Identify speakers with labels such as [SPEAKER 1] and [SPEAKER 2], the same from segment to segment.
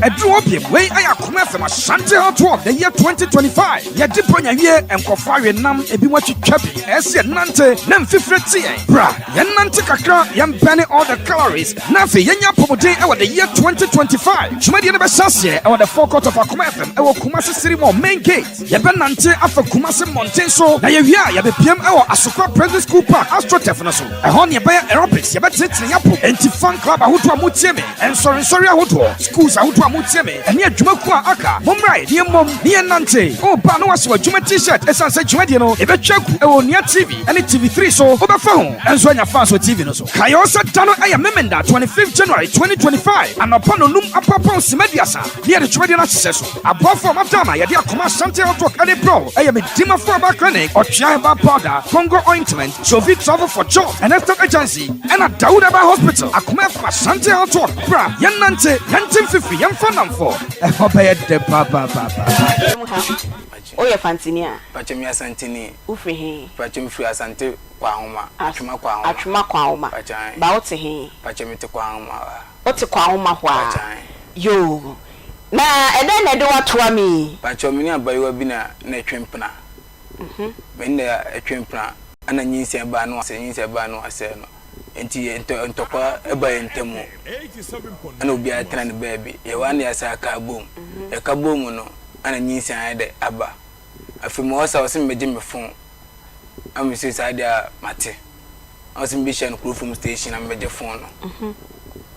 [SPEAKER 1] Aduru hɔ biem. Wei ɛyɛ Akoma FM Ashanti Health Walk the year 2025. Yɛde bronya wie, nkɔfo awe nam, ebi mo atwitwa bi. Ɛsɛ yɛnante na mfifire te yɛn. Bra, yɛnante kakra, yɛn all the calories. Na afei yɛnya apɔmuden ɛwɔ the year 2025. Dwumadie no bɛhyɛ aseɛ ɛwɔ the forecourt of Akoma FM ɛwɔ Kumasi City Mall main gate. Yɛbɛnante afa Kumasi mmɔnten so na yɛwie a, yɛbɛpiem ɛwɔ Asokwa President School Park AstroTurf no so. Ɛhɔ ne yɛbɛyɛ aerobics, yɛbɛtenetene yɛapo. Enti fan club ahodoɔ a motie me, nsɔrensɔre ahodoɔ, schools ahodoɔ a motie me, ɛne adwumakuo a aka, mommra ne yɛmmom ne yɛnnante. Woba na wahyɛ w'adwuma T-shirt, ɛsiane sɛ dwumadie no yɛbɛtwa agu ɛwɔ Onua TV ɛne TV3 so. Wobɛfa ho ɛnso anya fans wɔ TV no so. Kae wo sɛ da no ɛyɛ Memenda 25 January 2025 anɔpa nonum apapɔn sima 30 ne yɛde dwumadie no ahyehyɛ so. Aboafoɔ a madam a yɛde Akoma Ashanti Health Walk ɛde brɛ ɛyɛ Medimafo Herbal Clinic, Ɔtwea Herbal Powder, Congo Ointment, Sovi Travel for Job and Estate Agency, ɛna Dawood Herbal Hospital. Akoma FM Ashanti Health Walk, bra yɛnnante, yɛnte mfifiri, yɛmfa namfo, ɛhɔ bɛyɛ dɛ papaapapa.
[SPEAKER 2] Woyɛ Fantini a?
[SPEAKER 3] Pakyɛ, mi Asantini.
[SPEAKER 2] Wofiri he?
[SPEAKER 3] Pakyɛ, mi firi Asante Kwahoma, Atwima Kwahoma.
[SPEAKER 2] Atwima Kwahoma.
[SPEAKER 3] Pakyɛ.
[SPEAKER 2] Ba wote he?
[SPEAKER 3] Pakyɛ, mi te Kwahoma wa.
[SPEAKER 2] Wote Kwahoma hɔ a?
[SPEAKER 3] Pakyɛ.
[SPEAKER 2] Yoo, na ɛdɛn na ɛde watoa mi?
[SPEAKER 3] Pakyɛ, mi ne abayewa bi na ɛtwe mpena. Mi ne na ɛtwe mpena ɛna nyinsɛn baa no asɛ, nyinsɛn baa no asɛ no. Nti ntɔkwa ɛba yɛn ntam ɛna obiara tena ne baabi. Yɛwɔ ana yɛsɛ aka bom. Yɛka bom no ɛna nyinsɛn ayɛ dɛ aba. Afei mo ɔsa ɔsɛ mbɛgye me phone. Ama mi sɛ saa deɛ a mate. Ɔsɛ mbɛhyia no Kurofom station na mbɛgye phone no.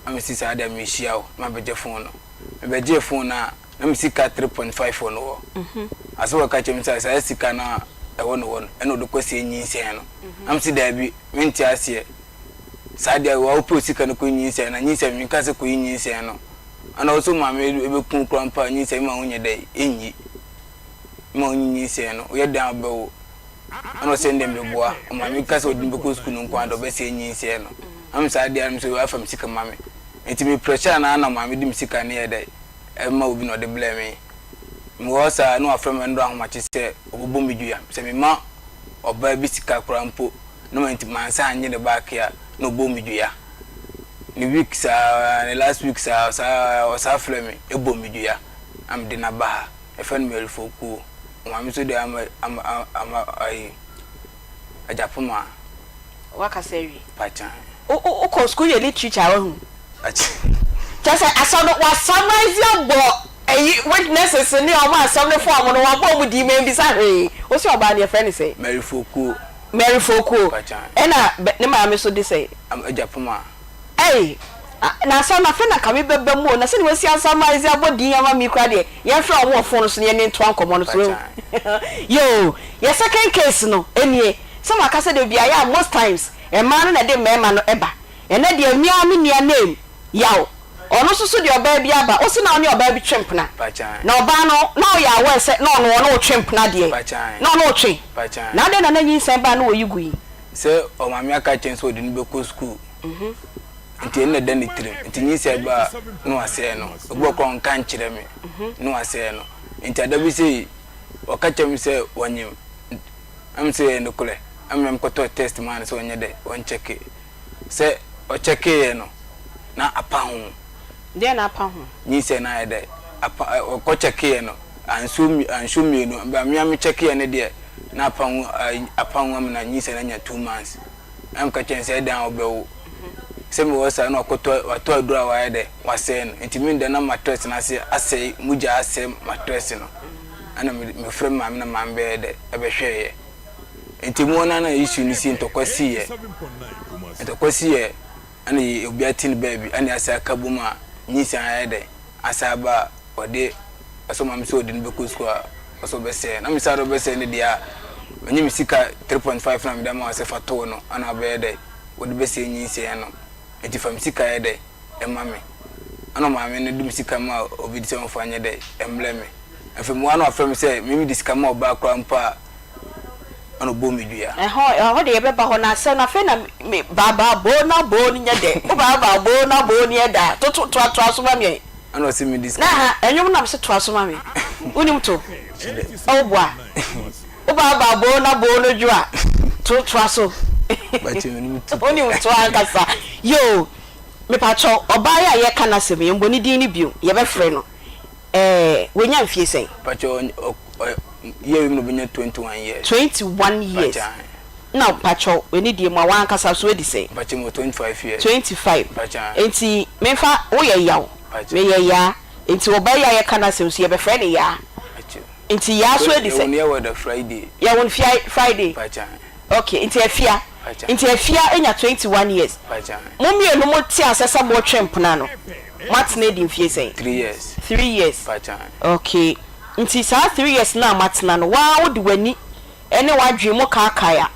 [SPEAKER 3] Ama si saa deɛ mehyia wo na mabɛgye phone no. Mebɛgye phone no a, na me sika 3.5 wɔ no hɔ. Asɛ wɔka kyerɛ me sɛ saa sika no a ɛwɔ no hɔ no ɛna ɔde kɔsie nyinsɛn no. Na me si daabi, mente aseɛ. Saa deɛ wa wopɛ sika no kɔ nyinsɛn na nyinsɛn menka sɛ kɔyi nyinsɛn no. Ɛna ɔsɛ maame ɛbɛku kora mpo a, nyinsɛn ma wonyɛ dɛ ɛnyi. Ma wonyi nyinsɛn no, woyɛ dan a wobɛwo. Ɛna ɔsɛ ndɛ mbɛboa. Ɔmaame ka sɛ ɔde me bɛkɔ sukuu no nko ara de ɔbɛsɛe nyinsɛn no. Na me saa deɛ no sɛ wafa me sika ma me. Nti me pressure na na maame de me sika no yɛ dɛ ɛma obi na ɔde blɛ me. Mewɔ hɔ saa na wafrɛ me ndɔ ahomakye sɛ ɔbɛbɔ me dua. Sɛ mema ɔbaa bi sika koraa mpo na ma nti mansa annye ne back a, na ɔbɔ me dua. Ne week saa, ne last week saa saa ɔsaa frɛ me ɛbɔ me dua na mede no aba ha. Yɛfrɛ no Mary Fokuo. Ɔmaame nso de ama ayi Agyapoma.
[SPEAKER 2] Wakasa awie.
[SPEAKER 3] Pakyan.
[SPEAKER 2] Wokɔ sukuu yɛ literature a, wahu.
[SPEAKER 3] Akyi.
[SPEAKER 2] Kyɛ sɛ asɛm no wasummarize abɔ ɛyi witnesses ne ɔmo asɛm no fɔ ɔmo no wabɔ ɔmo din, mɛnbisa hwee. Wosi ɔbaa no yɛfrɛ ne sɛ?
[SPEAKER 3] Mary Fokuo.
[SPEAKER 2] Mary Fokuo.
[SPEAKER 3] Pakyan.
[SPEAKER 2] Ɛna ne maame so de sɛ?
[SPEAKER 3] Agyapoma.
[SPEAKER 2] Ɛyi na asɛm na afei na kame bɛba mu o, na sɛde wasi asummarize abɔ din ama mi kora deɛ, yɛmfrɛ ɔmo wɔ phone so na yɛne ntoa nkɔmmɔ no so. Yoo, yɛ second case no enie. Sɛ maka sɛ de bia yɛ a, most times mmaa no na ɛde mmarima no ɛba. Ɛnɛ deɛ mmea me nua name Yaw, ɔno nso so deɛ ɔbaa bi aba. Wosi na ɔne ɔbaa bi twe mpena?
[SPEAKER 3] Pakyan.
[SPEAKER 2] Na ɔbaa no na ɔyɛ aware sɛ na ɔno ɔtwe mpena deɛ?
[SPEAKER 3] Pakyan.
[SPEAKER 2] Na ɔno ɔtwe?
[SPEAKER 3] Pakyan.
[SPEAKER 2] Na adɛn na nyinsɛn baa na wɔyi gu yi?
[SPEAKER 3] Sɛ ɔmaame aka kyerɛ sɛ ɔde no bɛkɔ sukuu nti ɛno na ɛda ne tirim, nti nyinsɛn ba a na wasɛe no. Obi wɔ koraa ɔnka nkyerɛ me na wasɛe no. Nti ada bi sei ɔka kyerɛ me sɛ wɔnyem ɛm sɛ ɛyɛ nokorɛ, ɛma mekɔtɔɔ test maa no sɛ ɔnyɛ dɛ ɔnkyɛke. Sɛ ɔkyɛkeeɛ no na apa ho.
[SPEAKER 2] Deɛ na apa ho?
[SPEAKER 3] Nyinsɛn no ayɛ dɛ apa. Ɔkɔ kyɛkeeɛ no ansuo mmienu ba mmea me kyɛkeeɛ no deɛ na apa ho, apa ho ama na nyinsɛn no anya 2 months. Na meka kyerɛ no sɛ ɛdan a ɔbɛwo sɛ mewɔ saa na wakɔtɔ, watɔ aduro a wayɛ dɛ wasɛe no. Nti me da na mattress no ase asɛe, mogya asɛe mattress no. Ɛna mefrɛ me maame na maame bɛyɛ dɛ ɛbɛhwɛeɛ. Nti mu na issue no si, ntɔkwa siiɛ, ntɔkwa siiɛ, ɛna obiara te ne baabi, ɛna asa aka bom a nyinsɛn ayɛ dɛ asa aba a ɔde ɔsɛ maame sɛ ɔde no bɛkɔ sukuu a ɔsɛ ɔbɛsɛe. Na mesa de ɔbɛsɛe no deɛ a, menye me sika 3.5 na mede ama wo sɛ fa too no, ɛna ɔbɛyɛ dɛ wɔde bɛsɛe nyinsɛn no. Nti fa me sika yɛ dɛ ɛma me. Ɛna maame no de me sika ma obi de sɛ ɔmfa nyɛ dɛ ɛmbrɛ me. Afei mu ano afrɛ me sɛ mimi de sika ma ɔbaa koraa mpo a, ɛna ɔbɔ me dua.
[SPEAKER 2] Ɛhɔ de yɛbɛba hɔ na asɛm no afei na me baabaa bo na bo no nyɛ dɛ. Wo baabaa bo na bo no yɛ da toto toatoa so ma me.
[SPEAKER 3] Ɛna ɔsɛ me de sika
[SPEAKER 2] na ha ɛnwom nam sɛ toa so ma me. Wonim to ɔboa wo baabaa bo na bo no dwo a to toa so. Wonim to ankasa. Yoo, mepakyɛw, ɔbaa yi a yɛka n'asɛm yi, mbɔ ne din no bio, yɛbɛfrɛ no. Ɛɛ wanya mfie sɛn?
[SPEAKER 3] Mpakyɛw ɔ ɔ year wei mu na ɔbɛnya 21 years.
[SPEAKER 2] 21 years.
[SPEAKER 3] Mpakyɛ ahe.
[SPEAKER 2] Na mpakyɛw w'ani deɛ mu a w'ankasa nso wadi sɛn?
[SPEAKER 3] Mpakyɛ mewɔ 25 years.
[SPEAKER 2] 25.
[SPEAKER 3] Mpakyɛ ahe.
[SPEAKER 2] Nti menfa woyɛ Yaw,
[SPEAKER 3] Mpakyɛ.
[SPEAKER 2] meyɛ Yaa, nti ɔbaa yi a yɛka n'asɛm nso yɛbɛfrɛ no Yaa.
[SPEAKER 3] Mpakyɛ.
[SPEAKER 2] Nti Yaa nso adi
[SPEAKER 3] Yɛwo
[SPEAKER 2] sɛn?
[SPEAKER 3] no yɛwɔ da Friday.
[SPEAKER 2] Yɛwo no fia Friday.
[SPEAKER 3] Mpakyɛ ahe.
[SPEAKER 2] Ok, nti Afia.
[SPEAKER 3] Mpakyɛ.
[SPEAKER 2] Nti Afia anya 21 years.
[SPEAKER 3] Mpakyɛ ahe.
[SPEAKER 2] Mo mmienu mo te asɛ sɛ motwe mpena no, moatena adi mfie sɛn?
[SPEAKER 3] 3 years.
[SPEAKER 2] 3 years.
[SPEAKER 3] Mpakyɛ ahe.
[SPEAKER 2] Ok, nti saa 3 years no a moatena no, woaa wode w'ani ne w'adwene mu kaakae a,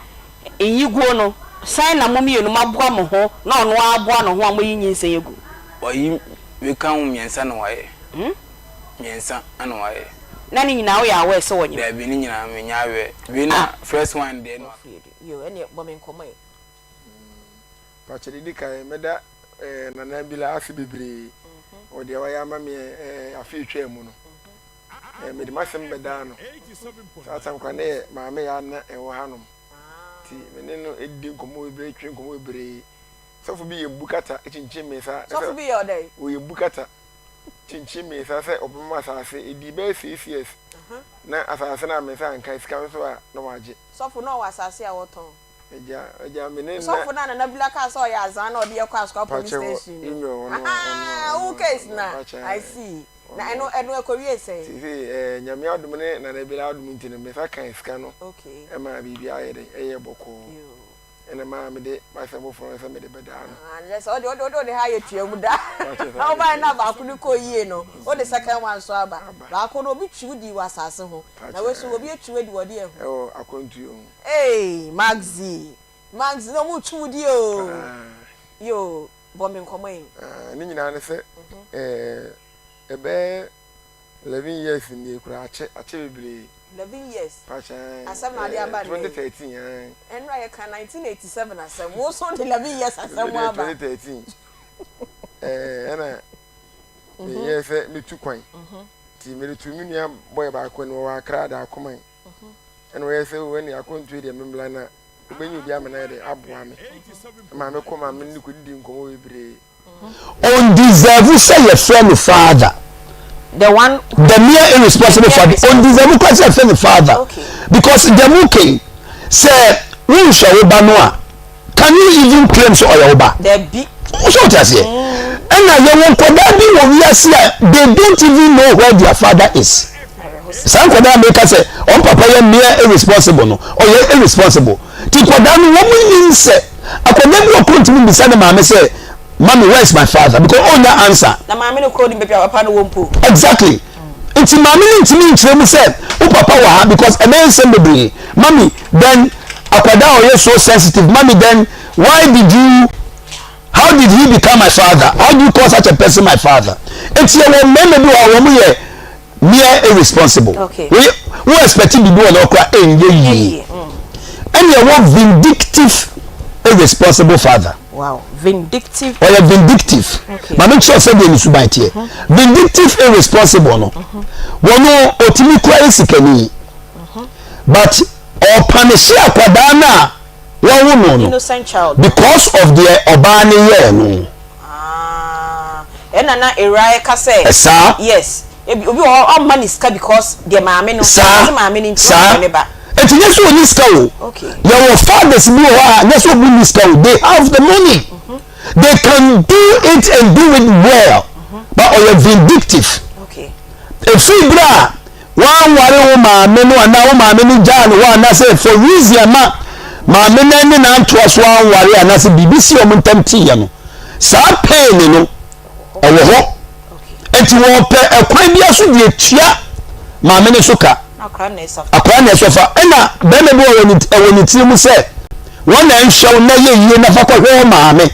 [SPEAKER 2] nyiguo no, sɛn na mo mmienu moaboa mo ho na ɔno ara aboa ne ho a moayi nyinsɛn agu?
[SPEAKER 3] Wayi, wei ka ho mmiɛnsa na wayɛ. Mmiɛnsa na wayɛ.
[SPEAKER 2] Na ne nyinaa woyɛ aware sɛ ɔnyem?
[SPEAKER 3] Daabi, ne nyinaa menyɛ aware. Wei na
[SPEAKER 2] Ah.
[SPEAKER 3] first one deɛ na.
[SPEAKER 2] Yo, ɛneɛ bɔ me nkɔmmɔ ɛ.
[SPEAKER 4] Mpakyɛ deɛ ɛdi kan mɛda Nana Abila ase bebree wɔ deɛ wayɛ ama me afe a ɛtwaa mu no. Mede m'asɛm bɛdaa no. Saa tam koraa na yɛ maame yaa na ɛwɔ hanom. Nti me ne no didi nkɔmmɔ bebree, twe nkɔmmɔ bebree. Sɔfo bi yɛ mbukata kyinkyim me nsa.
[SPEAKER 2] Sɔfo bi yɛ ɔdɛn?
[SPEAKER 4] Ɔyɛ mbukata kyinkyim me nsa sɛ ɔbɛma asase. Ɛdii bɛyɛ 6 years na asase no a me nsa anka, sika nso a na wagye.
[SPEAKER 2] Sɔfo na ɔwɔ asase a wɔtɔn.
[SPEAKER 4] Agya, agya me ne nna.
[SPEAKER 2] Sɔfo no a Nana Bila kaa sɛ ɔyɛ azaa na ɔde yɛ kɔ Asukwa police station no. Ahaa, wo case na. I see. Na ɛno ɛno ɛkɔwiee sɛn?
[SPEAKER 4] Seesei ɛɛ Nyame adom ne Nana Bila adom nti no me nsa kaa sika no ɛmaa biribiara yɛ dɛn ɛyɛɛ bɔkɔɔ ɛna ɛmaa mede m'asɛm foforɔ no sɛ mede bɛdaa no.
[SPEAKER 2] Ah kyerɛ sɛ wode wode wode ha ayɛ tua mu da. Wobaeɛ na baako no kɔɔ yie no wode second one nso aba. Baako no obi twi wo dii wɔ asase ho na wei nso obi atwi wo adi wɔ deɛ ho?
[SPEAKER 4] Ɛwɔ akwantuo ho.
[SPEAKER 2] Eii Maxie Maxie na ɔmo retwi wo di oo. Yoo. Bɔ me nkɔmmɔ yi.
[SPEAKER 4] Ne nyinaa ne sɛ ɛbɛyɛ 11 years nie koraa, akyɛ, akyɛ bebree.
[SPEAKER 2] 11 years.
[SPEAKER 4] Pakyɛ.
[SPEAKER 2] Asɛm na ade aba nnɛ yi.
[SPEAKER 4] 2013 ɛn.
[SPEAKER 2] Ɛnora yɛ ka 1987 asɛm, wo nso de 11 years asɛm aba.
[SPEAKER 4] 2013 ɛna meyɛɛ sɛ metu kwan nti mede tu me nua boy baako no wɔwɔ Accra da akoma yi ɛna ɔyɛ sɛ o ɛne akwantuo deɛ membla na wobɛnya obi ama no ayɛ dɛ aboa me ma mekɔ ma me ne kɔdidi nkɔmmɔ bebree.
[SPEAKER 5] Ɔndeserve sɛ yɛfrɛ no father.
[SPEAKER 2] The one.
[SPEAKER 5] The mere irresponsible father. Ɔndeserve koraa sɛ yɛfrɛ no father. Because deɛ mo kɛn sɛ wonhwɛ wo ba no a, can you even claim sɛ ɔyɛ wo ba?
[SPEAKER 2] Dabi.
[SPEAKER 5] So wote aseɛ? Ɛna yɛwɔ nkwadaa bi wɔ wiase a they don't even know where their father is. Saa nkwadaa a meka sɛ wɔn papa yɛ mere irresponsible no, ɔyɛ irresponsible. Nti nkwadaa no wɔn nim sɛ akwadaa bi wɔ koro ntumi mbisa ne maame sɛ, "Mommy, where is my father?" Because ɔnnya answer.
[SPEAKER 2] Na maame no koro nim baabi a papa no wɔ mpo.
[SPEAKER 5] Exactly. Nti maame no ntumi nkyerɛ mu sɛ wo papa wɔ ha because ɛbɛyɛ nsɛm bebree. Mommy, then akwadaa a ɔyɛ so sensitive, "Mommy, then why did you how did he become my father? How do you call such a person my father?" Nti yɛwɔ mmarima bi wɔ hɔ a wɔn yɛ mere irresponsible.
[SPEAKER 2] Okay.
[SPEAKER 5] Wo expect biribi wɔ no koraa ɛnyɛ yie. Ɛna ɛwɔ vindictive irresponsible father.
[SPEAKER 2] Wow, vindictive.
[SPEAKER 5] Ɔyɛ vindictive.
[SPEAKER 2] Okay.
[SPEAKER 5] Maame kyerɛ sɛ deɛ ne suban teɛ. Vindictive irresponsible no, wɔn otumi kura yɛ sikani. But ɔpanihye akwadaa no a wɔwo no
[SPEAKER 2] Innocent child.
[SPEAKER 5] Because of deɛ ɔbaa no yɛɛ no.
[SPEAKER 2] Ah, ɛna na ewura ɛka sɛ.
[SPEAKER 5] Ɛsaa.
[SPEAKER 2] Yes, ebi obi wɔ hɔ ɔmma ne sika because deɛ maame no.
[SPEAKER 5] Saa.
[SPEAKER 2] Ɔte maame no nti
[SPEAKER 5] Saa.
[SPEAKER 2] ɔmpɛ ne ba.
[SPEAKER 5] Eti nyɛ sɛ ɔni sika o.
[SPEAKER 2] Okay.
[SPEAKER 5] Yɛwɔ fathers bi wɔ hɔ a nyɛ sɛ ɔmo ni sika o. They have the money. They can do it and do it well. But ɔyɛ vindictive.
[SPEAKER 2] Okay.
[SPEAKER 5] Efiri bere a wanware wo maame no anaa wo maame no gyaa no hɔ anaasɛ for reason ama maame no ne n'antoa so anware anaasɛ biribi si wɔn ntam teeɛ no, saa pain no ɛwɔ hɔ. Nti wɔpɛ ɛkwan bi so de atua maame no so ka.
[SPEAKER 2] Akora na ɛsɔfa.
[SPEAKER 5] Akora na ɛsɔfa. Ɛna bɛrima bi wɔ ɛwɔ ne tiri mu sɛ wɔn na ɛnhwɛ wo na yɛ yie na fa kɔhwɛ wo maame.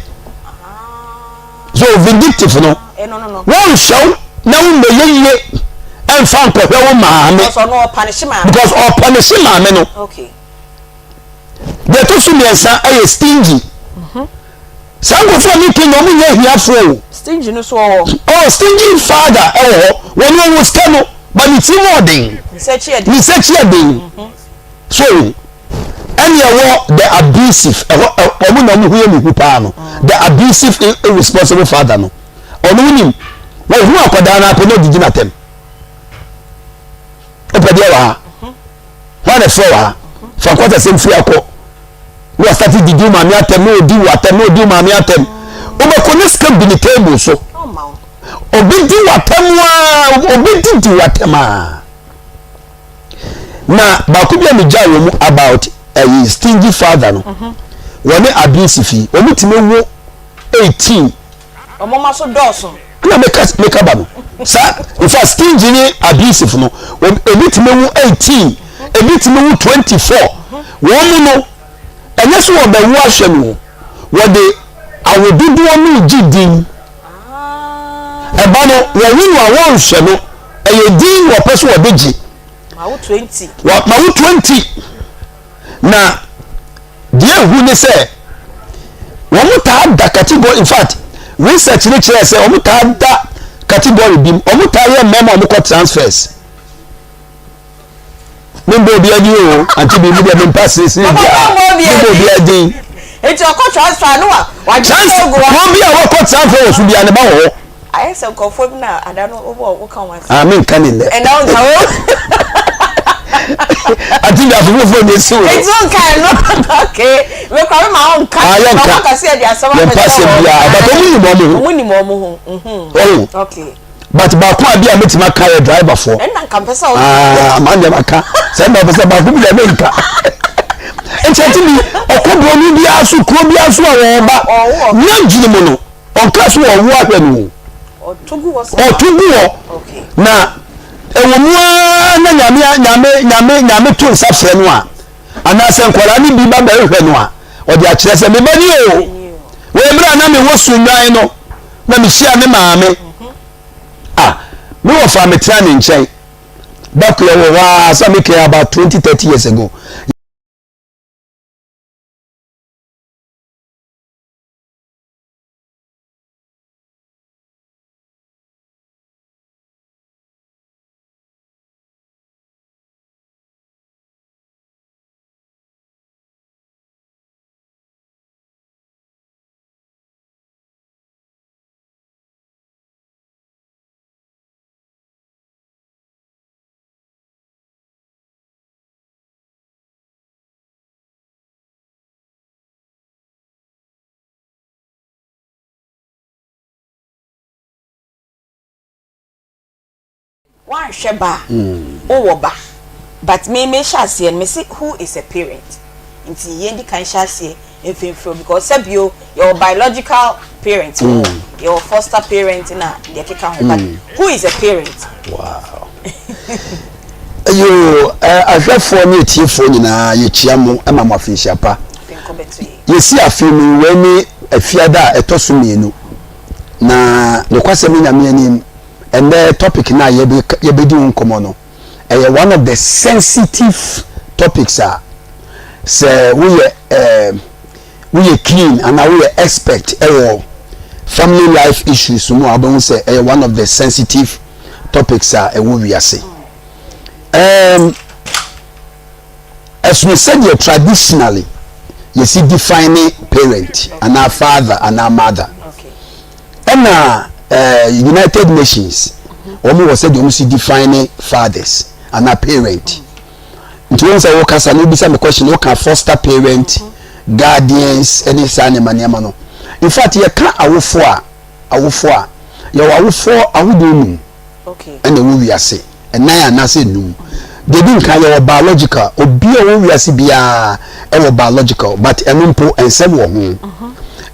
[SPEAKER 5] So vindictive no,
[SPEAKER 2] Ɛno no.
[SPEAKER 5] wɔnhwɛ wo na wo mmɛyɛ yie ɛnfa nkɔhwɛ wo maame.
[SPEAKER 2] Because ɔno ɔpanihye maame.
[SPEAKER 5] Because ɔpanihye maame no.
[SPEAKER 2] Okay.
[SPEAKER 5] Deɛ ɛtɔ so mmiɛnsa ɛyɛ stingy. Saa nkurɔfoɔ a ne kenya wɔn nyɛ ahiafoɔ o.
[SPEAKER 2] Stingy no so wɔ hɔ.
[SPEAKER 5] Oh, stingy father ɛwɔ hɔ. Wɔn wɔn wɔ sika no, but ne ti mu ɔden.
[SPEAKER 2] Ne nsa akyi yɛ den.
[SPEAKER 5] Ne nsa akyi yɛ den. So ɛne ɛwɔ the abusive ɛhɔ ɔmo na ɔmo ho yɛ ne hu paa no, the abusive irresponsible father no, ɔno wonim wɔn ho akwadaa no apɛ na ɔdidi n'atɛm. Wopɛ deɛ wɔ ha. Hwan na ɛfrɛ wɔ ha? Fa nkwatasɛm firi akɔ. Na wasate didi wo maame atɛm na ɔdi wo atɛm na ɔdi wo maame atɛm. Wobɛkɔ ne sika gu ne table so. Ɔbɛdi wo atɛm a, ɔbɛdidi wo atɛm a. Na baako bi a megyaa wɔ mu about ɛyi stingy father no. Wɔne abusive yi, wɔn tumi wo 18.
[SPEAKER 2] Wɔn mma so dɔɔso.
[SPEAKER 5] Ɛna meka meka ba no saa in fact stingy ne abusive no ebi tumi wo 18 ebi tumi wo 24 wɔn mu no ɛnyɛ so wɔbɛwo ahwɛ no wɔde awododoɔ no gye din ɛba no wɔwo no a wɔnhwɛ no ɛyɛ din wɔpɛ so wɔde gye
[SPEAKER 2] ma wo 20
[SPEAKER 5] ma wo 20 Na deɛ ehu ne sɛ wɔn taa da category in fact research ne kyerɛ sɛ wɔn taa da category bi mu wɔn taa yɛ mmarima a wɔn kɔ transfers me mbɔ obi adi o ante bi mi deɛ mi mpa sirisiri bi a mi mbɔ obi adi.
[SPEAKER 2] Eti ɔkɔ transfer no wa wa gye
[SPEAKER 5] sɛ ogu wa. Kuro bi a wɔkɔ transfer wɔ so bi a ne ba wɔ hɔ.
[SPEAKER 2] Ayɛ sɛ nkurɔfoɔ bi na ada no wobɔ woka wɔn asɛm.
[SPEAKER 5] Ah, menka ne nnɛ.
[SPEAKER 2] Ɛnna wonka wo.
[SPEAKER 5] Ati bi afoforɔ na esi wɔ.
[SPEAKER 2] Eti wonka ɛno. Okay. Mekura me ma wonka.
[SPEAKER 5] Ah, yɛnka.
[SPEAKER 2] Na wɔka sɛ yɛde asɛm
[SPEAKER 5] abɛkyerɛ wɔn. Yɛmpa asɛm biara, but wɔn nim wɔn ho.
[SPEAKER 2] Wɔn nim wɔn ho. Mhm.
[SPEAKER 5] Oh.
[SPEAKER 2] Okay.
[SPEAKER 5] But baako a bi a metumi aka yɛ driver foɔ.
[SPEAKER 2] Ɛnna nka mpɛ sɛ wɔn.
[SPEAKER 5] Ah, maa deɛ maka. Sɛ ɛnna ɔpɛ sɛ baako bi deɛ menka. Nti ati bi ɔkɔ buroni biara so kuro biara so a wɔn ba. Nyɛ mu no. Ɔnka so ɔwo ahwɛ no o.
[SPEAKER 2] Ɔto gu hɔ saa.
[SPEAKER 5] Ɔto gu hɔ. Na ɛwɔ mu ara na nyame nyame nyame nyame to nsa frɛ no a anaasɛ nkwadaa no bi ba bɛhwehwɛ no a ɔde akyerɛ sɛ me ba ni o. Wei berɛ a na mewɔ sunnwan no na mehyia me maame. Ah, me wɔfa metena ne nkyɛn. Bakoya wɔ hɔ a sɛ mekɛn about 20 30 years ago.
[SPEAKER 2] Woanhwɛ ba a, wowɔ ba but me mehyɛ aseɛ no mese who is a parent nti yɛndi kan hyɛ aseɛ mfimfini because sɛbio yɛwɔ biological parent wɔ hɔ yɛwɔ foster parent na deɛ ɛkeka ho but who is a parent.
[SPEAKER 5] Wow. Yoo, ahwɛfoɔ ne atiefoɔ nyinaa yɛkyia mo ma mo afinhyia pa. Yɛsi afe mu wei ne afiada a ɛtɔ so mmienu. Na nokwasɛm ne Nyame anim, ɛnɛ topic no a yɛbɛdi ho nkɔmmɔ no, ɛyɛ one of the sensitive topics a sɛ woyɛ eh, woyɛ keen anaa woyɛ expert ɛwɔ family life issues mu a wobɛhu sɛ ɛyɛ one of the sensitive topics a ɛwɔ wiase. Um, ɛsono sɛdeɛ traditionally yɛsi define parent anaa father anaa mother ɛna uh, United Nations wɔn wɔ sɛdeɛ wɔn si define fathers anaa parent nti wɔn sɛ wɔkasa na obisa me question wɔka foster parent guardians ɛne saa nneɛma nneɛma no in fact yɛka awofoɔ a awofoɔ a yɛwɔ awofoɔ ahodoɔ num. ɛna ɛwɔ wiase, ɛnan anaasɛ nnum. Deɛ ɛdi nkan yɛwɔ biological, obi a ɔwɔ wiase biara ɛwɔ biological but ɛno mpo nsɛm wɔ ho.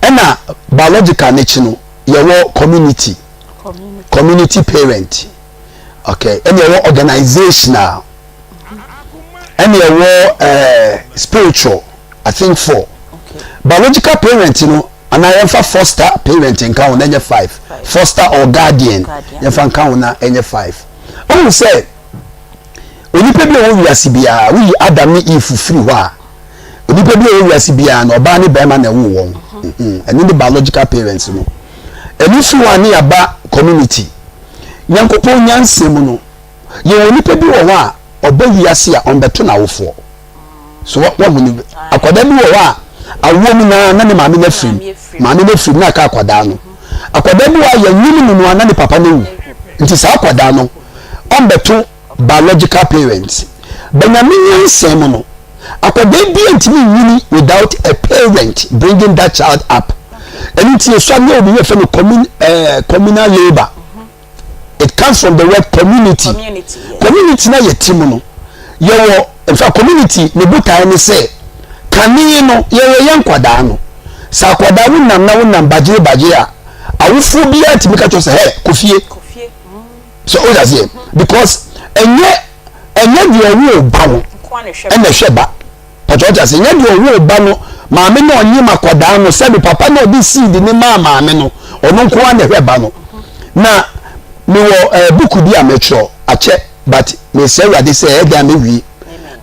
[SPEAKER 5] Ɛna biological n'akyi no yɛwɔ community, community parent, okay, ɛna yɛwɔ organizational, ɛna yɛwɔ ɛɛ spiritual, I think four. Biological parent no Anaa yɛmfa foster parent nka ho na ɛnyɛ five. Foster or guardian yɛmfa nka ho na ɛnyɛ five. Wohu sɛ onipa bi a ɔwɔ wiase biara woyi Adam ne Eve firi hɔ a onipa bi a ɔwɔ wiase biara no ɔbaa ne barima na ɛwoo wɔn. Mhm. Ɛno ne biological parents no. Ɛno firi hɔ a ne yɛaba community. Nyankopɔn nyansa mu no yɛwɔ onipa bi wɔ hɔ a ɔba wiase a ɔmbɛto n'awofoɔ. So wahu no? Akwadaa bi wɔ hɔ a awoɔ mu naa na ne maame no afirim. Maame no afirim na aka akwadaa no. Akwadaa bi wɔ hɔ a yɛnyim no no a na ne papa no awu. Nti saa akwadaa no ɔmbɛto biological parents. But Nyame nyansa mu no, akwadaa biara ntumi nyini without a parent bringing that child up. Ɛno nti yɛsua ne obi yɛfɛ no commun, eh, communal labour. It comes from the word community.
[SPEAKER 2] Community, yes.
[SPEAKER 5] Community na yɛte mu no, yɛwɔ, in fact community ne botae ne sɛ, kane no yɛyɛ yɛn nkwadaa no, sɛ akwadaa wo nam na wo nam bagyee bagyee a, awofoɔ biara tumi ka kyerɛ sɛ, hɛ, kɔ fie.
[SPEAKER 2] Kɔ fie.
[SPEAKER 5] So o aseɛ because ɛnyɛ ɛnyɛ deɛ ɔwo ba no ɛna ɛhwɛ ba pàtó ɔte aseɛ ɛnyɛ deɛ ɔwo ba no maame na ɔnye ma kɔdaa no sɛbi papa na ɔde seed ne maa maame no ɔno nko ara na ɛhwɛ ba no na mewɔ ɛɛ buku bi a mɛtwerɛ akyɛ but mesɛ awurade sɛ ɛyɛ dan mɛwie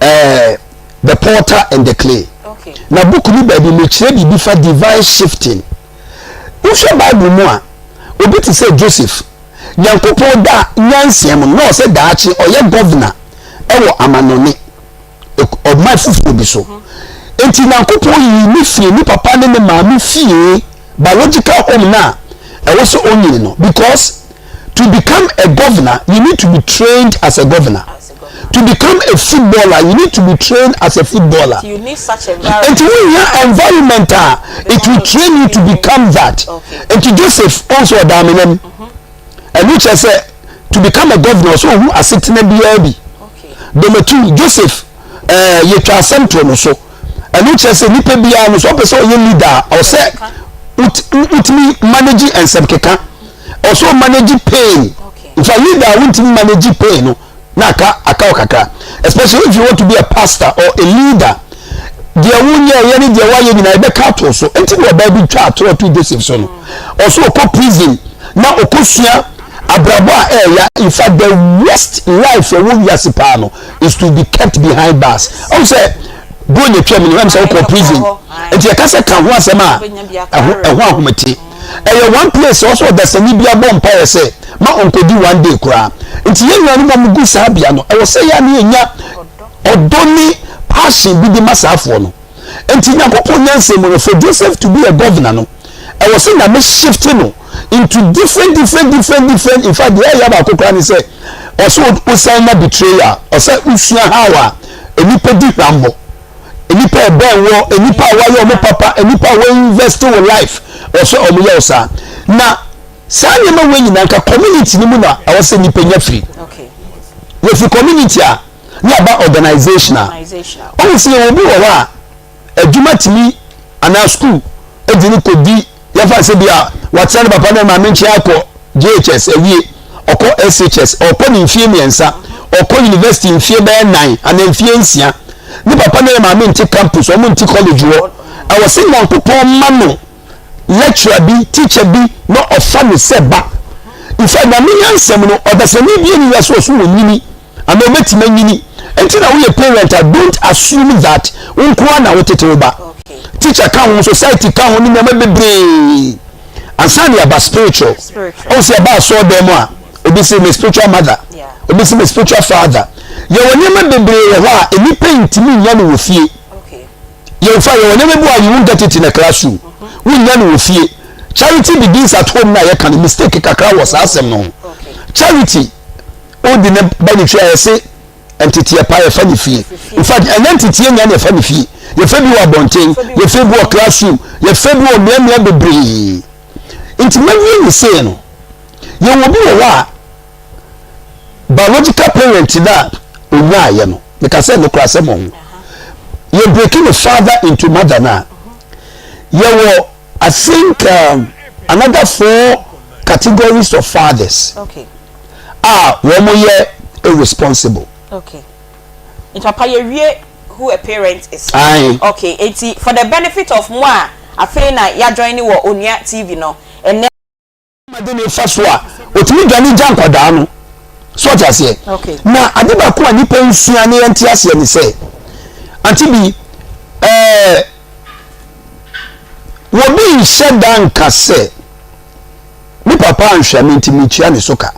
[SPEAKER 5] ɛɛ the porter and the clay na buku no baabi mekyerɛ biribi fa divine shifting wohwɛ bible mu a obi te sɛ joseph Nyankopɔn da nyansa mu no, na ɔsɛ daakye ɔyɛ governor wɔ amanɔne, ɔman foforɔ bi so. Enti Nyankopɔn yii ne firi ne papa ne ne maame fie, biological home no a ɛwɔ sɛ ɔnyini no, because to become a governor, you need to be trained as a governor. To become a footballer, you need to be trained as a footballer.
[SPEAKER 2] You need such environment.
[SPEAKER 5] Nti wohia environment a it will train you to become that. Nti Joseph ɔnso ɔda amena mu. Ɛno kyerɛ sɛ to become a governor ɔsɛ ohu asetena biara bi. Dɔmatu Joseph ɛɛ yɛtwa asɛm to no so. Ɛno kyerɛ sɛ nipa biara no sɛ ɔpɛ sɛ ɔyɛ leader a ɔsɛ wotumi manage nsɛm keka. Ɔsɛ ɔmanage pain. Nfa leader a wontumi manage pain no na aka aka wo kakra especially if you want to be a pastor or a leader deɛ wonyɛ yɛ ne deɛ woayɛ nyinaa ɛbɛka ato so nti na ɔbaa bi twa atorɔ to Joseph so no ɔso ɔkɔ prison na ɔkɔ sua abrabɔ a ɛɛya in fact the worst life ɛwɔ wiase paa no is to be kept behind bars ɔn sɛ bro na twam no ɛm sɛ wokɔ prison nti ɛka sɛ ka ho asɛm a ɛho ɛho ahomete ɛyɛ one place ɔsɛ ɔdasani bi abɔ mpaeɛ sɛ ma ɔnkɔdi one day koraa nti yɛn nuanom a wɔgu saa bea no ɛwɔ sɛ yɛn a ne yɛnya ɔdɔ ne passion bi de ma saa afoɔ no nti Nyankopɔn nyansa mu no for Joseph to be a governor no ɛwɔ sɛ Nyame shift no into different different different different in fact deɛ ɛyɛ baako koraa ne sɛ ɔsɛ wosan nya betrayal ɔsɛ wosua how a nnipa di hwammɔ nnipa ɛbɛn wɔ nnipa a wɔayɛ wɔn papa nnipa a wɔn invest wɔ life ɔsɛ wɔn yɛ saa na Saa nneɛma wei nyinaa nka community no mu na ɛwɔ sɛ nnipa nya firi. Yɛfiri community a ne aba organization a. Ɔhu sɛ yɛwɔ obi wɔ hɔ a adwuma tumi anaa school di ne kɔdi yɛfa sɛ bi a watena ne papa ne maame nkyɛn akɔ JHS awie ɔkɔ SHS ɔkɔ ne mfie mmiɛnsa ɔkɔ university mfie bɛyɛ nan anaa mfie nsia ne papa ne maame nte campus wɔn nte college hɔ ɛwɔ sɛ Nyankopɔn ma no lecturer bi, teacher bi na ɔfa no sɛ ba. In fact, Nyame nyansam no, ɔdasani bi nni wiase ɔso onyini anaa obetumi anyini. Nti na woyɛ parent a, don't assume that wo nko ara na wotete wo ba. Teacher ka ho, society ka ho, ne nneɛma bebree. Ansa na yɛaba spiritual. Ɔwɔ sɛ yɛba asɔɔdan mu a, obi sɛ me spiritual mother, obi sɛ me spiritual father. Yɛwɔ nneɛma bebree wɔ hɔ a nnipa ntumi nya no wɔ fie. Yɛmfa yɛwɔ nneɛma bi wɔ a you won't get it in a classroom. Wonnya no wɔ fie. Charity begins at home na yɛka no mistake kakra wɔ saa asɛm no ho. Charity wode ne ba ne fie a yɛse nteteɛ pa yɛfa ne fie. In fact ɛnyɛ nteteɛ nyinaa na yɛfa ne fie. Yɛfa bi wɔ abɔnten, yɛfa bi wɔ classroom, yɛfa bi wɔ mmeammea bebree. Nti mawie ne sei no, yɛwɔ bi wɔ hɔ a biological parent no a onyaayɛ no meka sɛ nokora asɛm wɔ ho yɛ breaking the father into mother no a yɛwɔ I think um, another four categories of fathers
[SPEAKER 2] okay.
[SPEAKER 5] a wɔn yɛ irresponsible.
[SPEAKER 2] Okay. Nti papa yɛwie who a parent is.
[SPEAKER 5] Aye.
[SPEAKER 2] Okay, nti for the benefit of mo a afei na yɛajoin wɔ Onua TV no ɛnɛ.
[SPEAKER 5] de ne fa so a otumi dwane gya nkwadaa no so ɔte aseɛ na ade baako a nipa nsua ne yɛnte aseɛ ne sɛ ante bi ɛɛ wɔbi nhyɛ da nka sɛ me papa anhwɛ me nti metua ne so ka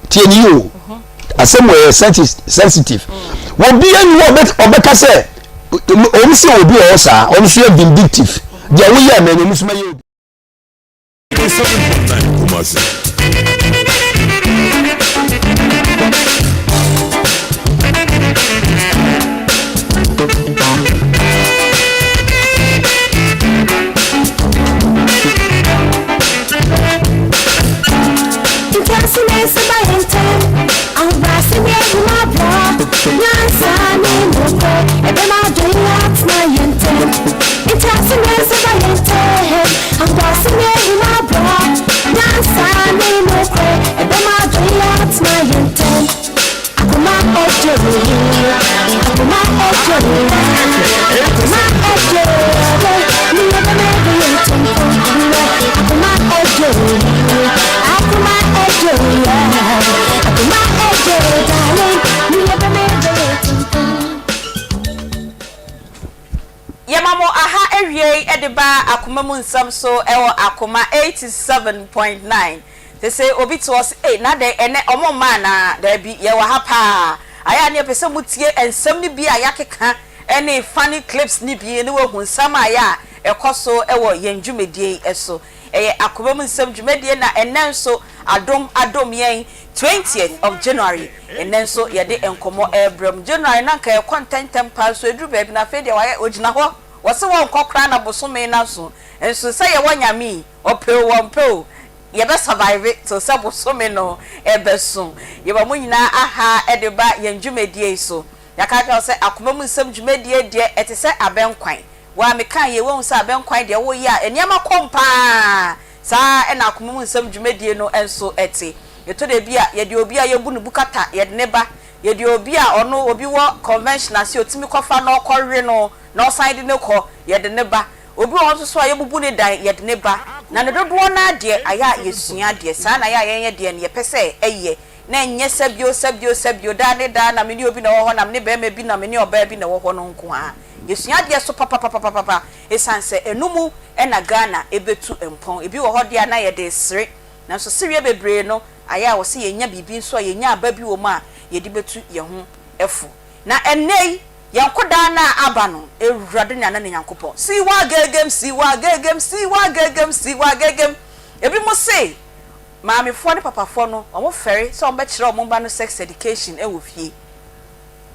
[SPEAKER 5] tie ne yi o mhm. asɛm wɔ yɛ sensitive mm. wɔbi ani wɔ ɔbɛka sɛ wɔn sɛ obi wɔ hɔ saa wɔn nso yɛ vindictive deɛ woyɛ mɛ no nso mɛyɛ obi.
[SPEAKER 6] 87.9 Kumasi.
[SPEAKER 2] dwumadie yi de ba Akoma mu Nsɛm so wɔ Akoma 87.9. Sese obi te hɔ sɛ, ei, na dɛn ɛnɛ ɔmo mma anaa? Daabi, yɛwɔ ha paa. Ayɛ a ne yɛpɛ sɛ motie nsɛm no bi a yɛakeka ne funny clips no bi ne wahu nsɛm a yɛ a ɛkɔ so wɔ yɛn dwumadie yi so. Ɛyɛ Akoma mu Nsɛm dwumadie na ɛnɛ nso adom adom yɛn 20th of January. Ɛnɛ nso yɛde nkɔmmɔ ɛrebrɛ mu. January na nka yɛkɔ ntɛntɛm paa, so ɛduru baabi na afei deɛ wayɛ ogyina hɔ wɔsɛ wɔnkɔ koraa na bosome na so nso sɛ yɛwɔ Nyame yi, ɔpɛ o, wɔmpɛ o, yɛbɛ survive till sɛ bosome no ɛbɛso. Yɛwɔ mo nyinaa aha ɛde ba yɛn dwumadie yi so. Yɛaka kyerɛ sɛ Akoma mu Nsɛm dwumadie deɛ, ɛte sɛ abɛnkwan. Wɔa meka yɛ wɔn sɛ abɛnkwan deɛ, wɔyɛ a nneɛma kɔm paa saa. Ɛna Akoma mu Nsɛm dwumadie no nso ɛte yɛtɔ de bi a yɛde obi a yɛbu ne bu kata, yɛde ne ba, yɛde obi a ɔno obi wɔ convention ase, otumi kɔfa na ɔkɔwe no na ɔsan de ne kɔ, yɛde ne ba. Obi wɔ hɔ nso so a yɛbubu ne dan, yɛde ne ba. Na ne dodoɔ naa deɛ, ayɛ a yɛsua deɛ saa na ayɛ a yɛnyɛ deɛ no yɛpɛ sɛ ɛyɛ na ɛnyɛ sɛbio sɛbio sɛbio daa ne daa na me ne obi na ɛwɔ hɔ, na me ne bɛrima bi na me ne ɔbaa bi na ɛwɔ hɔ no nko ara. Yɛsua adeɛ so papapapapapa, ɛsiane sɛ ɛno ɛna Ghana ɛbɛtu mpɔn. Ebi wɔ hɔ deɛ a na yɛde sere, nanso sereɛ bebree no ayɛ a wɔsɛ yɛnya biribi nso a yɛnya aba bi wɔ mu a yɛde bɛtu yɛn ho ɛfo. Na ɛnnɛ yi yɛn kodaa no a aba no, Ewurade ne ana ne Nyankopɔn, siwa gegem, siwa gegem, siwa gegem, siwa gegem. Ebi mo se maamefoɔ ne papafoɔ no, wɔn fɛre sɛ wɔn bɛkyerɛ wɔn ba no sex education ɛwɔ fie.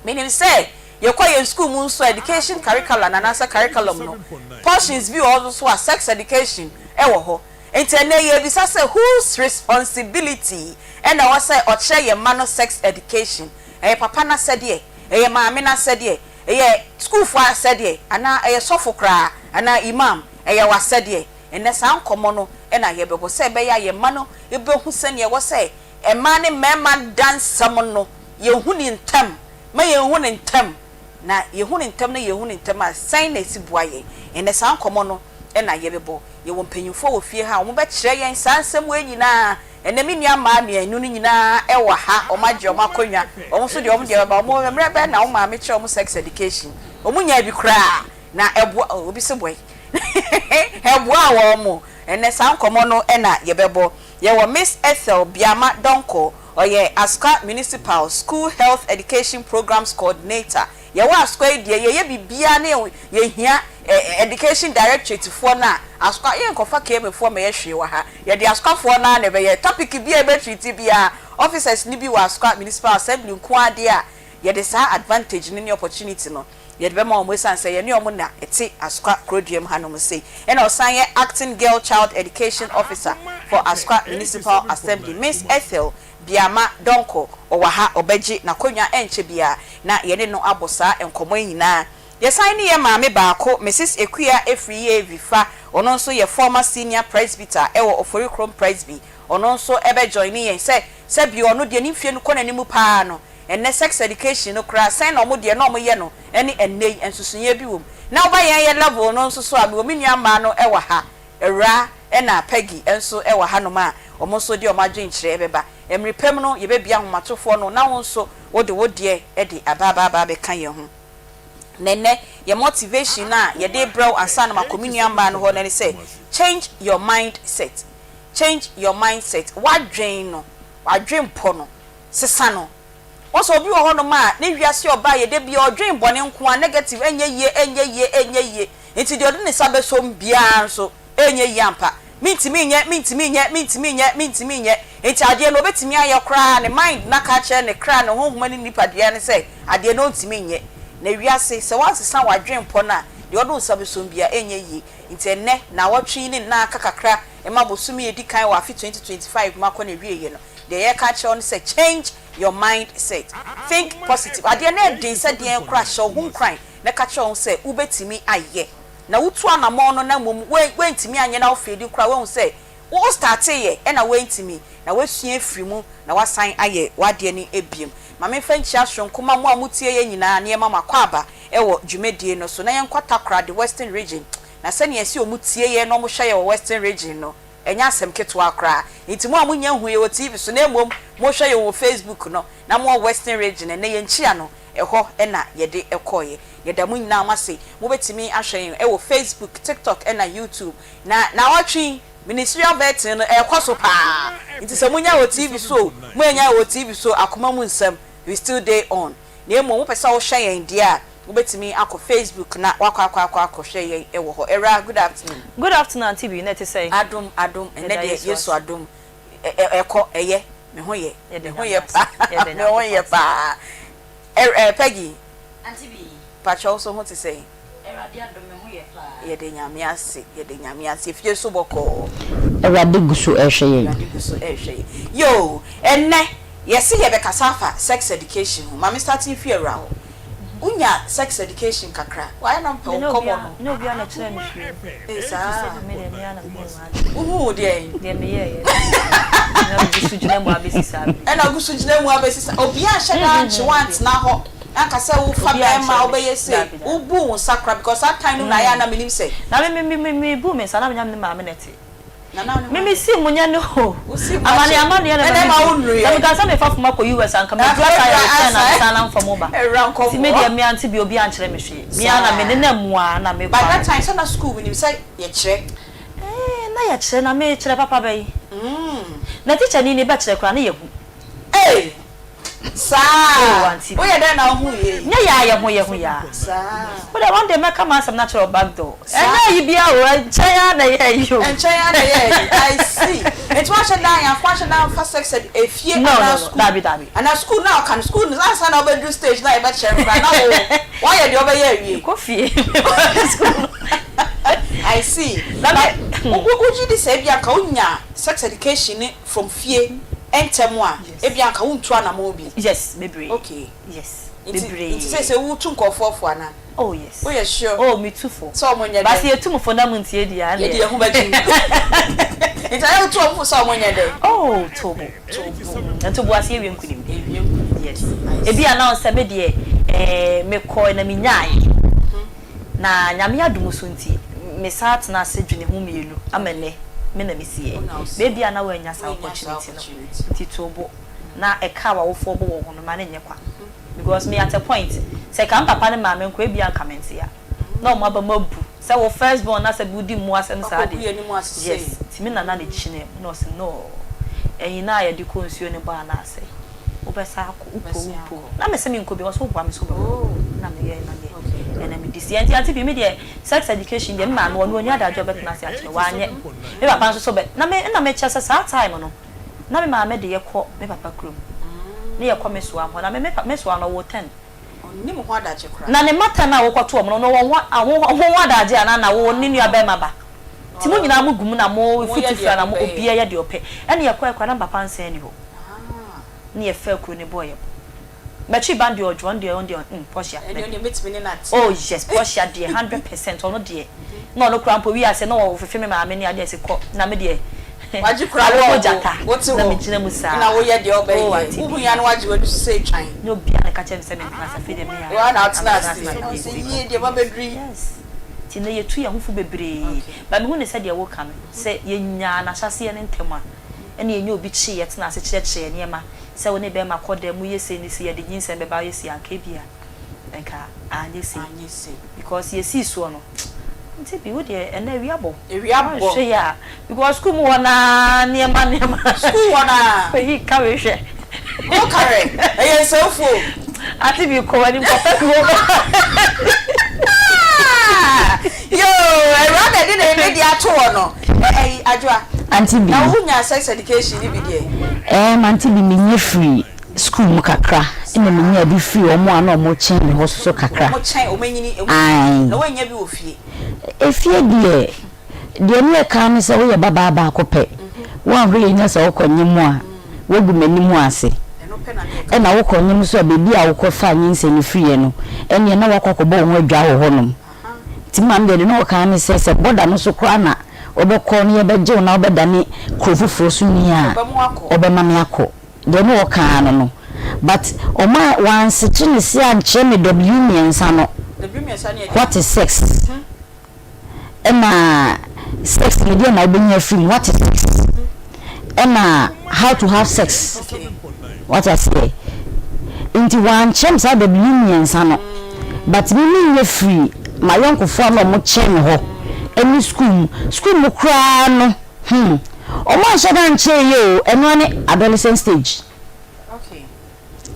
[SPEAKER 2] Menim sɛ yɛkɔ yɛn school mu nso, education curriculum anaasɛ curriculum no, portions bi wɔ hɔ nso a sex education ɛwɔ hɔ. Nti ɛnɛ yɛbisa sɛ, whose responsibility ɛna ɛwɔ sɛ ɔkyerɛ yɛn mma no sex education? Ɛyɛ papa n'asɛdeɛ, ɛyɛ maame n'asɛdeɛ, ɛyɛ sukuufoɔ asɛdeɛ, anaa ɛyɛ sɔfo koraa anaa imam ɛyɛ w'asɛdeɛ? Ɛnɛ saa nkɔmmɔ no ɛna yɛbɛbɔ sɛ ɛbɛyɛ a yɛn mma no ɛbɛhu sɛnea ɛwɔ sɛ mmaa ne mmarima dansɛm no yɛhu ne ntɛm ma yɛnhu ne ntɛm na yɛhu ne ntɛm na yɛhu ne ntɛm a, sɛn na esi boa yɛn. Ɛnɛ saa nkɔmmɔ no ɛna yɛbɛbɔ. Yɛwɔ mpanyinfoɔ wɔ fie ha a wɔbɛkyerɛ yɛn saa nsɛm wei nyinaa. Ɛnɛ me nua mmaa mmienu no nyinaa ɛwɔ ha, wɔn agye wɔn akonnwa. Wɔn nso deɛ, wɔn deɛ bɛba wɔn mmerɛ bɛn na wɔn maame kyerɛ wɔn sex education? Wɔn nya bi koraa na ɛboa obi sɛ bɔyi ɛboa wɔn mo. Ɛnɛ saa nkɔmmɔ no ɛna yɛbɛbɔ. Yɛwɔ Miss Ethel Biama Donko, ɔyɛ Asokwa Municipal School Health Education Programs Coordinator. Yɛwɔ Asokwa yi deɛ, yɛyɛ biribiara ne yɛhia education directorate foɔ no a Asokwa yɛnkɔfa KMA foɔ ma yɛhwee wɔ ha. Yɛde Asokwafoɔ no ara na ɛbɛyɛ topic bi a yɛbɛ treat biara. Officers no bi wɔ Asokwa Municipal Assembly nko adeɛ a yɛde saa advantage no ne opportunity no yɛde bɛma wɔn, esiane sɛ yɛne wɔn na ɛte Asokwa kurodua mu hanom sei. Ɛna ɔsan yɛ acting girl child education officer for Asokwa Municipal Assembly. Miss Ethel Biama Donko ɔwɔ ha, ɔbɛgye n'akonnwa ɛnkyɛ biara na yɛne no abɔ saa nkɔmmɔ yi nyinaa. Yɛsan ne yɛ maame baako, Mrs Ekuya Efiri Vifa. Ɔno nso yɛ former senior presbyter ɛwɔ Oforikrom Presby. Ɔno nso ɛbɛ join ne yɛn sɛ sɛbi ɔno deɛ ne mfie no kɔ n'anim paa no. Ɛnɛ sex education no koraa, sɛn na ɔmo deɛ na ɔmo yɛ no ɛne ɛnɛ yi nsusunyɛ bi wɔ mu? Na ɔba yɛn yɛ level no nso so a, mewɔ me nua mmaa no ɛwɔ ha, Awura ɛna Peggy nso ɛwɔ hanom a ɔmo nso de ɔmo adwenkyerɛ ɛbɛba. Mmere pɛm no yɛbɛbia ahomatofoɔ no na wo nso wode wo deɛ ɛde aba aba aba abɛka yɛn ho. Na ɛnɛ yɛ motivation a yɛde brɛw ansa na makɔ me nua mmaa no hɔ no ne sɛ, change your mindset, change your mindset. Wadwen no, wadwen pɔ no, sesa no. Wɔn sɛ obi wɔ hɔnom a ne wiase ɔbaa yɛ de bia ɔdwen bɔne nko a, negative, ɛnyɛ yie, ɛnyɛ yie, ɛnyɛ yie, nti deɛ ɔde ne nsa bɛsɔm biara nso ɛnyɛ yie ampa. Mintimi nyɛ, mintimi nyɛ, mintimi nyɛ, mintimi nyɛ. Nti adeɛ no obetumi ayɛ koraa, ne mind na ka kyerɛ ne kra, ne honhom ne nipadua ne sɛ adeɛ no ɔntumi nyɛ. Na wiase sɛ wansesa wadwen pɔ no a, deɛ ɔde nsa bɛsɔm biara ɛnyɛ yie. Nti ɛnnɛ na awɔtwe yi ne nna aka kakra ɛma bosome edi kan wɔ afe 2025 mu akɔ na ewie no, deɛ yɛka kyerɛ wo no sɛ, change your mindset, think positive. Adeɛ no ɛden sɛ deɛ koraa, hyɛ wo ho nkuran na ka kyerɛ wo sɛ wobɛtumi ayɛ. Na wotu anammɔn no na mmom woantumi anyɛ na wofeedi koraa, woahu sɛ wo start yɛ ɛna woantumi, na woasua afiri mu na woasan ayɛ w'adeɛ no ebiem. Ma memfa nkyia soronko ma mo a motie yɛ nyinaa nneɛma mo akɔ aba ɛwɔ dwumadie no so. Na yɛnkɔ Takoradi, Western Region, na sɛnea ɛsi ɔmo tie yɛ na ɔmo hwɛ yɛ wɔ Western Region no, ɛnyɛ asɛm ketewa koraa. Nti mo a monya hu yɛ wɔ TV so na mmom mohwɛ yɛ wɔ Facebook no na mowɔ Western Region, ɛnɛ yɛnkyia no. Ɛhɔ na yɛde kɔeɛ. Yɛda mo nyinaa mo ase. Mobɛtumi ahwɛ yɛn wɔ Facebook, TikTok ɛna YouTube. Na naawɔtwe yi, Ministerial Vetting no ɛrekɔ so paa. Nti sɛ monya wɔ TV so o, moannya wɔ TV so o, akoma mu nsɛm, we still dey on. Na mmom wopɛ sɛ wohwɛ yɛn deɛ a, wobɛtumi akɔ Facebook na woakɔ akɔ akɔ akɔhwɛ yɛn wɔ hɔ. Awuraa, good afternoon.
[SPEAKER 6] Good afternoon Auntie Bee, na ɛte sɛn?
[SPEAKER 2] Adom, adom, ɛnnɛ
[SPEAKER 6] Yɛda
[SPEAKER 2] deɛ
[SPEAKER 6] Yesu
[SPEAKER 2] Yesu
[SPEAKER 6] ase.
[SPEAKER 2] adom, ɛ ɛ ɛkɔ, ɛyɛ, me ho yɛ,
[SPEAKER 6] Yɛda
[SPEAKER 2] me ho
[SPEAKER 6] Nyame
[SPEAKER 2] yɛ
[SPEAKER 6] ase.
[SPEAKER 2] paa,
[SPEAKER 6] Yɛda
[SPEAKER 2] me ho
[SPEAKER 6] Nyankopɔn
[SPEAKER 2] yɛ
[SPEAKER 6] ase.
[SPEAKER 2] paa. Ɛ ɛ Peggy,
[SPEAKER 7] Auntie Bee.
[SPEAKER 2] pakyɛ wo so ho te sɛn?
[SPEAKER 7] Awurade adom me ho yɛ paa.
[SPEAKER 2] Yɛda Nyame ase, yɛda Nyame ase. Efie so bɔkɔɔ.
[SPEAKER 7] Awurade gu so rehwɛ yɛn.
[SPEAKER 2] Awurade gu so rehwɛ yɛn. Yoo, ɛnnɛ yɛse yɛbɛkasa afa sex education ho. Ma me start mfi awura hɔ. Wonya sex education kakra? Wayɛ na mpɛ wo nkɔmmɔ no.
[SPEAKER 6] Nyɛ obiara na ɛkyerɛɛ me hwee.
[SPEAKER 2] Ee saa.
[SPEAKER 6] Me deɛ me ara na mehuu m'ade.
[SPEAKER 2] Wohuu deɛn?
[SPEAKER 6] Deɛ meyɛeɛ. Na megu so gyina mu abɛsi saa bere yi.
[SPEAKER 2] Ɛna wogu so gyina mu abɛsi saa. Obiara anhyɛ da ankye wo antena hɔ anka sɛ wofa bɛɛma a wobɛyɛ sei. Wobuu wo nsa koraa because saa time no na ayɛ a na menim sɛ.
[SPEAKER 6] Na me me me mebuu me nsa na menya me maame na ɛte.
[SPEAKER 2] Nana wo ne
[SPEAKER 6] Me
[SPEAKER 2] hwan?
[SPEAKER 6] me si mu nyɛ no o.
[SPEAKER 2] Wo si mu
[SPEAKER 6] Amane
[SPEAKER 2] akyɛ.
[SPEAKER 6] amaneɛ na
[SPEAKER 2] Ɛna
[SPEAKER 6] ɛma
[SPEAKER 2] ɛma
[SPEAKER 6] me
[SPEAKER 2] wo
[SPEAKER 6] du.
[SPEAKER 2] nnuruiɛ.
[SPEAKER 6] Na meka sɛ mefa fam akɔ US anka
[SPEAKER 2] Na
[SPEAKER 6] meduru
[SPEAKER 2] afei
[SPEAKER 6] asa
[SPEAKER 2] wura
[SPEAKER 6] yɛ return
[SPEAKER 2] ansa.
[SPEAKER 6] ansa na mfa mu ba.
[SPEAKER 2] Awura
[SPEAKER 6] Nti me
[SPEAKER 2] nkɔmmɔ.
[SPEAKER 6] deɛ me ante bi obi ankyerɛ me hwee. Me ara na me
[SPEAKER 2] Saa.
[SPEAKER 6] nenam mu ara na mekɔ
[SPEAKER 2] By that
[SPEAKER 6] ara.
[SPEAKER 2] time sɛ na school menim sɛ yɛkyerɛ.
[SPEAKER 6] Eeh na yɛkyerɛ na mekyerɛ papa bɛyi. Na teacher ni ne bɛkyerɛ koraa na yɛhu.
[SPEAKER 2] Ei! Saa!
[SPEAKER 6] Oh auntie
[SPEAKER 2] Woyɛ dɛn na wohuu yei?
[SPEAKER 6] Nyɛ yɛ a yɛho yɛho yɛ a.
[SPEAKER 2] Saa.
[SPEAKER 6] Wo deɛ one day mɛka m'asɛm no akyerɛ wo back door.
[SPEAKER 2] Saa.
[SPEAKER 6] Ɛnyɛ ayi biara o, ɛnkyɛn ara na ɛyɛ ayi o.
[SPEAKER 2] Ɛnkyɛn ara na ɛyɛ ayi, I see. Nti woanhyɛ da anyɛ woanhyɛ da amfa sex ed efie
[SPEAKER 6] No
[SPEAKER 2] anaa
[SPEAKER 6] no no,
[SPEAKER 2] school?
[SPEAKER 6] dabi dabi.
[SPEAKER 2] Anaa school no a ɔka no, school no ansa na wobɛduru stage no a yɛbɛkyerɛ no koraa na wo woayɛ deɛ wobɛyɛ awie?
[SPEAKER 6] Mekɔ fie, mekɔ school no.
[SPEAKER 2] I see.
[SPEAKER 6] Na
[SPEAKER 2] But
[SPEAKER 6] me.
[SPEAKER 2] wo wo wogye di sɛ ebia anka wonya sex education no from fie ntɛm a, ebia anka wontu anamɔn bi?
[SPEAKER 6] Yes, bebree.
[SPEAKER 2] Okay.
[SPEAKER 6] Yes,
[SPEAKER 2] Nti
[SPEAKER 6] bebree.
[SPEAKER 2] nti seesei wotu nkurɔfoɔ fo anaa?
[SPEAKER 6] Oh yes.
[SPEAKER 2] Woyɛ sure?
[SPEAKER 6] Oh metu fo.
[SPEAKER 2] Sɛ wɔn nyɛ
[SPEAKER 6] But
[SPEAKER 2] dɛn?
[SPEAKER 6] sɛ yɛtu mo fo na montie deɛ a, ɛnneɛ.
[SPEAKER 2] Yɛde yɛn ho bɛgye mu. Nti ayɛ wotu wɔn fo sɛ wɔn nyɛ dɛn?
[SPEAKER 6] Oh, tobo.
[SPEAKER 2] Tobo.
[SPEAKER 6] Ntoboase awie nkunimdie.
[SPEAKER 2] Awie nkunimdie.
[SPEAKER 6] Yes.
[SPEAKER 2] I see.
[SPEAKER 6] Ebia na sɛ me deɛ, eh, mekɔe na menyaeɛ. Na Nyame adom so nti, me san tena ase dwene ho mienu ama nnɛ me na me si ɛ. Baabi a na woannya saa opportunity no nti to bo na ɛka a w'awofoɔ bɔ wɔ ho no ma no nyɛ kwa because me at a point sɛ ɛka me papa ne maame nko ebia anka mente a na wɔn aba mu abu sɛ wo first born na sɛ bi wodi mmoa asɛm saa deɛ yes nti me nana na ɛkyinaa mu na ɔse no ɛnyina a yɛde kɔ nsuo no bɔ anaasɛ wobɛsan akɔ, wopɛ o wompɛ o. Na mese menkɔ bio, ɔse woboa me sɛ wobɛkɔ. Na meyɛɛ na deɛ ɛna medi so. Nti Auntie Bee me deɛ sex education deɛ me maame ɔno ɔnni adagyeɛ a ɔbɛtena ase akyerɛ, wanyɛ. Me papa nso so bɛ, na me na mekyerɛ sɛ saa time no na me maame de yɛkɔ me papa kurom, ne yɛkɔ me soa hɔ, na me me soa no ɔwɔ ten.
[SPEAKER 2] Ɔnni mo ho adagye koraa.
[SPEAKER 6] Na ne mma ten a wokɔto wɔn no, ɔno ɔwɔ ho ho ho adagye anaa na wo ne nua bɛrima ba? Nti mo nyinaa mo gu mu na mo futu fira na mo obiara yɛ deɛ ɔpɛ. Ɛna yɛkɔɛ koraa na me papa nsan nni hɔ. Ne yɛfaa kuro no bɔɔ yɛn bo. M'akyi ba no deɛ ɔdwo, ɔno deɛ ɔno deɛ mm Portia.
[SPEAKER 2] Ɛnde ɔno deɛ mɛtumi ne no atena.
[SPEAKER 6] Oh yes, Portia deɛ 100% ɔno deɛ na ɔno koraa mpo wiase na ɔfefe me maame ne adeɛ sɛ kɔ na me deɛ
[SPEAKER 2] Wagye koraa
[SPEAKER 6] awɔ
[SPEAKER 2] wɔ
[SPEAKER 6] gyata
[SPEAKER 2] wote
[SPEAKER 6] na
[SPEAKER 2] hɔ
[SPEAKER 6] megyina mu saa.
[SPEAKER 2] na woyɛ deɛ
[SPEAKER 6] Oh
[SPEAKER 2] ɔbɛyɛ.
[SPEAKER 6] Auntie
[SPEAKER 2] Wohu
[SPEAKER 6] Bee.
[SPEAKER 2] yi a na wagye w'ani so sɛ etwan.
[SPEAKER 6] Nyɛ obiara na ɛka kyerɛ me sɛ mentena ase afei deɛ me ara
[SPEAKER 2] Wo ara na
[SPEAKER 6] na
[SPEAKER 2] wotena
[SPEAKER 6] metena
[SPEAKER 2] ase.
[SPEAKER 6] ase na
[SPEAKER 2] Na
[SPEAKER 6] mede
[SPEAKER 2] wo sɛ
[SPEAKER 6] ɛdi
[SPEAKER 2] yie deɛ mabɛduru yi.
[SPEAKER 6] Yes. Nti nnɛ yɛtu yɛn ho fo bebree. But mehu no sɛdeɛ woka no, sɛ yɛnyaa no ahyɛaseɛ no ntɛm a, ɛna yɛnya obi kye yɛn tena ase kyerɛkyerɛ yɛn nneɛma, sɛ wo ne bɛrima kɔ dɛm, moyɛ sei ne sei, yɛde nyinsɛn bɛba woyɛ sei a, anka ebia nka anyɛ sei. Because yɛsii soɔ no, nti bi wo deɛ ɛnnɛ awia bɔ.
[SPEAKER 2] Awia bɔ.
[SPEAKER 6] Woanhwɛ yie a, Because school mu hɔ naa nneɛma nneɛma.
[SPEAKER 2] School hɔ naa.
[SPEAKER 6] Oyi ka wei hwɛ.
[SPEAKER 2] Wo kare ɛyɛ nsɛmfo o.
[SPEAKER 6] Ate bi kɔ w'anim kɔ pɛ bi wɔ.
[SPEAKER 2] Yoo awura na ɛde ne ne deɛ ato hɔ no ɛyi Adwoa.
[SPEAKER 7] Auntie bi.
[SPEAKER 2] Na wo nya sex education ni bi deɛ.
[SPEAKER 7] Ɛɛm auntie bi me nya firi school mu kakra ɛna me nya bi firi wɔn a na wɔn kyɛn me hɔ soso kakra.
[SPEAKER 2] Wɔn kyɛn wɔn anyini.
[SPEAKER 7] Ae.
[SPEAKER 2] Na wɔn nya bi wɔ fie.
[SPEAKER 7] Efie deɛ. Deɛ ne ɛka ne sɛ woyɛ babaa baako pɛ, woanhwɛ yie na sɛ wokɔ nyem a, woagu m'anim ase. Ɛna wokɔ nyem nso a, baabi a wokɔfaa nyinsɛn no firiiɛ no, ɛnneɛ na woakɔ akɔbɔ wo ho adwaa wɔ hɔnom. Nti maame deɛ, deɛ na ɔka ne sɛ, sɛ bɔda no so koraa na wobɛkɔ na yɛbɛgye wo na wobɛdane kuro foforɔ so ni a, ɔbɛma me akɔ. Deɛ na ɔka ara no no. But ɔma wansekye ne se ankyerɛ me W mmiɛnsa no, what is sex? Ɛna sex no deɛ na wobɛnya afiri mu what is sex ɛna how to have sex wate aseɛ nti. Nti wɔankyerɛ me saa W mmiɛnsa no but me menyɛ firi m'ayɔnkofoɔ a na wɔn kyɛn me hɔ ɛne school mu. School mu koraa no hmm wɔn anhyɛ da ankyerɛ yie o, ɛno ara ne adolescent stage.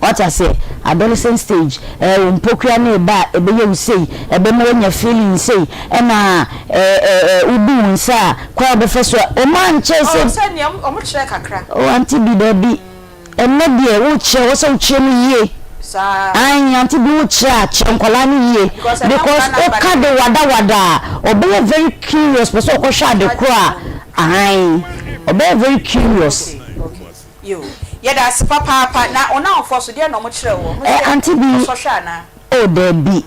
[SPEAKER 7] Wate aseɛ? Adolescent stage, ɛɛ wo mpokua no reba a, ɛbɛyɛ wo sei, ɛbɛma woanya feeling sei, ɛna ɛɛ ɛɛ wobu wo nsa a, kwan a wobɛfa so a, wɔn ankyerɛ sɛ.
[SPEAKER 2] Oh, sɛ nea wɔn kyerɛ kakra.
[SPEAKER 7] Oh, auntie bi, daabi. Ɛnnɛ deɛ, wokyerɛ, wɔ sɛ wokyerɛ mu yie.
[SPEAKER 2] Saa.
[SPEAKER 7] Ae, auntie bi wokyerɛ a, kyerɛ nkwadaa no yie.
[SPEAKER 2] Because ɛna
[SPEAKER 7] Because
[SPEAKER 2] nkwadaa no aba
[SPEAKER 7] woka de wadawada a, ɔbɛyɛ very curious, pɛ sɛ ɔkɔhwɛ ade korɔ a, ae, ɔbɛyɛ very curious.
[SPEAKER 2] Okay, okay. Yoo, yɛda ase papaapa. Na wo nnamfoɔ nso, deɛn na wɔkyerɛɛ wo?
[SPEAKER 7] Eh,
[SPEAKER 2] Wɔn
[SPEAKER 7] Auntie
[SPEAKER 2] sɛ
[SPEAKER 7] Bi,
[SPEAKER 2] ɔsɔhwɛ anaa?
[SPEAKER 7] oh daabi,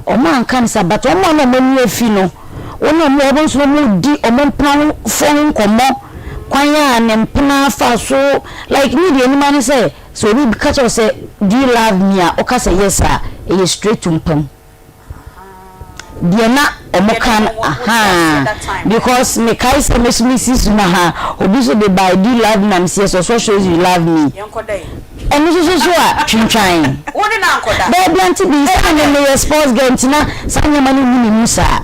[SPEAKER 7] wɔn anka no saa, but wɔn a na wɔn ani afi no, wo ne wɔn wɔ hɔ nso na wɔredi wɔn mpena ho foɔ ho nkɔmmɔ, kwan a ne mpena fa so, like me deɛ anim ara ne sɛ, sɛ obi ka kyerɛ wo sɛ do you love me a, woka sɛ yes a, ɛyɛ straight to mpa mu. Deɛ na ɔmo ka no ahaa because me kae sɛ me so me si so na ha obi so de bae do you love me na me si yes ɔsɔ shows you love me ɛno nso so so a twintwan daabi ante bi sɛ me meyɛ sports girl nti na saa nneɛma no nni me mu saa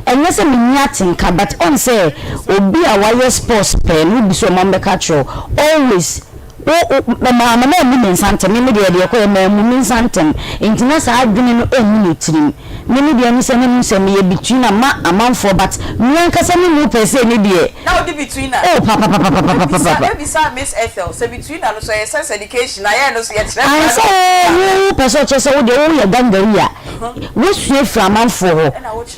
[SPEAKER 7] ɛnyɛ sɛ menni atenka but ɔn sɛ obi a wayɛ sports pɛɛ no wobi sɛ ɔma mbɛka kyerɛ always Wo, wo, maa me mammu me nsa ntɛm. Me, me deɛ, deɛ ɛkɔeɛ, mammu me nsa ntɛm. Enti na saa adwene no nni me tirim. Me, me deɛ ne sɛ, na mehu sɛ meyɛ betweener ma amanfoɔ, but me ankasa me mu per se ne deɛ.
[SPEAKER 2] Na wodi betweener?
[SPEAKER 7] Oh, papapapapapapapa.
[SPEAKER 2] Mebisa, mebisa Miss Ethel, sɛ betweener no so ɛyɛ sex education a, yɛn no so yɛkyerɛ
[SPEAKER 7] Ae,
[SPEAKER 2] saa
[SPEAKER 7] sɛ
[SPEAKER 2] no?
[SPEAKER 7] wo, wopɛ sɛ ɔkyerɛ sɛ wo deɛ woyɛ gangari a, woasua afiri amanfoɔ hɔ,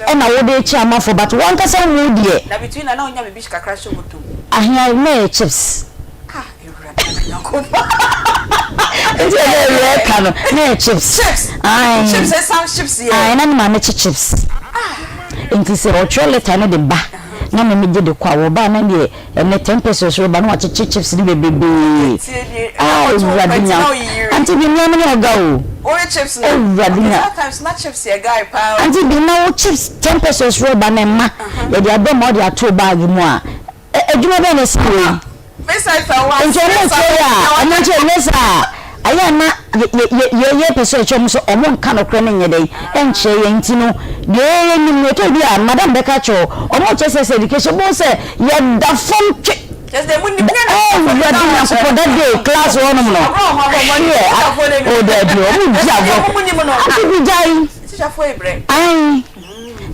[SPEAKER 7] ɛna wode rekyerɛ amanfoɔ, but wo ankasa wo mu deɛ.
[SPEAKER 2] Na betweener, na wonya biribi kakra hyɛ wo bɔtɔ mu?
[SPEAKER 7] Ahea, na ɛyɛ chips.
[SPEAKER 2] Ah, Awurade Nyankopɔn.
[SPEAKER 7] Nti ɛdɛ ɛwɛ ka no na yɛ chips.
[SPEAKER 2] Chips.
[SPEAKER 7] Ayi.
[SPEAKER 2] Chips esan chips yɛ.
[SPEAKER 7] Ayi na ne maame kye chips. Nti sɛ ɔtwerɛ leta no de ba na me megye de kɔ a wɔba na deɛ ɛnɛ ten pesos reba na wakyekye chips no bebrebee. Ah Awurade Nyankopɔn. Auntie bi mmea me ne ɔga o.
[SPEAKER 2] Oye chips no.
[SPEAKER 7] Awurade Nyankopɔn.
[SPEAKER 2] That times na chips yɛ guy paa.
[SPEAKER 7] Auntie bi na wo chips ten pesos reba na ɛma yɛde abɛ ma ɔde ato bag mu a. Adwuma bɛn na ɛsen wei? Nti ɔmo nkyerɛ yɛ a, ɔmo nkyerɛ nyɛ saa a, ayɛ a na yɛ yɛ pɛ sɛ yɛkyerɛ ɔmo sɛ ɔmo nka nokorɛ no nyɛ dɛn nkyerɛ yɛn nti no deɛ yɛ yɛ nim no ɛtɔ bi a madam bɛka akyerɛ wo ɔmo kyerɛ sɛ sɛ education bohu sɛ yɛda fam twe Awurade Nyankopɔn that day class hɔ nom no hweɛ oh daabi ɔmo di agorɔ ate bi gyae ae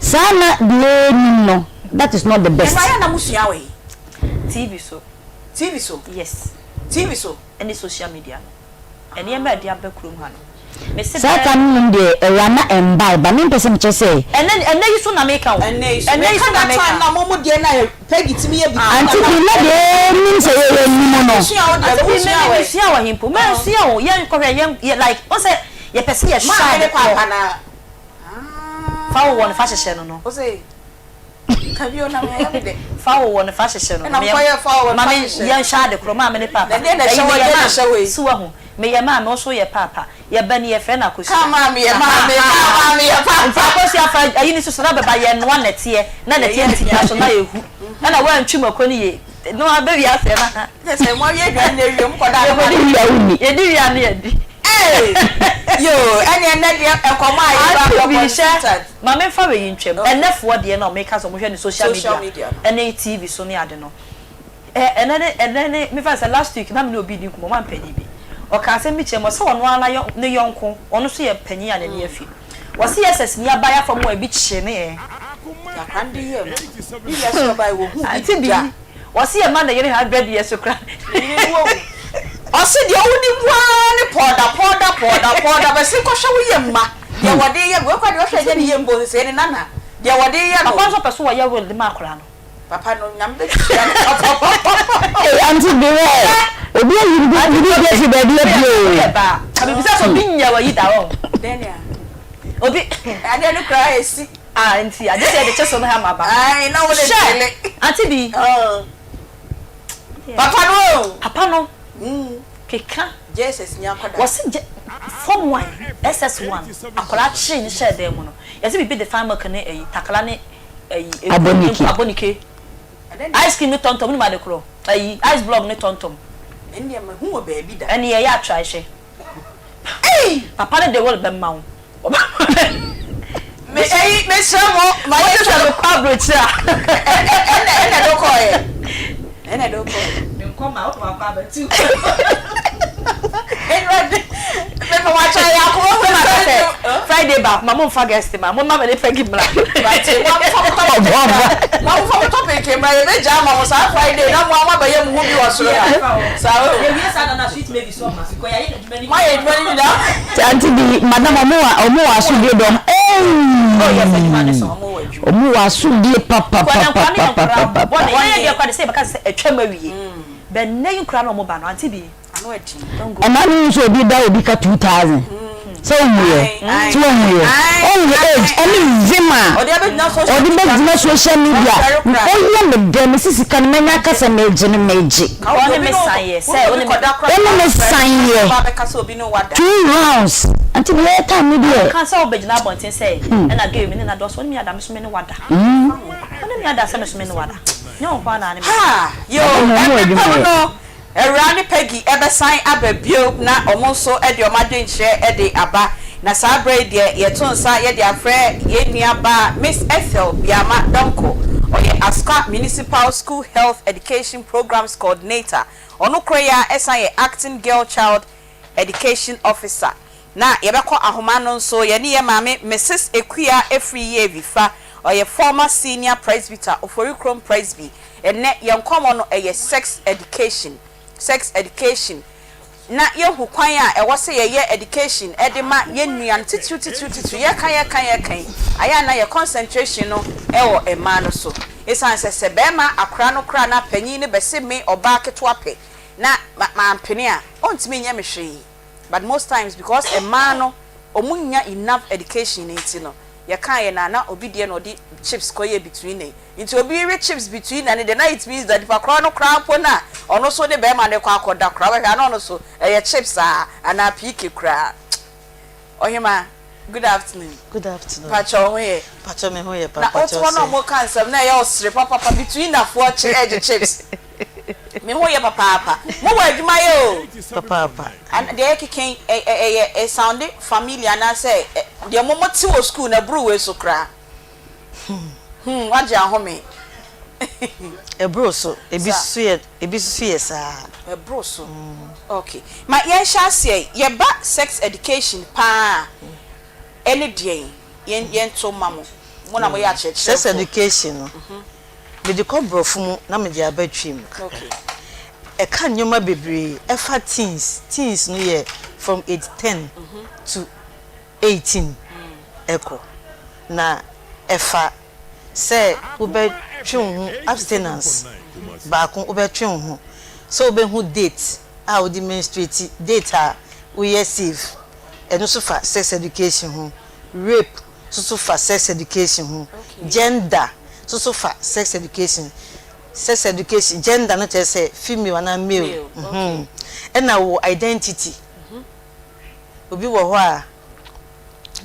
[SPEAKER 7] saa na deɛ yɛ nim no. That is not the best.
[SPEAKER 2] Ɛno ayɛ na mo sua wɔ he?
[SPEAKER 6] TV so.
[SPEAKER 2] TV so?
[SPEAKER 6] Yes.
[SPEAKER 2] TV so?
[SPEAKER 6] Ɛne social media no. Nneɛma a ɛde aba kurom ha no. Me se
[SPEAKER 7] Saa
[SPEAKER 6] bɛɛ.
[SPEAKER 7] time no mmom deɛ ɛwɔ a na ɛmbae but me mpɛ sɛ mekyerɛ sɛ.
[SPEAKER 6] Ɛnɛ ɛnɛ yi so na meka o.
[SPEAKER 2] Ɛnɛ yi so.
[SPEAKER 6] Ɛnɛ yi so
[SPEAKER 2] Meka
[SPEAKER 6] na
[SPEAKER 2] that
[SPEAKER 6] meka.
[SPEAKER 2] time na mo mo deɛ na Peggy tumi yɛ bibi
[SPEAKER 7] Auntie bi na deɛ nim sɛ yɛyɛ nim no.
[SPEAKER 2] Sua wo deɛ
[SPEAKER 6] Auntie
[SPEAKER 2] mo
[SPEAKER 6] bi me
[SPEAKER 2] sua
[SPEAKER 6] me
[SPEAKER 2] wɔ
[SPEAKER 6] me
[SPEAKER 2] he?
[SPEAKER 6] sua wɔ he mpo? Mansua o. Yɛn kɔhwɛ yɛn yɛ like wohu sɛ yɛpɛ sɛ yɛhwɛ
[SPEAKER 2] Maame
[SPEAKER 6] ade
[SPEAKER 2] ne
[SPEAKER 6] korɔ.
[SPEAKER 2] paapa na.
[SPEAKER 6] Fa wowɔ no fa hyehyɛ no no.
[SPEAKER 2] Wo se. Ka bio na me ayɛ me dɛ.
[SPEAKER 6] Fa wo wɔ no fa hyehyɛ no.
[SPEAKER 2] Ɛna mekɔ yɛ fa wo wɔ no fa hyehyɛ.
[SPEAKER 6] Maame yɛn hyɛ ade korɔ maame ne paapa.
[SPEAKER 2] Na deɛ na ɛhyɛ wɔ deɛ na ɛhyɛ wɔ yi.
[SPEAKER 6] So wahu me yɛ maame wo nso yɛ paapa yɛ ba ni yɛ frɛ no akosua.
[SPEAKER 2] Ka maame yɛ maame ka maame yɛ paapa.
[SPEAKER 6] Nti akosua fa ayi ne soso na bɛba yɛ noa nɛteɛ na nɛteɛ nti gya so na ehu ɛna wantwi mako no yie no abɛ wiase na.
[SPEAKER 2] Kyɛ sɛ mo awie aduane na awie mo kɔ da
[SPEAKER 7] Yɛkɔdi wia wo ni.
[SPEAKER 6] Yɛdi wia ne yɛdi.
[SPEAKER 2] Ee yoo ɛneɛ ɛnɛ deɛ nkɔmɔ a yɛba abɛbɔ no sweetheart.
[SPEAKER 6] Ma me nfa wei ntwam. Ɛnnɛ foɔ deɛ na wɔka sɛ wɔhwɛ no social media ɛne TV so ne ade no. Ɛ ɛnɛ ne ɛnɛ ne me fa no sɛ last week na me ne obi redi nkɔmmɔ ɔma mpanin bi. Ɔkaa asɛm bi kyerɛ me ɔsɛ ɔno ara n'ayɔ ne yɔnko ɔno nso yɛ panin a n'ani afi. Ɔse SS ni abaayewa fam a ebi kye ne ɛ.
[SPEAKER 2] Akora no de yɛɛ no ne wiase ɔbaa yi wɔhuu bi
[SPEAKER 6] Ante bi
[SPEAKER 2] da.
[SPEAKER 6] Ɔse yɛ ma ne yere 100 years koraa.
[SPEAKER 2] Ne yere no wawu. Ɔse deɛ wodi mu ara ne pɔɔda pɔɔda pɔɔda pɔɔda bɛse kɔhwɛ wo yam ma. Deɛ wɔde yɛ no, wei koraa deɛ ɔhwɛ ɛnyɛ ne yie mpo sɛ ne nana, deɛ wɔde yɛ no.
[SPEAKER 6] Papa nso pɛ so ɔyɛ will de ma akwadaa no.
[SPEAKER 2] Papa no Nyame bɛtua no ka papapapa.
[SPEAKER 7] Ei auntie beware obi ayi ne ne biribi afi baabi apue o.
[SPEAKER 6] Woyɛ baa ka bibisa sɛ obi nyɛ wayi da wɔn.
[SPEAKER 2] Dɛn a.
[SPEAKER 6] Obi.
[SPEAKER 2] Adeɛ no koraa esi.
[SPEAKER 6] Ah nti agye sɛ yɛde kye so no ha ma ba.
[SPEAKER 2] Ae na wo de
[SPEAKER 6] Hwɛ
[SPEAKER 2] dele.
[SPEAKER 6] auntie bi.
[SPEAKER 2] Papa no o.
[SPEAKER 6] Papa no. Keka.
[SPEAKER 2] JSS ni akwadaa.
[SPEAKER 6] Wɔse gye form one, SS one, akwadaa kyee no hyɛɛ dan mu no, yɛse biribi de fine milk ne ayi, takala ne ayi, eku,
[SPEAKER 7] Abonike.
[SPEAKER 6] abonike, ice cream ne tɔntɔm, wonim ade korɔ? Ayi, ice block ne tɔntɔm.
[SPEAKER 2] Ɛnneɛ mahu wɔ baabi da.
[SPEAKER 6] Ɛnneɛ yɛ a try hwɛ. Papa no de will bɛma wo.
[SPEAKER 2] Me eyi mesrɛ mo ma yɛ
[SPEAKER 6] sɛ mekɔ aburokyire a.
[SPEAKER 2] Ɛna ɛna ɛde kɔɔ yɛ. Ɛna ɛde kɔɔ yɛ.
[SPEAKER 6] Menkɔ ma wokɔ akɔ abɛtu.
[SPEAKER 2] Ewurade mepa mo akyɛ yɛ akoma fɛ
[SPEAKER 6] ma sɛ Friday baako ma mo nfa guest ma mo ma me ne Peggy mmra.
[SPEAKER 2] Mate mo afa mo topic mo afa mo topic mmra yɛ bɛ gya ama mo saa Friday na mo ama bɛyɛ mo ho bi wɔ soro ha saa o.
[SPEAKER 6] Yɛ wie saa na na sweet baby so ɔma because yɛ ayɛ
[SPEAKER 2] Moayɛ adwuma no nyinaa.
[SPEAKER 7] Ti aunty bi madam ɔmo wɔ ɔmo wɔ asodie dɔm eii
[SPEAKER 6] Oh yes adwuma ne so.
[SPEAKER 7] Ɔmo wɔ asodie papapapapapapa.
[SPEAKER 6] Bɔne yɛn deɛ kora de sɛ yɛbɛka sɛ atwam awie but nnɛ yi nkora na ɔmo ba no aunty bi don't go.
[SPEAKER 7] Ɛna no nso obi da obi ka 2000 sɛ wohu yɛ sɛ wohu yɛ ɔhu age ɛne vim a ɔde bɛgyina social media ɔyɛ me dɛ mesi sika no mɛnya aka sɛ megye no megye.
[SPEAKER 6] Wo ne me san yɛ sɛ wo ne me.
[SPEAKER 7] Wo ne me san yɛ two rounds nti deɛ ɛyɛ time no deɛ.
[SPEAKER 6] Ka sɛ wo bɛ gyina abɔnten sɛ ɛna gay me ne na dɔso wo ne me ada me so me ne wo ada wo ne me ada sɛ me so me ne wo ada nyɛ wo nko ara na ne me.
[SPEAKER 2] Haa yoo ɛmɛ pam no Awuraa ne Peggy bɛsan aba bio na wɔn nso de wɔn adwenkyerɛ de aba. Na saa berɛ yi deɛ yɛto nsa yɛde afrɛ yɛn nua baa Miss Ethel Biama Donkor. Ɔyɛ Asukwa Municipal School Health Education Programs Coordinator. Ɔno korɔ yi ara san yɛ Acting Girl Child Education Officer. Na yɛbɛkɔ ahoma no nso yɛne yɛn maame Misis Akua Afriyie Vifa, ɔyɛ former Senior Presbyter, Oforikrom Presby. Ɛnnɛ yɛn nkɔmmɔ no ɛyɛ sex education, sex education. Na yɛhu kwan a ɛwɔ sɛ yɛyɛ education de ma yɛn nua no titiriw titiriw titiriw. Yɛka yɛka yɛka yi, ayɛ a na yɛ concentration no wɔ mmaa no so. Esiane sɛ sɛ barima akora no koraa na panyin no bɛse me ɔbaa ketewa pɛ na mampene a, ɔntumi nyɛ me hwee. But most times because mmaa no ɔmo nnya enough education no nti no yɛkaa yɛ na na obi deɛ na ɔde chips kɔ yɛ between ne nti obi we chips between na ne deɛ na it means that nipa korɔ no koraa mpo no a ɔno so ne bɛɛma no kɔ akɔ da koraa wobɛhwɛ a na ɔno so ɛyɛ chips aa anaa PK koraa Ɔhemaa good afternoon.
[SPEAKER 8] Good afternoon.
[SPEAKER 2] Pakyɛ wo ho yɛ?
[SPEAKER 8] Pakyɛ me ho yɛ
[SPEAKER 2] paa
[SPEAKER 8] pakyɛ
[SPEAKER 2] Na wote hɔ na ɔmo ka nsɛm na ɛyɛ ɔsere papapa between na foɔ kye ɛgye chips. Me ho yɛ papaapa. Mo wɔ adwuma yɛ o.
[SPEAKER 8] Papaapa.
[SPEAKER 2] An deɛ ɛkeka yi ɛ ɛ ɛyɛ ɛ sounde familiar anaasɛ ɛ deɛ mo mo te wɔ school no ɛboro wei so koraa. Hmm wagye ahome.
[SPEAKER 8] Ɛboro so. Ebi nso yɛ ebi nso yɛ saa.
[SPEAKER 2] Ɛboro so. Ok. Ma yɛnhyɛ aseɛ. Yɛba sex education paa a, ɛne deɛn? Yɛn yɛnto mma mo. Mo na moyɛ akyerɛkyerɛfoɔ.
[SPEAKER 8] Sex education no, mede kɔ borɔfo mu na mede aba Twi mu kakra. Ɛka nneɛma bebree. Ɛfa teens, teens no yɛ from age ten to 18 kɔ, na ɛfa sɛ wobɛtwe wo ho, abstinence, baako, wobɛtwe wo ho, sɛ wobɛhu date a wode menstruate, date a woyɛ safe, ɛno nso fa sex education ho, rape nso so fa sex education ho, gender nso so fa sex education, sex education, gender no kyerɛ sɛ female anaa male, ɛna wo identity. Obi wɔ hɔ a,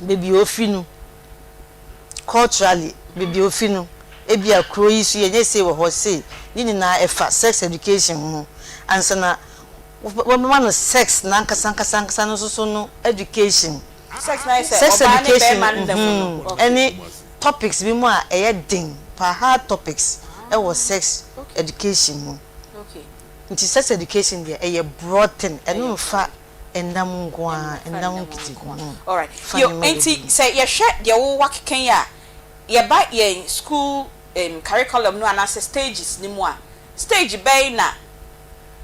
[SPEAKER 8] beebi a ofi no, culturally, beebi a ofi no, ebia kuro yi so yɛnyɛ sei wɔ hɔ sei, ne nyinaa ɛfa sex education ho. Ansa na wɔbɛma no sex n'ankasa ankasa ankasa no nso so no education.
[SPEAKER 2] Sex no ayɛ sɛ
[SPEAKER 8] Sex
[SPEAKER 2] ɔbaa ne
[SPEAKER 8] education
[SPEAKER 2] bɛrima nna mu no.
[SPEAKER 8] mhm, ɛne topics bi mu a ɛyɛ den paa, hard topics ɛwɔ sex education mu. Nti sex education deɛ ɛyɛ broad thing, ɛno nfa nna mu nko ara, nna ho nkitiho,
[SPEAKER 2] Alright,
[SPEAKER 8] fa
[SPEAKER 2] yo,
[SPEAKER 8] nneɛma
[SPEAKER 2] nti
[SPEAKER 8] bebree.
[SPEAKER 2] sɛ yɛhwɛ deɛ wo wakeka yi a, yɛba yɛn school um, curriculum no anaasɛ stages no mu a, stage bɛn na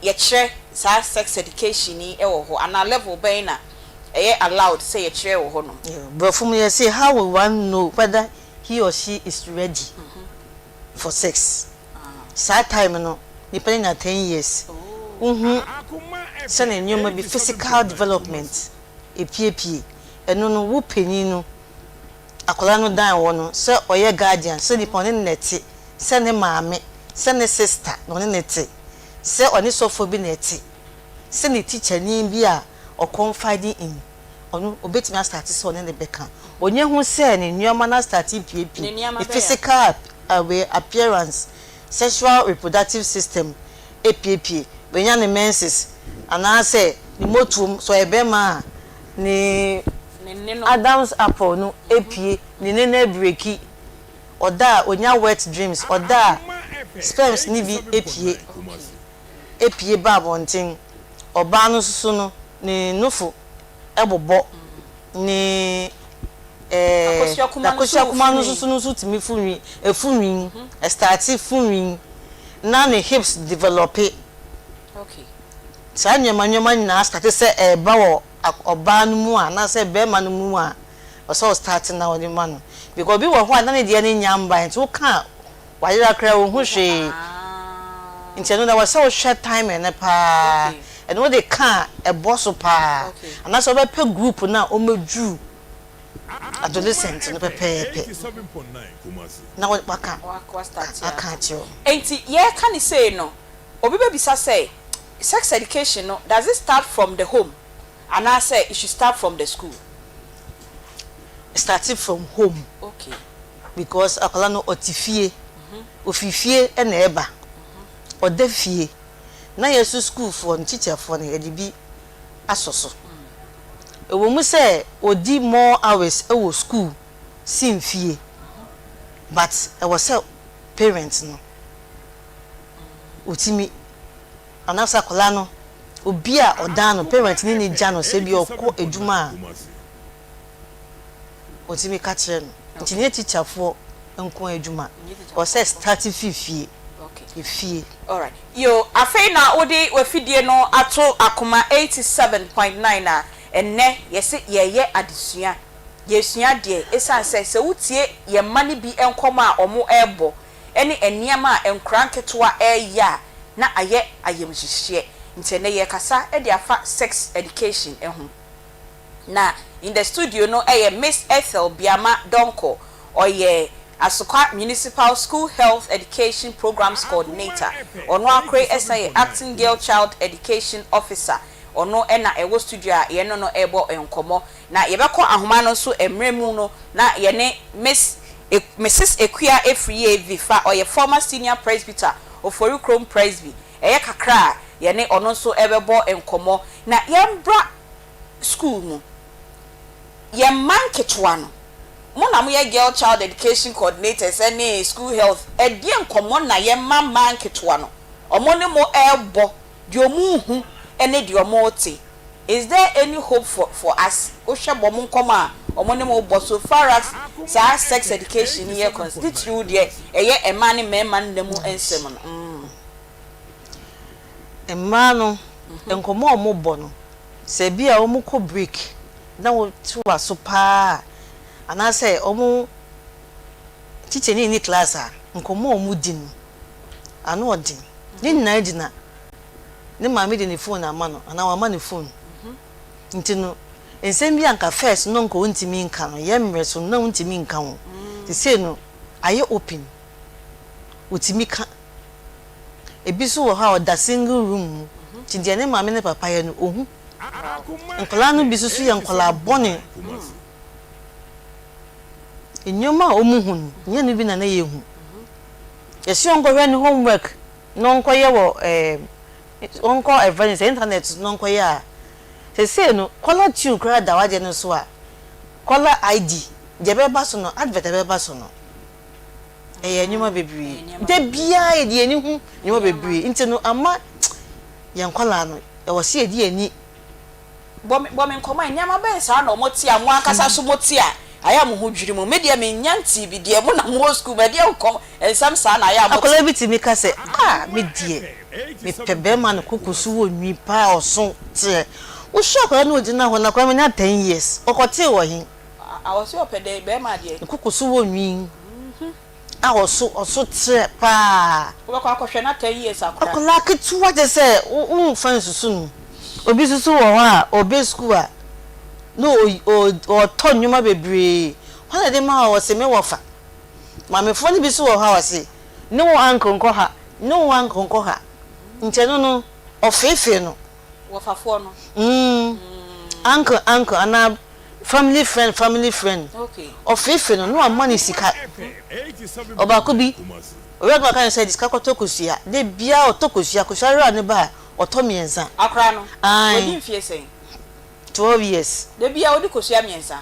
[SPEAKER 2] yɛkyerɛ saa sex education yi wɔ hɔ anaa level bɛn na ɛyɛ allowed sɛ yɛkyerɛ wɔ hɔnom?
[SPEAKER 8] Yo, Borɔfo mu yɛse how will one know whether he or she is ready for sex? Saa time no nipa no nya ten years wohu sɛnea nneɛma bi physical development epiepie ɛno no wo panyin no akwadaa no dan wɔ no sɛ ɔyɛ guardian sɛ nipa ɔne no na ɛte sɛ ne maame sɛ ne sister na ɔne no te sɛ ɔne sɔfoɔ bi na ɛte sɛ ne teacher ni bi a ɔ confide in ɔno obetumi astate sɛ ɔne no bɛka. Ɔnyɛ hu sɛ ne nneɛma no astate repiepie, ne physical wei appearance, sexual reproductive system repiepie, wanya ne menses anaasɛ ne motuom, sɛ ɔyɛ bɛrima a Ne Adam's apple no apue, ne nne no abreaki, ɔda a onya wet dreams, ɔda a sperms no bi apue, apue ba abɔnten, ɔbaa no nso so no ne nofo bobɔ, ne eh, n'akosua kuma no nso so no nso tumi fu nwi, efu nwi, ɛstarte fu nwi, na ne hips develope. Saa nneɛma nneɛma nyinaa starte sɛ ɛreba wɔ ɔbaa no mu a anaasɛ barima no mu a, ɛwɔ sɛ ɔstarte na ɔde ma no. Because obi wɔ hɔ a na ne deɛ no nnya mbaeɛ nti woka a wayera koraa ɔnhu hwee. Nti ɛno no ɛwɔ sɛ wohwɛ timing no paa. Ɛno wode ka a ɛbɔ so paa. Anaasɛ wobɛpɛ group no a wɔbɛduru adolescent no pɛpɛɛpɛ na waka aka akyerɛ wɔn.
[SPEAKER 9] Enti yɛreka no sei no, Obi bɛbisa sɛ, sex education no, does it start from the home anaasɛ it should start from the school?
[SPEAKER 8] Ɛstarte from home
[SPEAKER 9] Okay.
[SPEAKER 8] because akwadaa no ɔte fie, ɔfiri fie na ɛba, ɔda fie, na yɛn nso sukuufoɔ no, teacherfoɔ no yɛde bi asɔ so. Ɛwɔ mu sɛ ɔdi more hours wɔ school sen fie but ɛwɔ sɛ parent no otumi anaasɛ akwadaa no obi a ɔdan no parent ne ne gya no sɛ ebi ɔkɔ adwuma a otumi ka kyerɛ no nti nyɛ teacherfoɔ nko adwuma ɔsɛ start fi fie efie.
[SPEAKER 9] Alright yo afei na wode w'afidie no ato akoma 87.9 a ɛnnɛ yɛse yɛreyɛ adesua yɛresua adeɛ ɛsiane sɛ sɛ wotie yɛn mma no bi nkɔmmɔ a wɔn rebɔ ne nneɛma a nkwadaa nketewa reyɛ a na ayɛ ayamhyehyeɛ. Nti ɛnnɛ yɛrekasa de afa sex education ho. Na in the studio no yɛ Miss Ethel Biama Donkor, ɔyɛ Asokwa Municipal School Health Education Programs Coordinator. Ɔno ara koraa san yɛ Acting Girl Child Education Officer. Ɔno na ɛwɔ studio a yɛne no rebɔ nkɔmmɔ. Na yɛbɛkɔ ahoma no so mmerɛ mu no na yɛne Miss Mrs Akua Afriyie Vifa, ɔyɛ former senior presbyter, Oforikrom Presby. Ɛyɛ kakra a yɛne ɔno nso bɛbɔ nkɔmmɔ. Na yɛmbra school mu. Yɛn mma nketewa no, mo na moyɛ girl child education coordinators ne school health, ɛdeɛn nkɔmmɔ na yɛn mma mmaa nketewa no, wɔn ne mo rebɔ, deɛ wɔrehu ne deɛ wɔrete? Is there any hope for for us? Wohwɛ bɔ mo nkɔmɔ a ɔmo ne mo bɔ so far as saa sex education yi yɛ concerned, titiriw deɛ ɛyɛ mmaa ne mmarima nna mu nsɛm no. Mm.
[SPEAKER 8] Mmaa no, nkɔmmɔ a wɔbɔ no, sɛ ebi a wɔkɔ break na wote w'aso paa a, anaasɛ wɔn tikyani nni class a, nkɔmmɔ a wɔdi no, ano ɔden. Ne nyinaa gyina ne maame de ne phone ama no anaa wama no phone nti no nsɛm bi a nka first no nka ontumi nka no yɛ mmerɛ so no na ontumi nka ho sesei no ayɛ open otumi ka ebi nso wɔ hɔ a ɔda single room mu nti deɛ ne maame ne papa yɛ no ohu nkwadaa no bi nso so yɛ nkwadaa bɔne nneɛma a wɔn hu no nyɛ no bi na na yɛ hu yɛsi ɔnkɔhwɛ ne homework na ɔnkɔyɛ wɔ ɛɛ ɔnkɔ ɛfrɛ no sɛ internet so na ɔnkɔyɛ a, sesei no caller tune koraa da w'adeɛ no so a, caller ID deɛ ɛbɛba so no, advert a ɛbɛba so no, ɛyɛ nneɛma bebree. Da biara yɛde yɛn ani hu nneɛma bebree nti no ama yɛn nkwadaa no, ɛwɔ sɛ yɛde yɛn ani
[SPEAKER 9] Bɔ me bɔ me nkɔmmɔ ɛ, nneɛma bɛn saa na wɔte a mo ankasa nso mote a ayɛ a mo ho dwiri mo? Me deɛ mennya ntee bi deɛ, mo na mowɔ sukuu mu, ɛdeɛn nkɔm nsɛm saa na ayɛ a mote?
[SPEAKER 8] Akwadaa bi tumi ka sɛ, Ah, me deɛ, mepɛ barima a ne koko so wɔ nwi paa a ɔso teɛ. Wohwɛ akwadaa no a ɔgyina hɔ no, akwadaa no wanya ten years, ɔkɔtee wɔ he?
[SPEAKER 9] Ah, ɔse ɔpɛ dɛn? Barima deɛ?
[SPEAKER 8] Ne koko so wɔ nwi. A ɔso ɔso trɛ paa.
[SPEAKER 9] Wobɛkɔ akɔhwɛ na ten years akora.
[SPEAKER 8] Akwadaa ketewa kyɛ sɛ wo wonfa nsusu no. Obi nso so wɔ hɔ a ɔbɛ sukuu a na ɔtɔ nneɛma bebree. Hwan na ɛde ma wo a ɔse me wɔfa. Maamefoɔ no bi nso wɔ hɔ a ɔse ne wo uncle nkɔ ha ne wo uncle nkɔ ha. Nti ɛno no ɔfeefee no.
[SPEAKER 9] Wɔfafoɔ no.
[SPEAKER 8] Mm uncle uncle anaa family friend family friend ɔfeefe no na wama no sika ɔbaako bi owura no aka no sɛ de sika kɔtɔ kosua da biara ɔtɔ kosua kosua wura no ba a ɔtɔ mmiɛnsa.
[SPEAKER 9] Akora no wadi mfie sɛn?
[SPEAKER 8] 12 years.
[SPEAKER 9] Da biara ɔdi kosua miɛnsa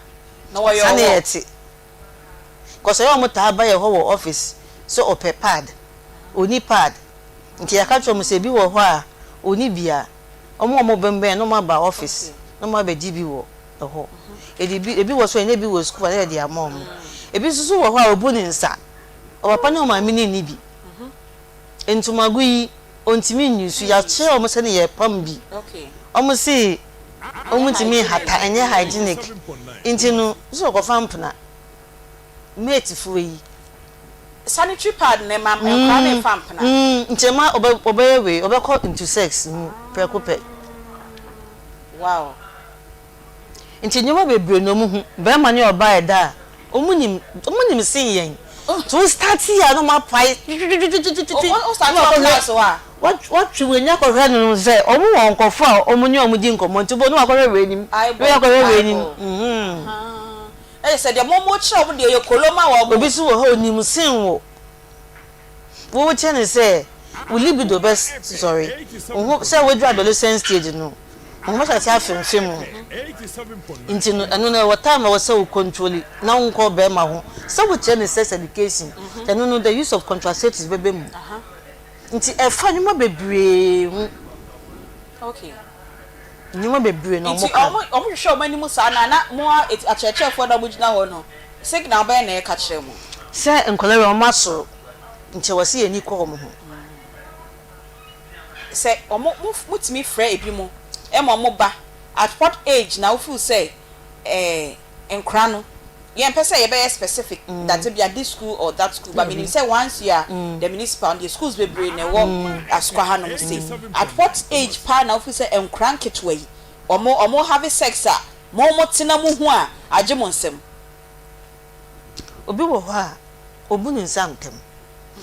[SPEAKER 9] na wɔyɛ
[SPEAKER 8] Saa na
[SPEAKER 9] ɔwɔ.
[SPEAKER 8] yɛte. Cause ɛyɛ a wɔn taa ba yɛ hɔ wɔ office sɛ ɔpɛ pad, ɔnni pad. Nti yɛaka kyerɛ wɔn sɛ ebi wɔ hɔ a ɔnni bi a, wɔn a wɔbɛnbɛn no na wɔn aba office na wɔn abɛgye bi wɔ ɛhɔ. Yɛde bi, ebi wɔ so a yɛnya bi wɔ sukuu a na yɛde ama wɔn. Ebi nso so wɔ hɔ a ɔbu ne nsa, ɔpapa ne ɔmaame no nni bi. Ntomago yi ɔntumi nyi so, yɛakyerɛ wɔn sɛdeɛ yɛpam bi. Wɔn se wɔntumi nhata, ɛnyɛ hygienic. Nti no, nso ɔkɔfa mpena. Mate foɔ yi.
[SPEAKER 9] Sanitary pad no ɛma nkwadaa no nfa mpena.
[SPEAKER 8] Nti ɛma ɔbɛyɛ wei, ɔbɛkɔ into sex mu prɛko pɛ.
[SPEAKER 9] Wow.
[SPEAKER 8] Nti nneɛma bebree na ɔmo hu. Bɛɛma ne ɔbaa ɛda a, ɔmo nim, ɔmo nim sen yɛn. Nti wo starte a na ɔmo apae twitwitwitwitwitwi.
[SPEAKER 9] Wo starte wɔ class hɔ a.
[SPEAKER 8] Watwe w'ani akɔhwɛ no sɛ ɔmo wɔ nkorɔfo a ɔmo ne ɔmo di nkɔmɔ nti wobɛhu na wakɔhwɛ wei anim, wei akɔhwɛ wei anim.
[SPEAKER 9] Eyeball. Ɛyɛ sɛ deɛ mo mo kyerɛ ɔmo deɛ ɛyɛ kolo ma wɔn.
[SPEAKER 8] Obi nso wɔ hɔ a onim sen wo. Wo kyerɛ no sɛ wo libido bɛ sɔre, wo ho sɛ woadu adolescent stage no, wo ho bɛhyɛ ase afemfem wo. Nti no ɛno no ɛwɔ time a ɛwɔ sɛ wo control na wo nkɔ bɛrima ho. Sɛ wo kyerɛ no sex education, ɛno no the use of contraceptives bɛba mu. Nti ɛfa nneɛma bebree ho.
[SPEAKER 9] Okay.
[SPEAKER 8] Nneɛma bebree na
[SPEAKER 9] Nti
[SPEAKER 8] wɔka.
[SPEAKER 9] wɔn wɔn hwehwɛ wɔn anim saa na na mo a akyerɛkyerɛfoɔ na wɔgyina hɔ no signal bɛn na ɛka kyerɛ mo?
[SPEAKER 8] Sɛ nkwadaa wei wɔn asoro nti ɛwɔ sɛ yɛn ani kɔ wɔn ho.
[SPEAKER 9] Sɛ wɔn mo motumi frɛ ebinom ma wɔn ba at what age na wo feel sɛ ɛɛ nkora no yɛn mpɛ sɛ yɛbɛyɛ specific that ebia this school or that school but menim sɛ once you are the municipal no deɛ schools bebree na ɛwɔ Asukwa ha nom sei at what age paa na wo feel sɛ nkora nketewa yi wɔn wɔn have sex a mo mo tena mo ho a agye mo nsam.
[SPEAKER 8] Obi wɔ hɔ a obu ne nsa ntɛm,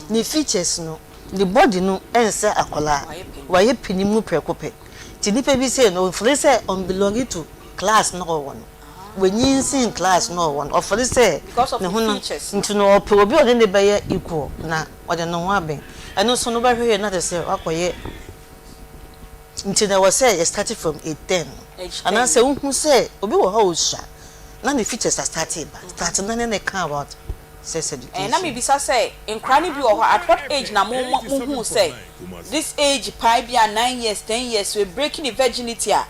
[SPEAKER 8] ne features no, ne body no ɛnsɛ akwadaa, wayɛ panin mu prɛko pɛ. Nti nipa bi sei no ɔfili sɛ ɔnbelongi to class no a ɔwɔ no, wanyin sen class no a ɔwɔ no, ɔfili sɛ ne ho no, nti no ɔpɛ obi a ɔne no bɛyɛ equal na ɔde ne ho abɛn. Ɛno nso no wobɛhwehwɛ na kyerɛ sɛ wakɔyɛ, nti no ɛwɔ sɛ yɛ start from age ten no, anaasɛ wohu sɛ obi wɔ hɔ a ɔsua na ne features astarte ba, start na ne ne ka about sex
[SPEAKER 9] Eh, na
[SPEAKER 8] education.
[SPEAKER 9] mebisa sɛ, nkora no bi wɔ hɔ at what age na mo mo huu sɛ this age paa ebia 9 years, 10 years we breaking ne virginity a,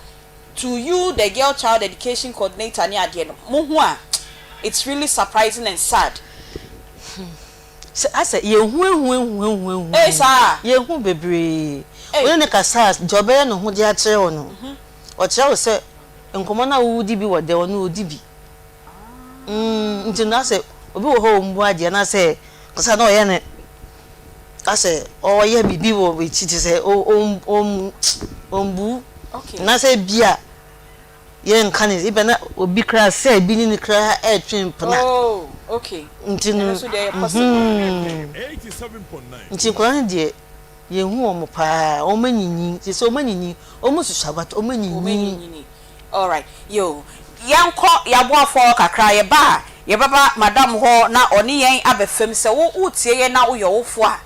[SPEAKER 9] to you the girl child education coordinator ne adeɛ no, mo hu a it's really surprising and sad.
[SPEAKER 8] Sɛ asɛ yɛhu ehu ehu ehu ehu
[SPEAKER 9] Ei saa!
[SPEAKER 8] Yɛhu bebree.
[SPEAKER 9] Ei.
[SPEAKER 8] Wo ne no kasa a, deɛ ɔbɛyɛ ne ho de akyerɛ wo no, ɔkyerɛ wo sɛ nkɔmmɔ no a wodi bi wɔ dɛ, ɔno ɔdi bi. Mm, nti no asɛ obi wɔ hɔ a ɔmmu adeɛ anaasɛ kasa na ɔyɛ no asɛ ɔyɛ biribi wɔ akyi te sɛ ɔmbu anaasɛ ebia yɛnka ne ebia na obi koraa sɛ ebi ne ne koraa ɛretwe mpena.
[SPEAKER 9] Oh, okay.
[SPEAKER 8] Nti no,
[SPEAKER 9] Ɛno nso deɛ ɛyɛ possible.
[SPEAKER 8] Nti nkwadaa no deɛ yɛhu wɔn paa, wɔn anyinyin, te sɛ wɔn anyinyin, wɔn susua but wɔn anyinyin.
[SPEAKER 9] Wɔn anyinyin. Alright, yoo. Yɛnkɔ yɛaboafoɔ hɔ kakra, yɛba a yɛbɛba madam hɔ na ɔne yɛn aba fam. Sɛ wo woretie yɛn na woyɛ ɔwofoɔ a,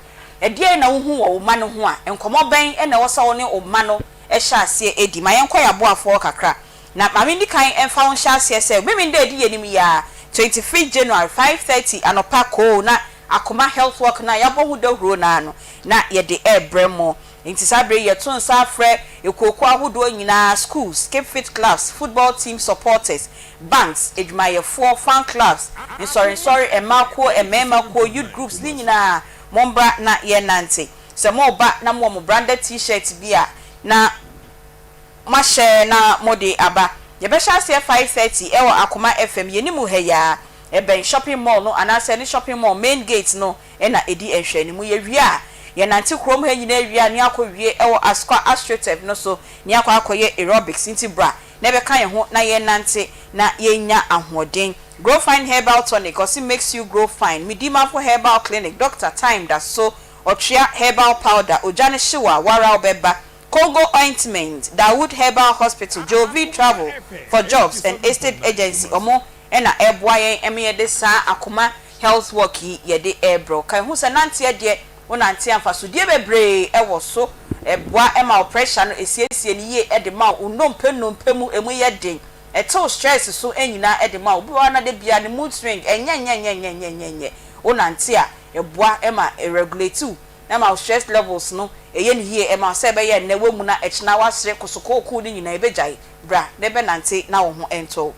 [SPEAKER 9] ɛdeɛn na wohu wɔ wo mma no ho a, nkɔmmɔ bɛn na ɛwɔ sɛ wo ne wo mma no hyɛ aseɛ di? Ma yɛnkɔ yɛaboafoɔ hɔ kakra. Na ma menni kan mfa wo nhyɛ aseɛ sɛ Memeneda a ɛdi yɛn anim yi ara, 25 January, 5:30 anɔpa koo na Akoma Health Walk no a yɛabɔ ho dawuro no ara no na yɛde rebrɛ mo. Enti saa berɛ yi yɛto nsa frɛ akuokuo ahodoɔ nyinaa, schools, keep fit clubs, football team supporters, banks, adwumayɛfoɔ, fan clubs, nsɔrensɔre, mmaa kuo, mmarima kuo, youth groups ne nyinaa mommra na yɛnnante. Sɛ moreba na mowɔ mo branded T-shirt bi a na moahyɛ na mode aba. Yɛbɛhyɛ aseɛ 5:30 ɛwɔ Akoma FM, yɛnim ha yi ara, ɛbɛn shopping mall no anaasɛ ɛne shopping mall main gate no na ɛdi nhwɛanimu. Yɛwie a, yɛnante kurom ha nyinaa wie a ne akɔ wie wɔ Asukwa Astroturf no so ne akɔ akɔyɛ aerobics. Nti bra na bɛka yɛn ho na yɛnnante na yɛnnya ahoɔden. Grow Fine Herbal Tonic, ɔse makes you grow fine. Medimafo Herbal Clinic, Doctor Time da so, Ɔtwea Herbal Powder, ogya no hyew a, woara wobɛba. Congo Ointment, Dawood Herbal Hospital, Jovi Travel for Jobs and Estate Agency ɔmo na ɛboa yɛn ma yɛde saa akoma health walk yi yɛde rebrɛ wo. Ka ho sɛ nanteɛ deɛ Wonante a mfasodeɛ bebree wɔ so. Ɛboa ma wo pressure no, ɛsiesie no yie de ma wo. Wo nnompe nnompe mu, ɛmu yɛ den. Ɛtew stress so nyinaa de ma wo. Obi wɔ hɔ a na da biara ne mood swing ɛnyɛ nyɛ nyɛ nyɛ nyɛ nyɛ nyɛ. Wonante a, ɛboa ma ɛregulate wo na ma wo stress levels no ɛyɛ no yie ma wo sɛ ɛbɛyɛ nnɛ woamu na ɛkyena woasere kosokookoo no nyinaa ɛbɛgyae. Bra na bɛnante na wo ho ntɔ wo.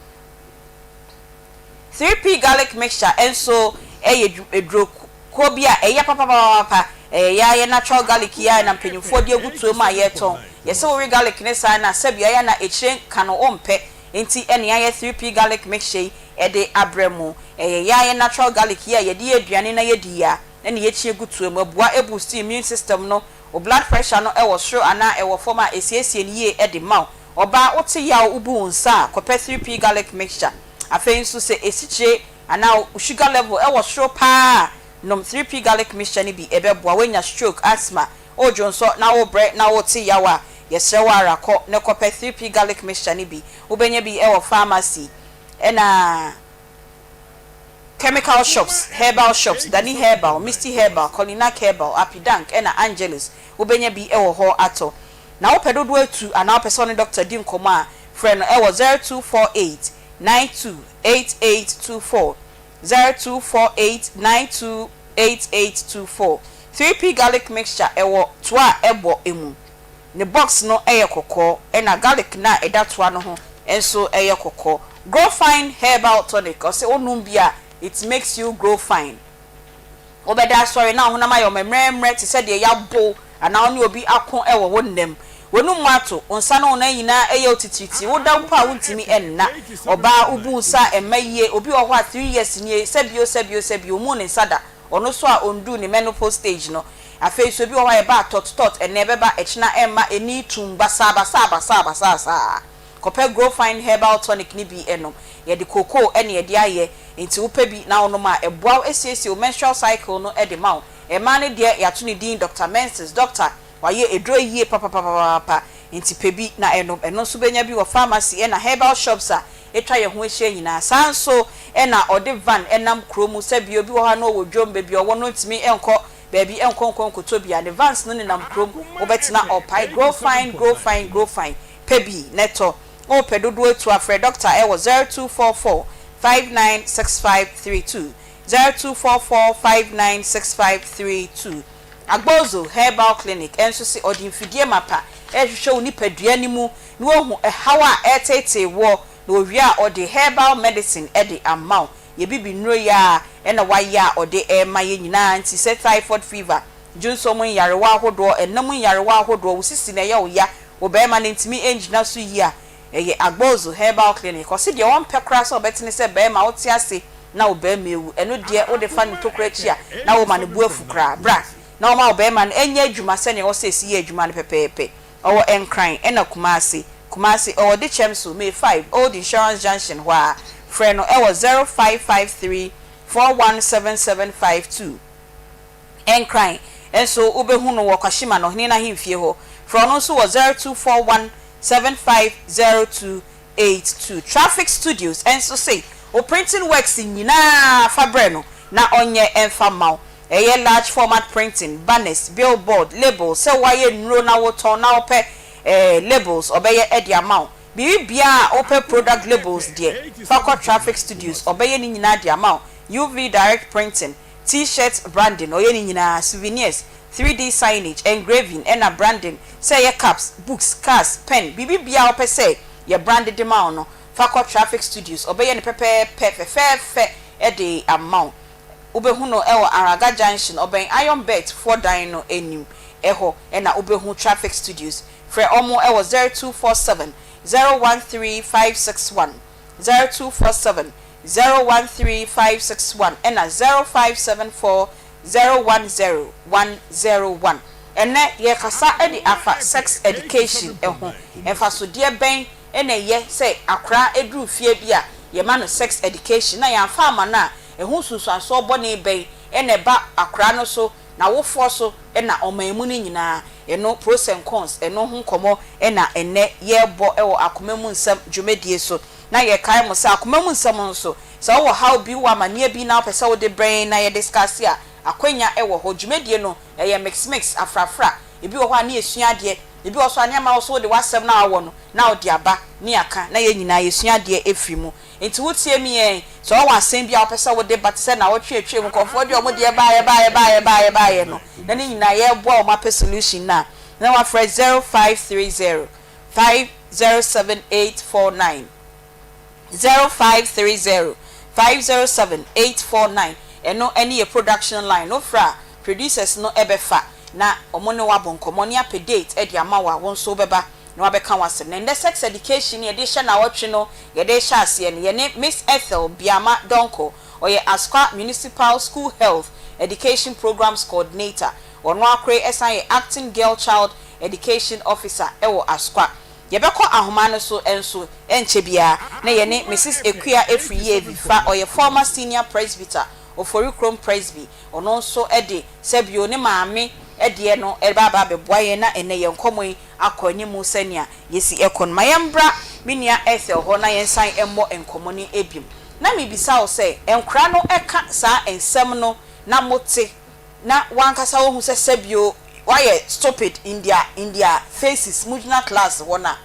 [SPEAKER 9] 3P Garlic Mixture nso yɛ aduro kuo bi a ɛyɛ papapapapa. Ɛyɛ yɛn ara yɛn natural garlic yi ara na mpanyinfoɔ de agu tuo mu a yɛretɔn. Yɛsɛ wowe garlic no saa no a, sɛbi ɛyɛ a na akyire nka no wompɛ. Nti ɛna yɛayɛ 3P Garlic Mixture yi de abrɛ mo. Ɛyɛ yɛn ara yɛn natural garlic yi a yɛde yɛ aduane na yɛdi yi a ɛna yɛkyi gu tuo mu. Ɛboa boost immune system no. Wo blood pressure no wɔ soro anaa ɛwɔ fam a, ɛsiesie no yie de ma wo. Ɔbaa, wote yaw, wobu wo nsa a, kɔpɛ 3P Garlic Mixture. Afei nso sɛ esikyire anaa wo sugar level wɔ soro paa a, nom 3P Garlic Mixture no bi, ɛbɛboa. Woanya stroke, asthma, woredwonsɔ na worebrɛ na worete yaw a, yɛsrɛ wo ara kɔ na kɔpɛ 3P Garlic Mixture no bi. Wobɛnya bi wɔ pharmacy ɛna chemical shops, herbal shops, Dani Herbal, Misty Herbal, Colinac Herbal, Apidank ɛna Angelus. Wobɛnya bi wɔ hɔ atɔ. Na wopɛ dodoɔ atu anaa wopɛ sɛ wo ne dɔkta di nkɔmmɔ a, frɛ no wɔ 0248 92 8824, 0248 92 8824. 3P Garlic Mixture ɛwɔ toa a ɛbɔ mu. Ne box no yɛ kɔkɔɔ ɛna garlic no a ɛda toa no ho nso yɛ kɔkɔɔ. Grow Fine Herbal Tonic, ɔse wonom bi a it makes you grow fine. Wobɛda asɔre na wo honam ayɛ wo mmerɛmmerɛ te sɛ deɛ yɛabo wo anaa wo ne obi ako wɔ wo nna mu. W'anum mu ato, wo nsa ne wo nan nyinaa yɛ wo titiritii, woda mpo a wontumi nna. Ɔbaa, wobu wo nsa a ɛmma yie, obi wɔ hɔ a 3 years nie, sɛbio sɛbio sɛbio, ɔmmuu ne nsa da, ɔno nso a ɔnduu ne menopause stage no. Afei nso ebi wɔ hɔ a ɛba a tɔt tɔt, ɛnnɛ ɛbɛba, ɛkyena ɛmma, ani tum basaa basaa basaa basaa saa. Kɔpɛ Grow Fine Herbal Tonic no bi nom. Yɛde cocoa na yɛde ayɛ, nti wopɛ bi na wonom a, ɛboa wo siesie wo menstrual cycle no de ma wo. Mmaa no deɛ, yɛato ne din Doctor Menses. Doctor, wayɛ aduro yie papapapapa, nti pɛ bi na nom. Ɛno nso wobɛnya bi wɔ pharmacy ɛna herbal shops a atwa yɛn ho ahyia nyinaa. Saa nso na ɔde van nam kuro mu, sɛbi obi wɔ hɔ a na ɔwɔ dwom, baabi a ɔwɔ no ntumi nkɔ baabi nkɔ nkɔ nkɔtɔ bi a, ne vans no nenam kurom, wobɛtena ɔpae. Grow Fine, Grow Fine, Grow Fine. Pɛ bi na tɔ. Wopɛ dodoɔ atu a, frɛ dɔkta wɔ 0244 596532, 0244 596532. Agbozo Herbal Clinic nso se ɔde mfidie mapa rehwehwɛ wo nipadua no mu na wahu ɛhaw a ɛreteetee woɔ, na owie a ɔde herbal medicine de ama wo. Yɛ bibi nnuro yi ara na wayɛ a ɔde rema yɛn nyinaa nti sɛ typhoid fever, dwonsɔ mu nyarewa ahodoɔ, ɛna mu nyarewa ahodoɔ, wo sisi na ɛyɛ wo ya, wo barima no ntumi ngyina so yie a, ɛyɛ Agbozo Herbal Clinic. Ɔse deɛ ɔmpɛ koraa sɛ ɔbɛte ne sɛ barima wote ase na wo barima awu, ɛno deɛ wode fa no tokuro akyi a na woma no bo afu koraa. Bra na ɔma wo barima no nyɛ adwuma sɛdeɛ ɛwɔ sɛ ɛsi yɛ adwuma no pɛpɛɛpɛ. Ɔwɔ Nkran ɛna Kumasi. Kumasi, ɔwɔ Dikyɛm so, May 5, Old Insurance Junction hɔ ara. Frɛ no ɛwɔ 0553 417752. Nkran nso wobɛhu no wɔ Kwashima no Ɔhene no ahemfie hɔ. Frɛ ɔno nso wɔ 0241 750282. Traffic Studios nso se wo printing works nyinaa fa brɛ no na ɔnyɛ mfa mma wo. Ɛyɛ large format printing, banners, billboard, labels, sɛ woayɛ nnuro na wotɔn na wopɛ eh, labels ɔbɛyɛ de ama wo. Biribi biara a wopɛ product labels deɛ, fa kɔ Traffic Studios, ɔbɛyɛ ne nyinaa de ama wo. UV direct printing, T-shirt branding, ɔyɛ ne nyinaa, souvenirs, 3D signage, engraving ɛna branding, sɛ ɛyɛ cups, books, cars, pen, biribi biara a wopɛ sɛ yɛ brand de ma wo no, fa kɔ Traffic Studios, ɔbɛyɛ no pɛpɛɛpɛ, fɛfɛɛfɛ de ama wo. Wobɛhu no wɔ Araga Junction, ɔbɛn Iron Bet foɔ dan no anim, ɛhɔ na wobɛhu Traffic Studios. Frɛ wɔn wɔ 0247 013 561, 0247 013 561 ɛna 0574 010 101. Ɛnnɛ yɛrekasa de afa sex education ho. Mfasodeɛ bɛn na ɛyɛ sɛ akwadaa duru fie bi a yɛma no sex education na yɛamfa amma no a, ɛho nsunsuansoɔ bɔne bɛn na ɛba akwadaa no so, n'awofoɔ so na ɔman mu no nyinaa? Ɛno pros and cons, ɛno ho nkɔmmɔ na ɛnnɛ yɛrebɔ wɔ Akoma Mu Nsɛm dwumadie so. Na yɛkae mo sɛ Akoma Mu Nsɛm nso, sɛ wowɔ haw bi, wowɔ amaneɛ bi na wopɛ sɛ wode brɛ yɛn na yɛ discuss a, Akwanya wɔ hɔ. Dwumadie no, ɛyɛ mix mix, afrafra. Ebi wɔ hɔ a ne yɛsua adeɛ, ebi wɔ hɔ nso a ne ama wo nso wode w'asɛm no a wowɔ no na wode aba ne yɛaka na yɛn nyinaa yɛsua adeɛ afiri mu. Nti wotie me ɛ, sɛ wowɔ asɛm bi a wopɛ sɛ wode ba te sɛ nnawɔtwe a atwam nkurɔfoɔ de wɔn deɛ baeɛ baeɛ baeɛ baeɛ baeɛ no na ne nyinaa yɛreboa wɔn apɛ solution no a, na woafrɛ 0530 507 849. 0530 507 849 ɛno ɛne yɛ production line no frɛ a producers no ɛbɛfa na ɔmo ne wo abɔ nkɔmmɔ ne apɛ date ɛde ama wo a wo nso wobɛba na wabɛka w'asɛm na ɛndɛ sex education yɛde hyɛ naawɔtwe no yɛde rehyɛ aseɛ no yɛne Miss Ethel Biama Donkor ɔyɛ Asqua Municipal School Health Education Programs Coordinator ɔno akore ɛsan yɛ Acting Girl Child Education Officer ɛwɔ Asqua Yɛbɛkɔ ahoma no so nso ɛnkyɛ biara na yɛne Misis Akua Afiri Yeavi fa ɔyɛ former senior presbyter Oforikrom Presby ɔno nso de sɛbio ne maame deɛ no reba aba abɛboa yɛn na ɛnnɛ yɛn nkɔmmɔ yi akɔ anim sɛnea yɛsi kɔ no. Ma yɛmbra me nua Ethel hɔ na yɛnsan mmɔ nkɔmmɔ no biom. Na mebisa wo sɛ nkora no ka saa nsɛm no na mote na wankasa wohu sɛ sɛbio wayɛ stupid in their in their faces mo gyina class hɔ no a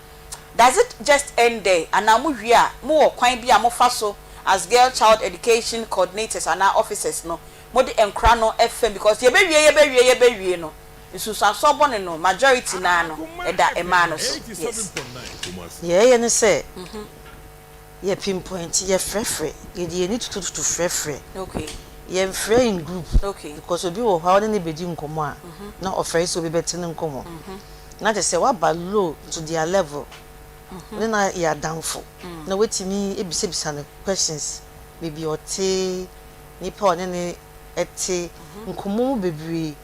[SPEAKER 9] does it just end there anaa mo wie a mo wɔ kwan bi a mo fa so as girl child education coordinators anaa officers no mo de nkora no fam because yɛbɛwie yɛbɛwie yɛbɛwie no nsunsuansoɔ bɔne no majority no ara no ɛda mmaa no so yes.
[SPEAKER 8] Deɛ ɛyɛ ne sɛ Yɛ pinpoint, yɛfrɛfrɛ, yɛde yɛn ani tutututu frɛfrɛ. Yɛnfrɛ in group because obi wɔ hɔ a wo ne no bɛdi nkɔmmɔ a na ɔfɛre sɛ obi bɛte ne nkɔmmɔ. Na kyerɛ sɛ woaba low to their level, wo ne no ayɛ adamfo na woatumi abisabisa no questions, baabi a ɔte, nipa a ɔne no te, nkɔmmɔ mu bebree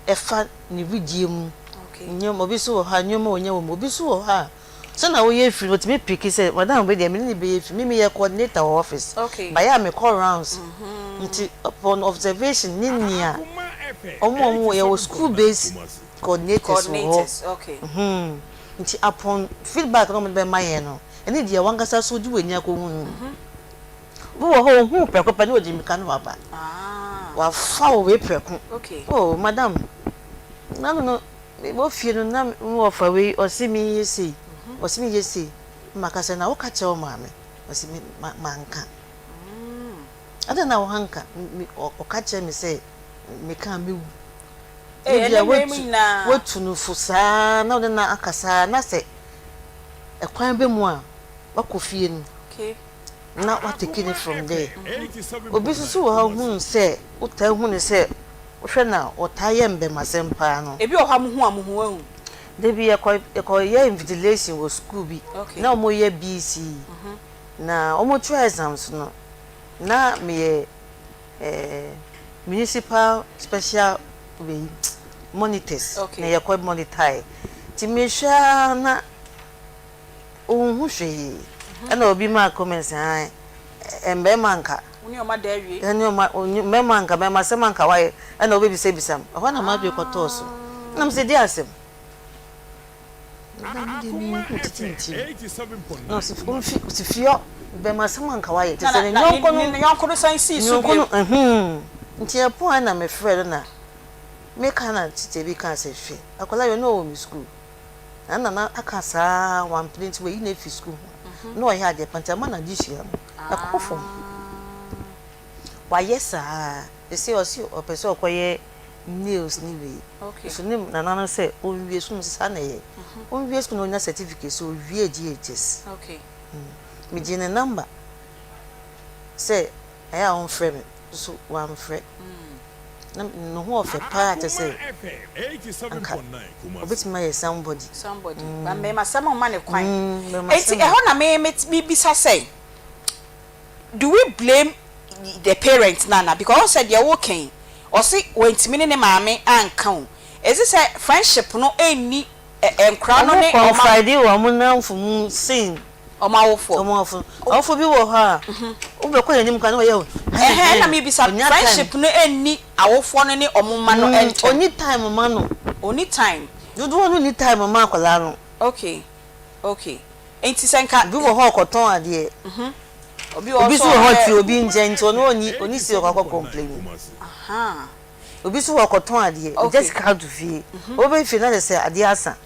[SPEAKER 8] ɛfa ne wedeɛ mu, nneɛma, obi nso wɔ hɔ a nneɛma a ɔnya wɔ mu, obi nso wɔ hɔ a Sɛnea woyɛ firi no otumi piki sɛ madam wei deɛ me ne no bɛyɛ firi me meyɛ coordinator wɔ office but yɛ a mekɔ rounds nti upon observation ne nea wɔn a wɔwɔ yɛwɔ school based coordinators wɔ hɔ hmm nti upon feedback na wɔde bɛma yɛn no ɛne deɛ wankasa so wode w'ani akɔhu no obi wɔ hɔ ohuu prɛko pɛ na ɔdi mmirika na waba wafa wo wei prɛko oh madam nano no Mewɔ fie no na me wɔfa wei ɔse menyɛ sei, ɔse menyɛ sei, na maka sɛ na woka kyerɛ wo maame? Ɔse me manka. Adɛn na woanka? Ɔka kyerɛ me sɛ meka a mɛwu. Ebia woatu no fo saa na wode no aka saa na sɛ ɛkwan bɛ mu a wakɔ fie no na watake no from there. Obi nso so wɔ hɔ hunu sɛ wotaa hu no sɛ Wohwɛ no a, wɔtaa yɛ mbɛmasɛm paa no.
[SPEAKER 9] Ebi wɔ hɔ a muhu a muhu wahu.
[SPEAKER 8] Da bi yɛkɔ yɛkɔyɛ invigilation wɔ sukuu bi, na wɔyɛ BECE, na wɔtwerɛ exams no, na meyɛ eh, municipal special wei, monitors na yɛkɔ monitae. Nti mehwɛ ara na Onnhu hwee. Ɛna obi maa comment sɛ ae mmarima nka.
[SPEAKER 9] Wo ne ɔma da awie.
[SPEAKER 8] Ɛne ɔma mmarima nka mmarima asɛm anka wayɛ ɛna wobɛbisa bisa me. Ɛhɔ na m'adwene kɔtɔɔ so. Ɛna mese deɛ asɛm? Madam me deɛ menhu tete ne tirim. Na ɔse ɔmfi ɔse fiɔ mmarima asɛm anka wayɛ te sɛ ne yɔnko no.
[SPEAKER 9] Ne yɔnko no san sii so bio.
[SPEAKER 8] Ne yɔnko no ɛhmm nti ɛpɔn ɛna mefrɛ no na meka na teacher bi kaa sɛ hwɛ akwadaa yi ɔne ɔwɔ me school. Na nna na aka saa ara, ɔammpene ntsi woeyi no efi skuul ho. Nna ɔyɛ adeɛ pa ntsi ama n'adzesua no ɛkɔ famu. Ɔayɛ saa, sesei ɔse ɔpɛ sɛ ɔkɔyɛ nails ne wei. Nso ne nana no sɛ ɔnwie sukuu, mese saa na ɛyɛ. Ɔnwie sukuu na ɔnya certificate sɛ ɔwie JHS. Megyee ne number sɛ ɛyɛ a ɔmfrɛ me nso wamfrɛ. Na ne ho ɔfɛ paa kyɛ sɛ anka ɔbɛtumi ayɛ somebody.
[SPEAKER 9] Somebody but mmarimasɛm mma no kwan. Enti ɛhɔ na me me bisa sɛ do we blame the parents no anaa because wohu sɛ deɛ woka yi ɔse wantumi ne ne maame anka o is it sɛ friendship no nni nkwadaa no ne
[SPEAKER 8] Wɔn confide wɔ wɔn nnamfo mu sen
[SPEAKER 9] Wɔn awofoɔ.
[SPEAKER 8] Wɔn awofo. Awofo bi wɔ hɔ a, wobɛkɔ n'anim koraa na wayɛ wo
[SPEAKER 9] Ɛhɛn, ɛna mebisa,
[SPEAKER 8] Ɔnnya time.
[SPEAKER 9] friendship no nni awofoɔ no ne wɔn mma no ntɛm?
[SPEAKER 8] Ɔnni time ma no.
[SPEAKER 9] Ɔnni time.
[SPEAKER 8] Dodoɔ no nni time ma akwadaa no.
[SPEAKER 9] Okay, okay. Nti sɛ nka.
[SPEAKER 8] Obi wɔ hɔ a ɔkɔtɔn adeɛ.
[SPEAKER 9] Obi wɔ hɔ
[SPEAKER 8] Obi
[SPEAKER 9] nso
[SPEAKER 8] nso wɔ hɔ a
[SPEAKER 9] ɔyɛ.
[SPEAKER 8] ɔte obi nkyɛn nti ɔno ɔnni, ɔnni sika ɔkɔ akɔ complain.
[SPEAKER 9] Ahaa.
[SPEAKER 8] Obi nso wɔ hɔ ɔkɔtɔn adeɛ, ɔgya sika ato fie, ɔbɛba fie na kyerɛ sɛ adeɛ asa.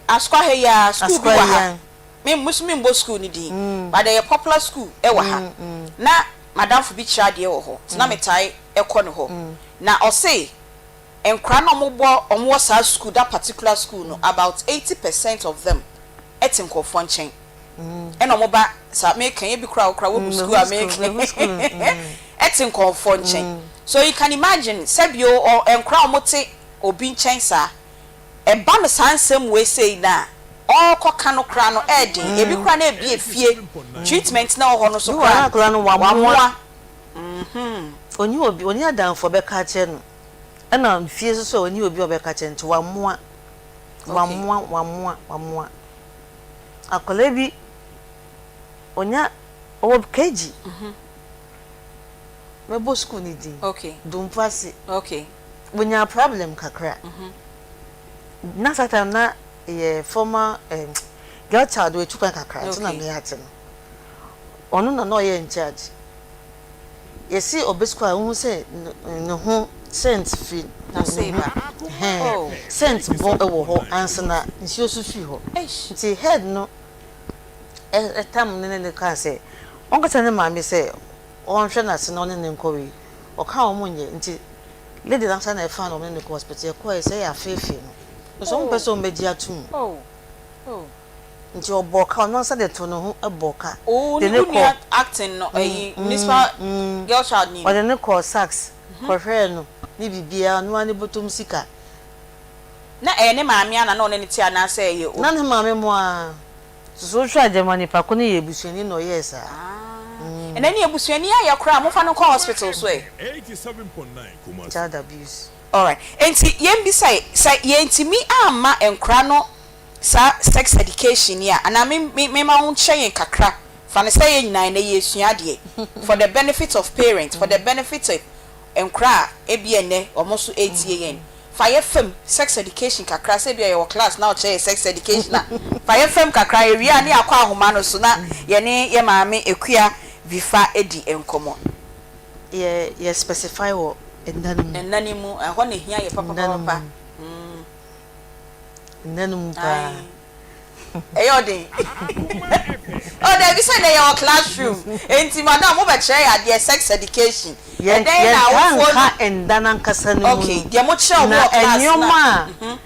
[SPEAKER 9] Asukwa ha yi ara, sukuu bi
[SPEAKER 8] Asukwa
[SPEAKER 9] wɔ
[SPEAKER 8] yi
[SPEAKER 9] ha,
[SPEAKER 8] ara.
[SPEAKER 9] me me nso memmɔ sukuu no din, but ɛyɛ popular school wɔ ha. Na m'adamfo bi kyerɛ adeɛ wɔ hɔ, nti na metae kɔ ne hɔ. Na ɔse nkwadaa no a wɔbɔ, wɔwɔ saa school, that particular school no, about 80 percent of them te nkurɔfoɔ nkyɛn. Ɛna wɔba saa, meka yi, ebi koraa wo koraa woahu school a meka yi, te nkurɔfoɔ nkyɛn. So you can imagine, sɛbio ɔ, nkwadaa a wɔte obi nkyɛn saa, ɛba no saa nsɛm wei sei no a, ɔrekɔka no koraa no ɛyɛ den. Ebi koraa no ebi efie treatment na ɛwɔ hɔ no so
[SPEAKER 8] Bi wɔ hɔ
[SPEAKER 9] koraa
[SPEAKER 8] a akwadaa no wamoa.
[SPEAKER 9] wamoa.
[SPEAKER 8] Ɔnni obi, ɔnni adamfo a ɔbɛka akyerɛ no. Ɛna fie nso so a ɔnni obi a ɔbɛka akyerɛ no nti wamoa. Wamoa, wamoa, wamoa. Akwadaa bi, ɔnya, ɔwɔ KG. Mɛbɔ sukuu no din. Dompo ase. Ɔnyaa problem kakra. Na saa time na yɛ former um, girl child watu kwan kakra nti na me ate no. Ɔno na na ɔyɛ in charge. Yɛsi ɔbɛ sukuu a wohu sɛ ne ho scent fi ne ho hɛn scent bɔ wɔ hɔ ansa na nsuo so firi hɔ. Nti head no ɛtam ne ne ne kaa sɛ ɔnkasa ne maame sɛ ɔnhwɛ n'ase na ɔne ne nkɔ wei. Ɔka wɔn nyɛ nti lady no ankasa na ɛfaa no ɔne ne kɔ hospital. Yɛkɔɛ sɛ ɛyɛ afeefee no. Nso wɔn mpɛ sɛ wɔn bɛgye ato mu. Nti ɔbɔɔ ka, ɔno ankasa de too ne ho bɔɔ ka.
[SPEAKER 9] Oh,
[SPEAKER 8] De
[SPEAKER 9] ne
[SPEAKER 8] ne
[SPEAKER 9] wo
[SPEAKER 8] kɔɔ
[SPEAKER 9] nua acting no ɛyi municipal girl child ni no.
[SPEAKER 8] Ɔde no kɔɔ Saks kɔhwɛɛ no ne biribiara, ɔno ara ne bɔtɔm sika.
[SPEAKER 9] Na ɛyɛ ne maame ana na ɔne no te anaasɛ ɛyɛ obi?
[SPEAKER 8] Na ne maame mo ara. So sɛ wohwɛ a gyama nipa ko no yɛ abusuani na ɔyɛɛ saa?
[SPEAKER 9] Ah, ɛnɛ ne abusuani ayɛ koraa a momfa no nkɔ hospital so ɛ.
[SPEAKER 8] Child abuse.
[SPEAKER 9] Alright, enti yɛmbisa yi, sɛ yɛntumi amma nkora no saa sex education yi a, anaa me me mema wo nkyerɛ yɛn kakra, fa no sɛ yɛn nyinaa ɛnnɛ yɛresua adeɛ, for the benefit of parents, for the benefit of nkora a ebia ɛnnɛ wɔn nso retie yɛn, fa yɛ fam sex education kakra, sɛ ebia yɛwɔ class na wɔkyerɛ yɛn sex education a, fa yɛ fam kakra, yɛwie a ne yɛakɔ ahoma no so na yɛne yɛn maame Akua Vifa adi nkɔmmɔ.
[SPEAKER 8] Yɛ yɛ specify wɔ nna no mu.
[SPEAKER 9] Nna no mu, ɛhɔ na ɛhia yɛ
[SPEAKER 8] Nna no mu.
[SPEAKER 9] papapapapa.
[SPEAKER 8] Nna no mu paa.
[SPEAKER 9] Ɛyɛ ɔden. Oh dabi sɛ nɛ yɛwɔ classroom enti madam mo bɛkyerɛ yɛ adeɛ sex education
[SPEAKER 8] Yɛn
[SPEAKER 9] ɛdɛn na
[SPEAKER 8] yɛntaa
[SPEAKER 9] awofoɔ
[SPEAKER 8] nka
[SPEAKER 9] no
[SPEAKER 8] nda no ankasa no mu
[SPEAKER 9] okay
[SPEAKER 8] no
[SPEAKER 9] deɛ mo kyerɛ wɔn
[SPEAKER 8] na
[SPEAKER 9] wɔ class no
[SPEAKER 8] nneɛma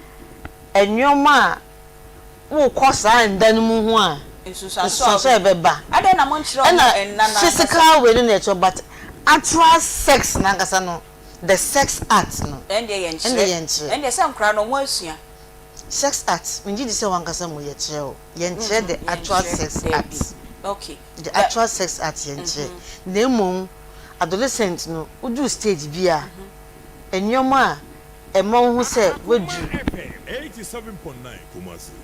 [SPEAKER 9] a
[SPEAKER 8] a nneɛma a wokɔ saa nda no mu ho a
[SPEAKER 9] nsunsuansoɔ a
[SPEAKER 8] nsunsuansoɔ a ɛbɛba
[SPEAKER 9] adɛn na mo nkyerɛ wɔn
[SPEAKER 8] ɛna
[SPEAKER 9] nna no ankasa
[SPEAKER 8] physical wei no na ɛkyerɛ but actual sex no ankasa no the sex art no
[SPEAKER 9] ɛndeɛ
[SPEAKER 8] ɛnde
[SPEAKER 9] yɛnkyerɛ
[SPEAKER 8] yɛnkyerɛ.
[SPEAKER 9] ɛndeɛ sɛ nkoraa no wɔn asua.
[SPEAKER 8] Sex art, mengye di sɛ w'ankasa mu yɛkyerɛ o, yɛnkyerɛ the actual
[SPEAKER 9] Yɛnkyerɛ
[SPEAKER 8] sex
[SPEAKER 9] dabi
[SPEAKER 8] art.
[SPEAKER 9] okay
[SPEAKER 8] The
[SPEAKER 9] the
[SPEAKER 8] actual sex art yɛnkyerɛ. Na mmom adolescent no, woduru stage bi a, nneɛma a ɛma wohu sɛ woaduru,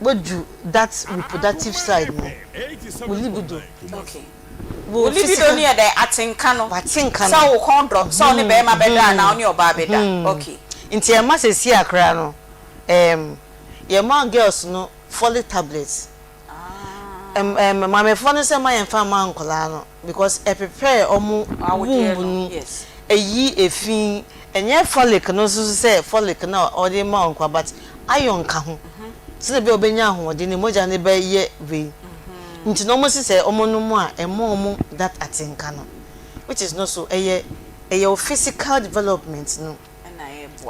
[SPEAKER 8] woaduru that reproductive side no, wo libido,
[SPEAKER 9] okay
[SPEAKER 8] wo
[SPEAKER 9] Wo libido
[SPEAKER 8] physical,
[SPEAKER 9] no yɛ dɛn? Atenka no
[SPEAKER 8] w'atenka
[SPEAKER 9] sɛ
[SPEAKER 8] no.
[SPEAKER 9] wo kɔn dɔ sɛ wo ne barima bɛda anaa wo ne ɔbaa bɛda okay.
[SPEAKER 8] Nti ɛma seesei a koraa no, Erm yɛma girls no folic tablets Erm erm maamefoɔ no sɛ mma yɛnfa mma nkwadaa no because ɛ prepare ɔmo
[SPEAKER 9] Awodeɛ
[SPEAKER 8] womb
[SPEAKER 9] no
[SPEAKER 8] no
[SPEAKER 9] yes.
[SPEAKER 8] ɛyi efi ɛnyɛ folic no nso so sɛ folic no a ɔde ma wɔn koraa but iron ka ho sɛdeɛ ɛbɛyɛ a ɔbɛnya ahoɔden ne mogya no bɛyɛ wei nti no ɔmo se sɛ ɔmo nom a ɛmma ɔmo that atenka no which is not so ɛyɛ ɛyɛ wo physical development no.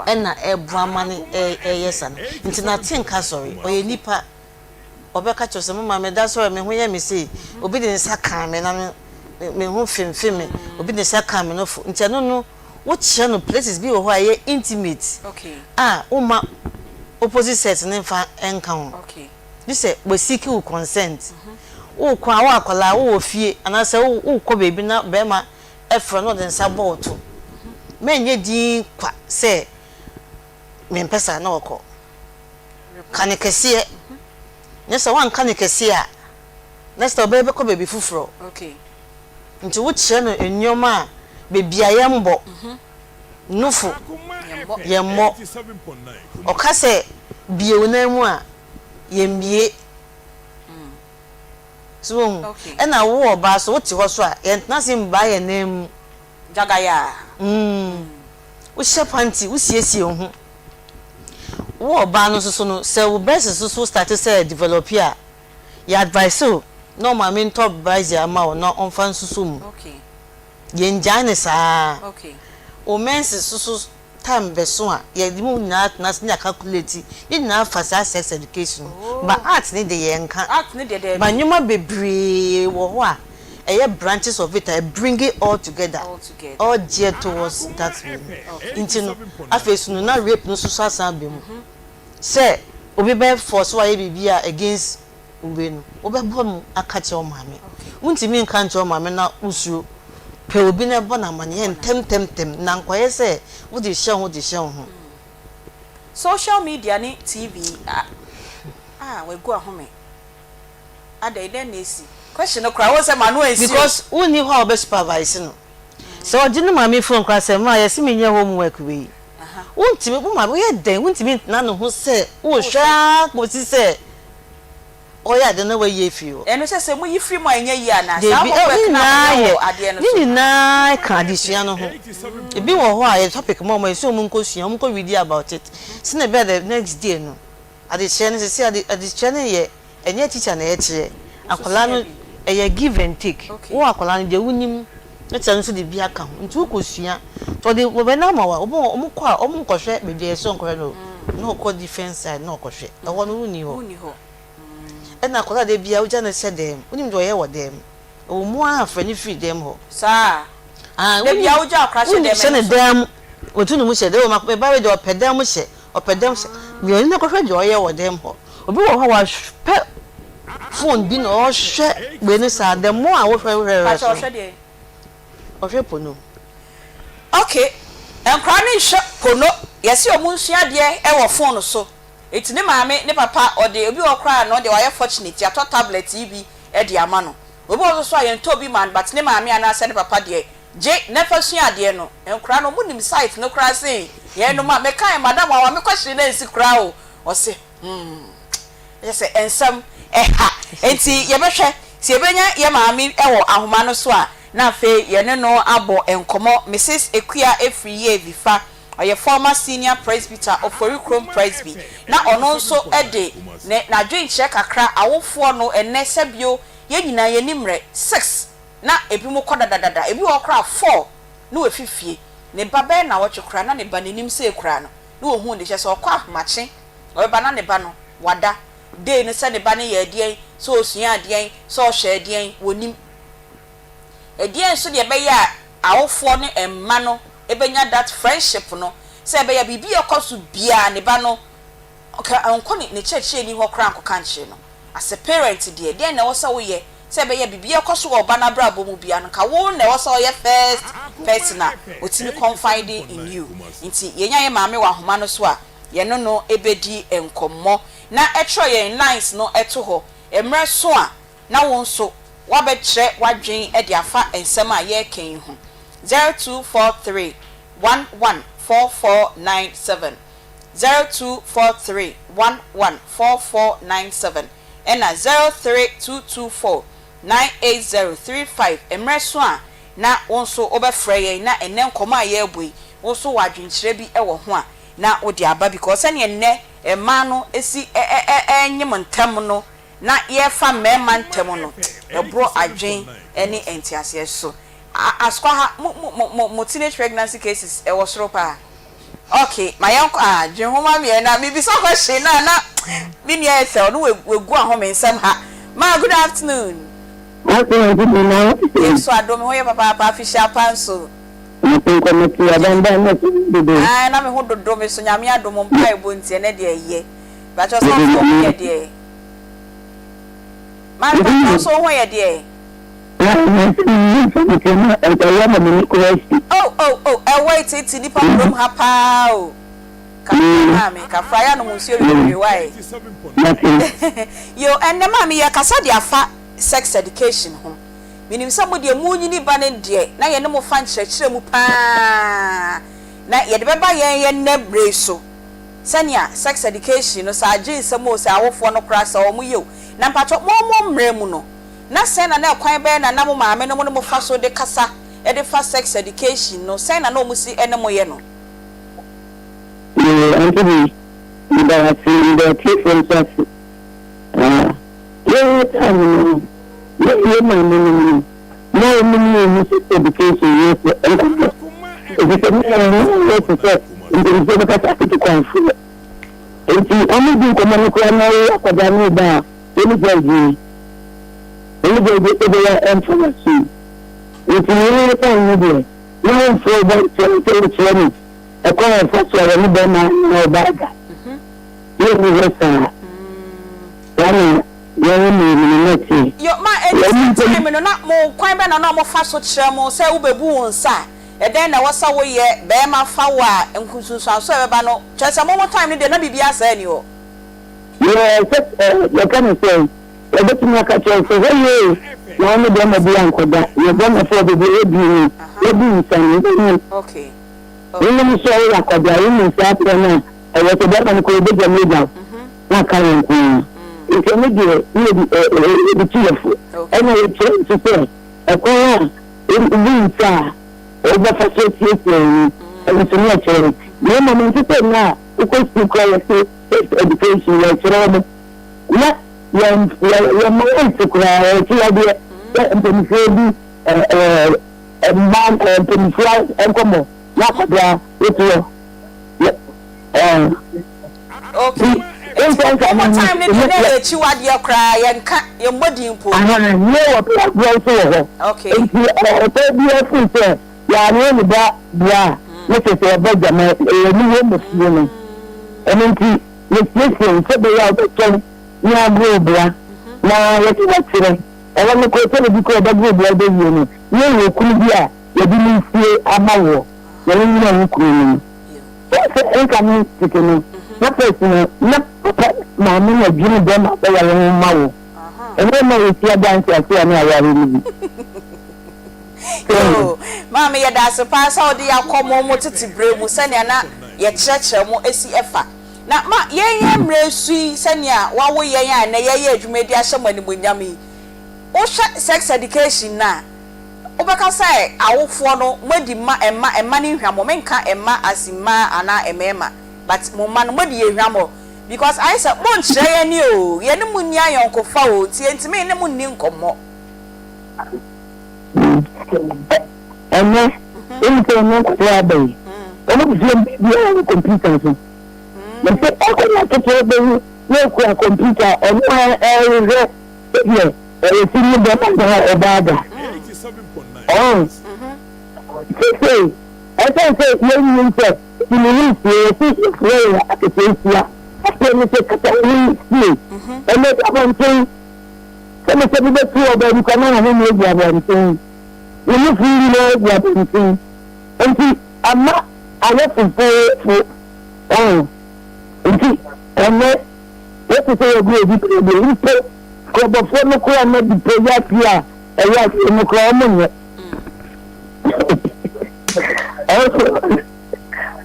[SPEAKER 8] ɛna ɛboa ma no ɛyɛ sa no nti n'atenka sɔre ɔyɛ nipa ɔbɛka kyerɛ sɛ mama meda sɔre me ho yɛ me sei obi de ne nsa kaa me na me me ho femfem me obi de ne nsa kaa me nofo nti ɛno no wokyerɛ no places bi wɔ hɔ a ɛyɛ intimate a woma opposite sex ne mfa nka ho gye sɛ wɔasiki wo consent wokɔ a wo akwadaa wowɔ fie anaasɛ wokɔ baabi na bɛrima frɛ na ɔde ne nsa bɔ wo to. Mɛnyɛ dinn kwa sɛ mempɛ saa na ɔkɔ. Ka no kɛseɛ. Nyɛ sɛ woanka no kɛseɛ a, next time ɔbɛyɛ bɛkɔ baabi foforɔ. Nti wokyerɛ no nneɛma a baabi a yɛmmɔ, nofo yɛmmɔ. Ɔka sɛ bue wo nan mu a, yɛmmue. So wohu? Ɛna wo ɔbaa so, wote hɔ so a, yɛntena ase mbaa yɛn nan mu.
[SPEAKER 9] Gyagayaa.
[SPEAKER 8] Mm. Wohyɛ panty, wosiesie wo ho. Wo ɔbaa no nso so no, sɛ wo breast nso so start sɛ develop a, yɛ advice wo na wo maame ntɔ brazier mma wo na ɔmfa nsusu mu. Yɛngyae no saa. Wo menses nso so time bɛso a, yɛde mu nyinaa tena ase na yɛ calculate. Ne nyinaa fa saa sex education no. But art ne deɛ yɛnka. But nneɛma bebree wɔ hɔ a ɛyɛ branches of it a ɛ bring it all together, all geared towards that way no. Nti no, afei nso no na rape no nso so asan aba mu. Sɛ obi bɛ force wo ayɛ biribi a against wo wei no, wobɛbɔ mu aka akyerɛ wo maame. Wontumi nka nkyerɛ wo maame na wosuro. Pɛ obi na bɔ no amaneɛ ntɛmntɛmntɛm na nkɔyɛ sɛ wode rehyɛ wo ho de rehyɛ wo ho.
[SPEAKER 9] Social media ne TV a ah wagu ahome. Adɛn, dɛn na esi? Question no koraa, wohu sɛ m'ano ansi o.
[SPEAKER 8] Because wonni hɔ a wobɛ supervise no. Sɛ ɔgye ne maame phone koraa sɛ ma yɛse menyɛ homework wei. Wontumi, wo maame woyɛ dɛn wontumi ntena ne ho sɛ wohwɛ ara kɔsi sɛ ɔyɛ ade na wayi afiri hɔ.
[SPEAKER 9] Ɛno sɛ sɛ moyi firi mu a ɛnyɛ yie anaa? Saa
[SPEAKER 8] Dabi,
[SPEAKER 9] homework
[SPEAKER 8] ne
[SPEAKER 9] no a
[SPEAKER 8] nyinaa
[SPEAKER 9] moyɛ
[SPEAKER 8] yɛ,
[SPEAKER 9] wɔ adeɛ no
[SPEAKER 8] ne
[SPEAKER 9] so no.
[SPEAKER 8] nyinaa ka adesua no ho. Ebi wɔ hɔ a yɛde topic ma wɔn a yɛse wɔn nkɔsua, wɔn nkɔ read about it. Sɛnea ɛbɛyɛ a the next day no, Adekyerɛ no sɛsɛ ade adekyerɛ no yɛ ɛnyɛ teacher na ɛkyerɛ akwadaa no ɛyɛ give and take wo akwadaa no deɛ wonim na teacher no nso de bi aka ho nti wokɔ sua nti ɔde wɔbɛ no ama wo a wɔn wɔn kɔ a wɔn nkɔhwɛ baabi a yɛsɛ wɔn kɔhwɛ no na ɔkɔ different side na ɔkɔhwɛ ɛhɔ no wonni hɔ ɛna akwadaa deɛ bia wogya no hyɛ dɛm wonim deɛ ɔyɛ wɔ dɛm. Ɛwɔ mu ara a frɛ no firi dɛm hɔ.
[SPEAKER 9] Saa.
[SPEAKER 8] Ah,
[SPEAKER 9] Da biara wogya akora hyɛ
[SPEAKER 8] wonim
[SPEAKER 9] dɛm
[SPEAKER 8] hyɛ
[SPEAKER 9] ɛno
[SPEAKER 8] ne
[SPEAKER 9] so.
[SPEAKER 8] dan mu. Wɔtu ne mu hyɛ dan mu. Me ba wei deɛ ɔpɛ dan mu hyɛ. Ɔpɛ dan mu hyɛ. Deɛ ɔne no kɔhwɛ deɛ ɔyɛ wɔ dan mu hɔ. Obi wɔ hɔ a wapɛ phone bi na ɔhwɛ wei no saa. The more a wohwɛ wohwɛ hwɛ
[SPEAKER 9] Pakyɛ
[SPEAKER 8] so no.
[SPEAKER 9] ɔhwɛ deɛn?
[SPEAKER 8] Ɔhwɛ pono.
[SPEAKER 9] Ok, nkwadaa no nhwɛ pono. Yɛse ɔmo nsua adeɛ wɔ phone so. Enti ne maame ne papa ɔde, obi wɔ hɔ koraa a no deɛ wayɛ fortunate yɛatɔ tablet yi bi de ama no. Obi wɔ hɔ nso so a yɛntɔɔ bi maa no but ne maame anaasɛ ne papa deɛ gye na fa sua adeɛ no. Nkwadaa no wɔnim site no koraa sen yɛnom a mekae madam a wame kɔhyere no ansi koraa o. Ɔse hmm kyerɛ sɛ nsɛm ɛha. Enti yɛbɛhwɛ sɛ yɛbɛnya yɛn maame wɔ ahoma no so a na afei yɛne no abɔ nkɔmmɔ. Misis Akua Afriyie Vifa Ɔyɛ former senior presbyter Ofori Krom Presby na ɔno nso de ne n'adwenkyerɛ kakra awofoɔ no ɛnnɛ sɛbio yɛn nyinaa yɛnni mmerɛ six na ebinom kɔ dadadada ebi wɔ hɔ koraa four na wafi fie ne ba bɛyɛ nnawɔtwe koraa na ne ba n'anim sei koraa no na wɔhuu no kyerɛ sɛ ɔkɔ ahomakye ɔbɛba na ne ba no wada day no sɛ ne ba no yɛɛ deɛn sɛ ɔsuaa deɛn sɛ ɔhwɛɛ deɛn wɔnnim. Ɛdeɛn nso na ɛbɛyɛ a awofoɔ ne mma no bɛnya that friendship no sɛ ɛbɛyɛ a biribi a ɛkɔ so biara ne ba no ɔka ɔnkɔ ne ne kyerɛkyerɛni hɔ koraa nkɔka nkyerɛ no. As a parent deɛ, deɛn na ɛwɔ sɛ woyɛ sɛ ɛbɛyɛ a biribi a ɛkɔ so wɔ wo ba no abrabɔ mu biara no nka wo na ɛwɔ sɛ ɔyɛ first person a ɔtumi confide in you. Nti yɛnya yɛn maame wɔ ahoma no so a, yɛne no bɛdi nkɔmmɔ na ɛtwerɛ yɛn lines no to hɔ. Mmerɛ so a na wo nso woabɛkyerɛ w'adwene de afa nsɛm a yɛreka yi ho. 0243 11 4497, 0243 11 4497, ɛna 03224 98035. Mmerɛ so a na wo nso wobɛfrɛ yɛn na ɛnnɛ nkɔmmɔ a yɛrebɔ yi, wo nso wɔ adwenkyerɛ bi wɔ ho a, na wode aba because sɛdeɛ nnɛ mmaa no si nyem ntɛm no, na yɛrefa mmarima ntam no, ɛboro adwen ne nteaseɛ so. Asukwa ha, mo, mo, mo, mo teenage pregnancy cases ɛwɔ soro paa. Ok, ma yɛnkɔ, ah, dwen ho ma meɛ na mebisa question no a na me nua Ethel no wagu ahome nsɛm ha. Ma, good afternoon.
[SPEAKER 10] Afternoon, good evening, na wo te sɛn?
[SPEAKER 9] Yesu adom, me ho yɛ papaapa, afihyia pa nso.
[SPEAKER 10] Mete nkɔ mete adandan na dodo.
[SPEAKER 9] Ah, na me ho dodo me so, Nyame adom, mpaebɔ nti, ɛnɛ deɛ ɛyɛ. Mpakyɛw sɛ wo nso wo ho yɛ deɛ? Maame mpakyɛw wo nso wo ho yɛ deɛ? Oh oh oh ɛwɔ etete nipa kurom ha paa o. Kafra maame kafra yɛ anom nsuo bebree why? Yo ɛnɛ maame yɛ kasa de afa sex education ho. Menim sɛ mo deɛ mo nyini ba no deɛ na yɛne mo fa nkyerɛkyerɛ mu paa na yɛde bɛba yɛn yɛn nnɛ mmerɛ yi so. Sɛnea sex education no sɛ agye nsam oo sɛ awofoɔ no koraa sɛ wɔn yɛ o na mpakyɛw mo mo mmerɛ mu no na sɛn na na ɛkwan bɛn na na mo maame nom ne mo fa so de kasa de fa sex education no sɛn na na wɔn si ne mo yɛ no?
[SPEAKER 10] Ante bi, meda wo ase, meda atiefoɔ nso ase. Ah, yɛn time no, na yɛn maame nom no, na wɔn ne yɛn mu sex education yɛ sɛ nkɔmmɔ. Ɛfiri sɛ na yɛn ho yɛ te sɛ mpanimfoɔ bɛka sɛ aketekwanfoɔ. Enti wɔn di nkɔmmɔ no koraa na wɔyɛ akwadaa no ba a, wɔn gya adwene. Wɔn gya adwene sɛ bɛyɛ a ɛmfa wɔn so. Enti yɛn time no deɛ, na wɔmfrɛ wo ba nkyerɛ sɛ wokyerɛ no ɛkwan a ɛfa so a wɔne bɛrima anaa ɔbaa da. Yɛnni hɔ saa. Saa na yɛn mmienu no na ɛteɛ.
[SPEAKER 9] Yo, ma
[SPEAKER 10] Yɛn
[SPEAKER 9] ɛdi
[SPEAKER 10] ntam.
[SPEAKER 9] time no na mo kwan bɛn na na ɔmo fa so kyerɛ mo sɛ wo bɛbu wo nsa a, ɛdɛn na ɛwɔ sɛ wo yɛ, bɛɛma fa wo a, nkunsunsuanso a ɛbɛba no, kyerɛ sɛ mo mo time no deɛ na biribiara saa nni hɔ.
[SPEAKER 10] Yɛ sɛ ɛ, yɛka no sɛn, yɛbɛtumi aka akyerɛ wo sɛ, hwɛ yie na wo ne bɛɛma bi ankɔda, yɛ bɛɛmafoɔ bebree yɛ bi no, yɛbu nsa no, wobɛhu.
[SPEAKER 9] Okay.
[SPEAKER 10] Wonim sɛ woyɛ akwadaa, wonim saa berɛ no a ɛwɔ sɛ bɛrima no koraa ɔbɛgya mu agya wo na aka wo nko ara. Nti ɛno deɛ ne yɛde ɛ ɛ yɛde tu yɛn fo. Ɛna yɛkyerɛ nso sɛ ɛkwan a wobu nsa a wobɛfa so asiesie wo ho, ɛno nso ne yɛkyerɛ no. Na mmom ɛnte sɛ nnɛ a wokɔ sukuu koraa yɛse sex education yɛkyerɛ wɔn na yɛn yɛmma yɛnte koraa yɛte yadeɛ sɛ mpanimfoɔ bi ɛ ɛ Mmaa mpanyinfoɔ nkɔmɔ na akwadaa wote hɔ yɛ ɛɛ.
[SPEAKER 9] Okay.
[SPEAKER 10] Nti nsa
[SPEAKER 9] mo time ne deɛ na ɛyɛ akyiwadeɛ koraa yɛnka yɛmmɔ din mpo.
[SPEAKER 10] Ahaa nie wɔ agorɔ nso wɔ hɔ.
[SPEAKER 9] Okay.
[SPEAKER 10] Nti ɔbaa bi afiri sɛ yɛanwo ne ba bua a ne kyɛ sɛ ɔba gyama ɛyɛ ne wɔ mmɔfie no. Ɛno nti yɛsiesie wo sɛ bɛyɛ a wobɛkyɛn ne agorɔ bua na yɛde bɛkyerɛ. Ɛhɔ no koro sɛ obi kɔ ɔbɛgoro deɛ ɔbɛwie no, na ɛwɔ kunu bi a yɛde no resie ama woɔ, na wonyina wo kunu no mu. Wohu sɛ nka ne tete no, na first no, na papa maame na dwene bɛrima bɛware ho ma wo. Ɛnyɛ mma yɛsi adanse ase a ne aware no bi.
[SPEAKER 9] Yoo, maame yɛda ase paa sɛ wode yɛn akɔ mo mo tete berɛ mu sɛnea na yɛkyerɛkyerɛ mo si fa. Na ma yɛn yɛn mmerɛ su yi sɛnea wɔawo yɛn a ɛnnɛ yɛreyɛ adwuma yi de ahyɛ mo animuonyam yi. Wohwɛ sex education no a, wobɛka sɛ awofoɔ no moadi mma mma mma no nhwammɔ, menka mma as in mmaa anaa mmarima but mo mma no moadi yɛn hwammɔ because ayɛ sɛ monkyerɛ yɛn ani oo, yɛne mo nni ayɔnkofa oo nti yɛntumi ne mo nni nkɔmmɔ.
[SPEAKER 10] Ɛnnɛ, wohu sɛ ɛnnɛ nkwadaa aba yi, wɔn de sua biribiara wɔ kɔmputa so. Na sɛ akwadaa ketewa bɛwu na okura kɔmputa a, ɔno ara ɛrehwɛ sɛdeɛ ɛsi ne bɛrima anaa ɔbaa da. Ɔn, seesei, ɛsiane sɛ yɛnnim sɛ tumi ne nsie, yɛse yɛfrɛ yɛn aketeesia, afei no sɛ kasa ne nsie, ɛnɛ abɔnten, sɛ mesɛ bi bɛtu wɔ baabi kwa na ahome agu abɔnten, ne nufu nyinaa agu abɔnten. Nti ama ayɛ fofoofo. Ɔho nti ɛnnɛ wote sɛ yɛgu obi pɛ deɛ mpo skrɔbɔfoɔ no koraa na di pɛ yɛ aseɛ a ɛyɛ aseɛ no koraa ɔmo nyɛ.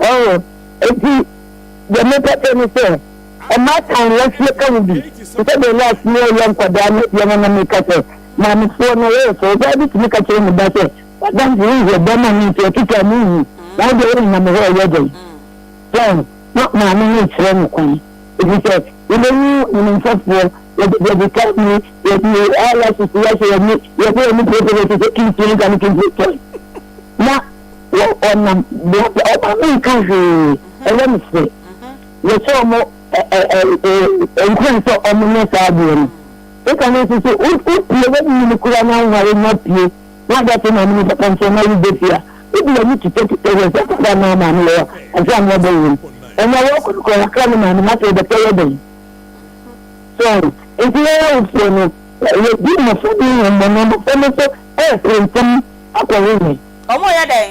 [SPEAKER 10] Ɔho nti deɛ mepɛ sɛ ne sɛ mmaatan yɛasie ka ho bi te sɛ deɛ last ne ɛyɛ nkwadaa no deɛ no na meka sɛ maamefoɔ no wɔyɛ sɛ ɔbaa bi tumi ka kyerɛ ne ba sɛ Wadanfo wo hwɛ bɛma no nti ɔtwitwa ne nwi na wo deɛ wo nenam hɔ ɔyɛ dɛn so na maame no rekyerɛ no kwan efisɛ yɛbɛhu ne mfɛfoɔ yɛde yɛde ka ni yɛde eyelashes yɛahyɛ yɛn ni yɛde yɛn ni pɛrɛpɛrɛ te sɛ kintie nka ne kintie tɔn na wɔ ɔnam deɛ ɔmaame nka hwee ɛyɛ no fɛ yɛhyɛ ɔmo ɛ ɛ ɛ nkuran sɛ ɔmo nyɛ saa adeɛ no ɛka no nso so wopie wɔnyini kura na nware na pie Na ada sɛ maame no papa nkyɛn na woreba fie a, wode w'ani tetɛtetɛ hwɛ sɛ papa anaa maame wɔ hɔ ansa na woaba wuram. Ɛnna wɔkɔ no koraa wɔakra ne maame no afei ɔbɛpɛ yɛ dɛn? So ɔho? Enti yɛn awofoɔ no, yɛdi mmɔfra bi hwammɔ na mmɔfra no nso repere ntɛm akɔhwehwɛ.
[SPEAKER 9] Wɔreyɛ dɛn?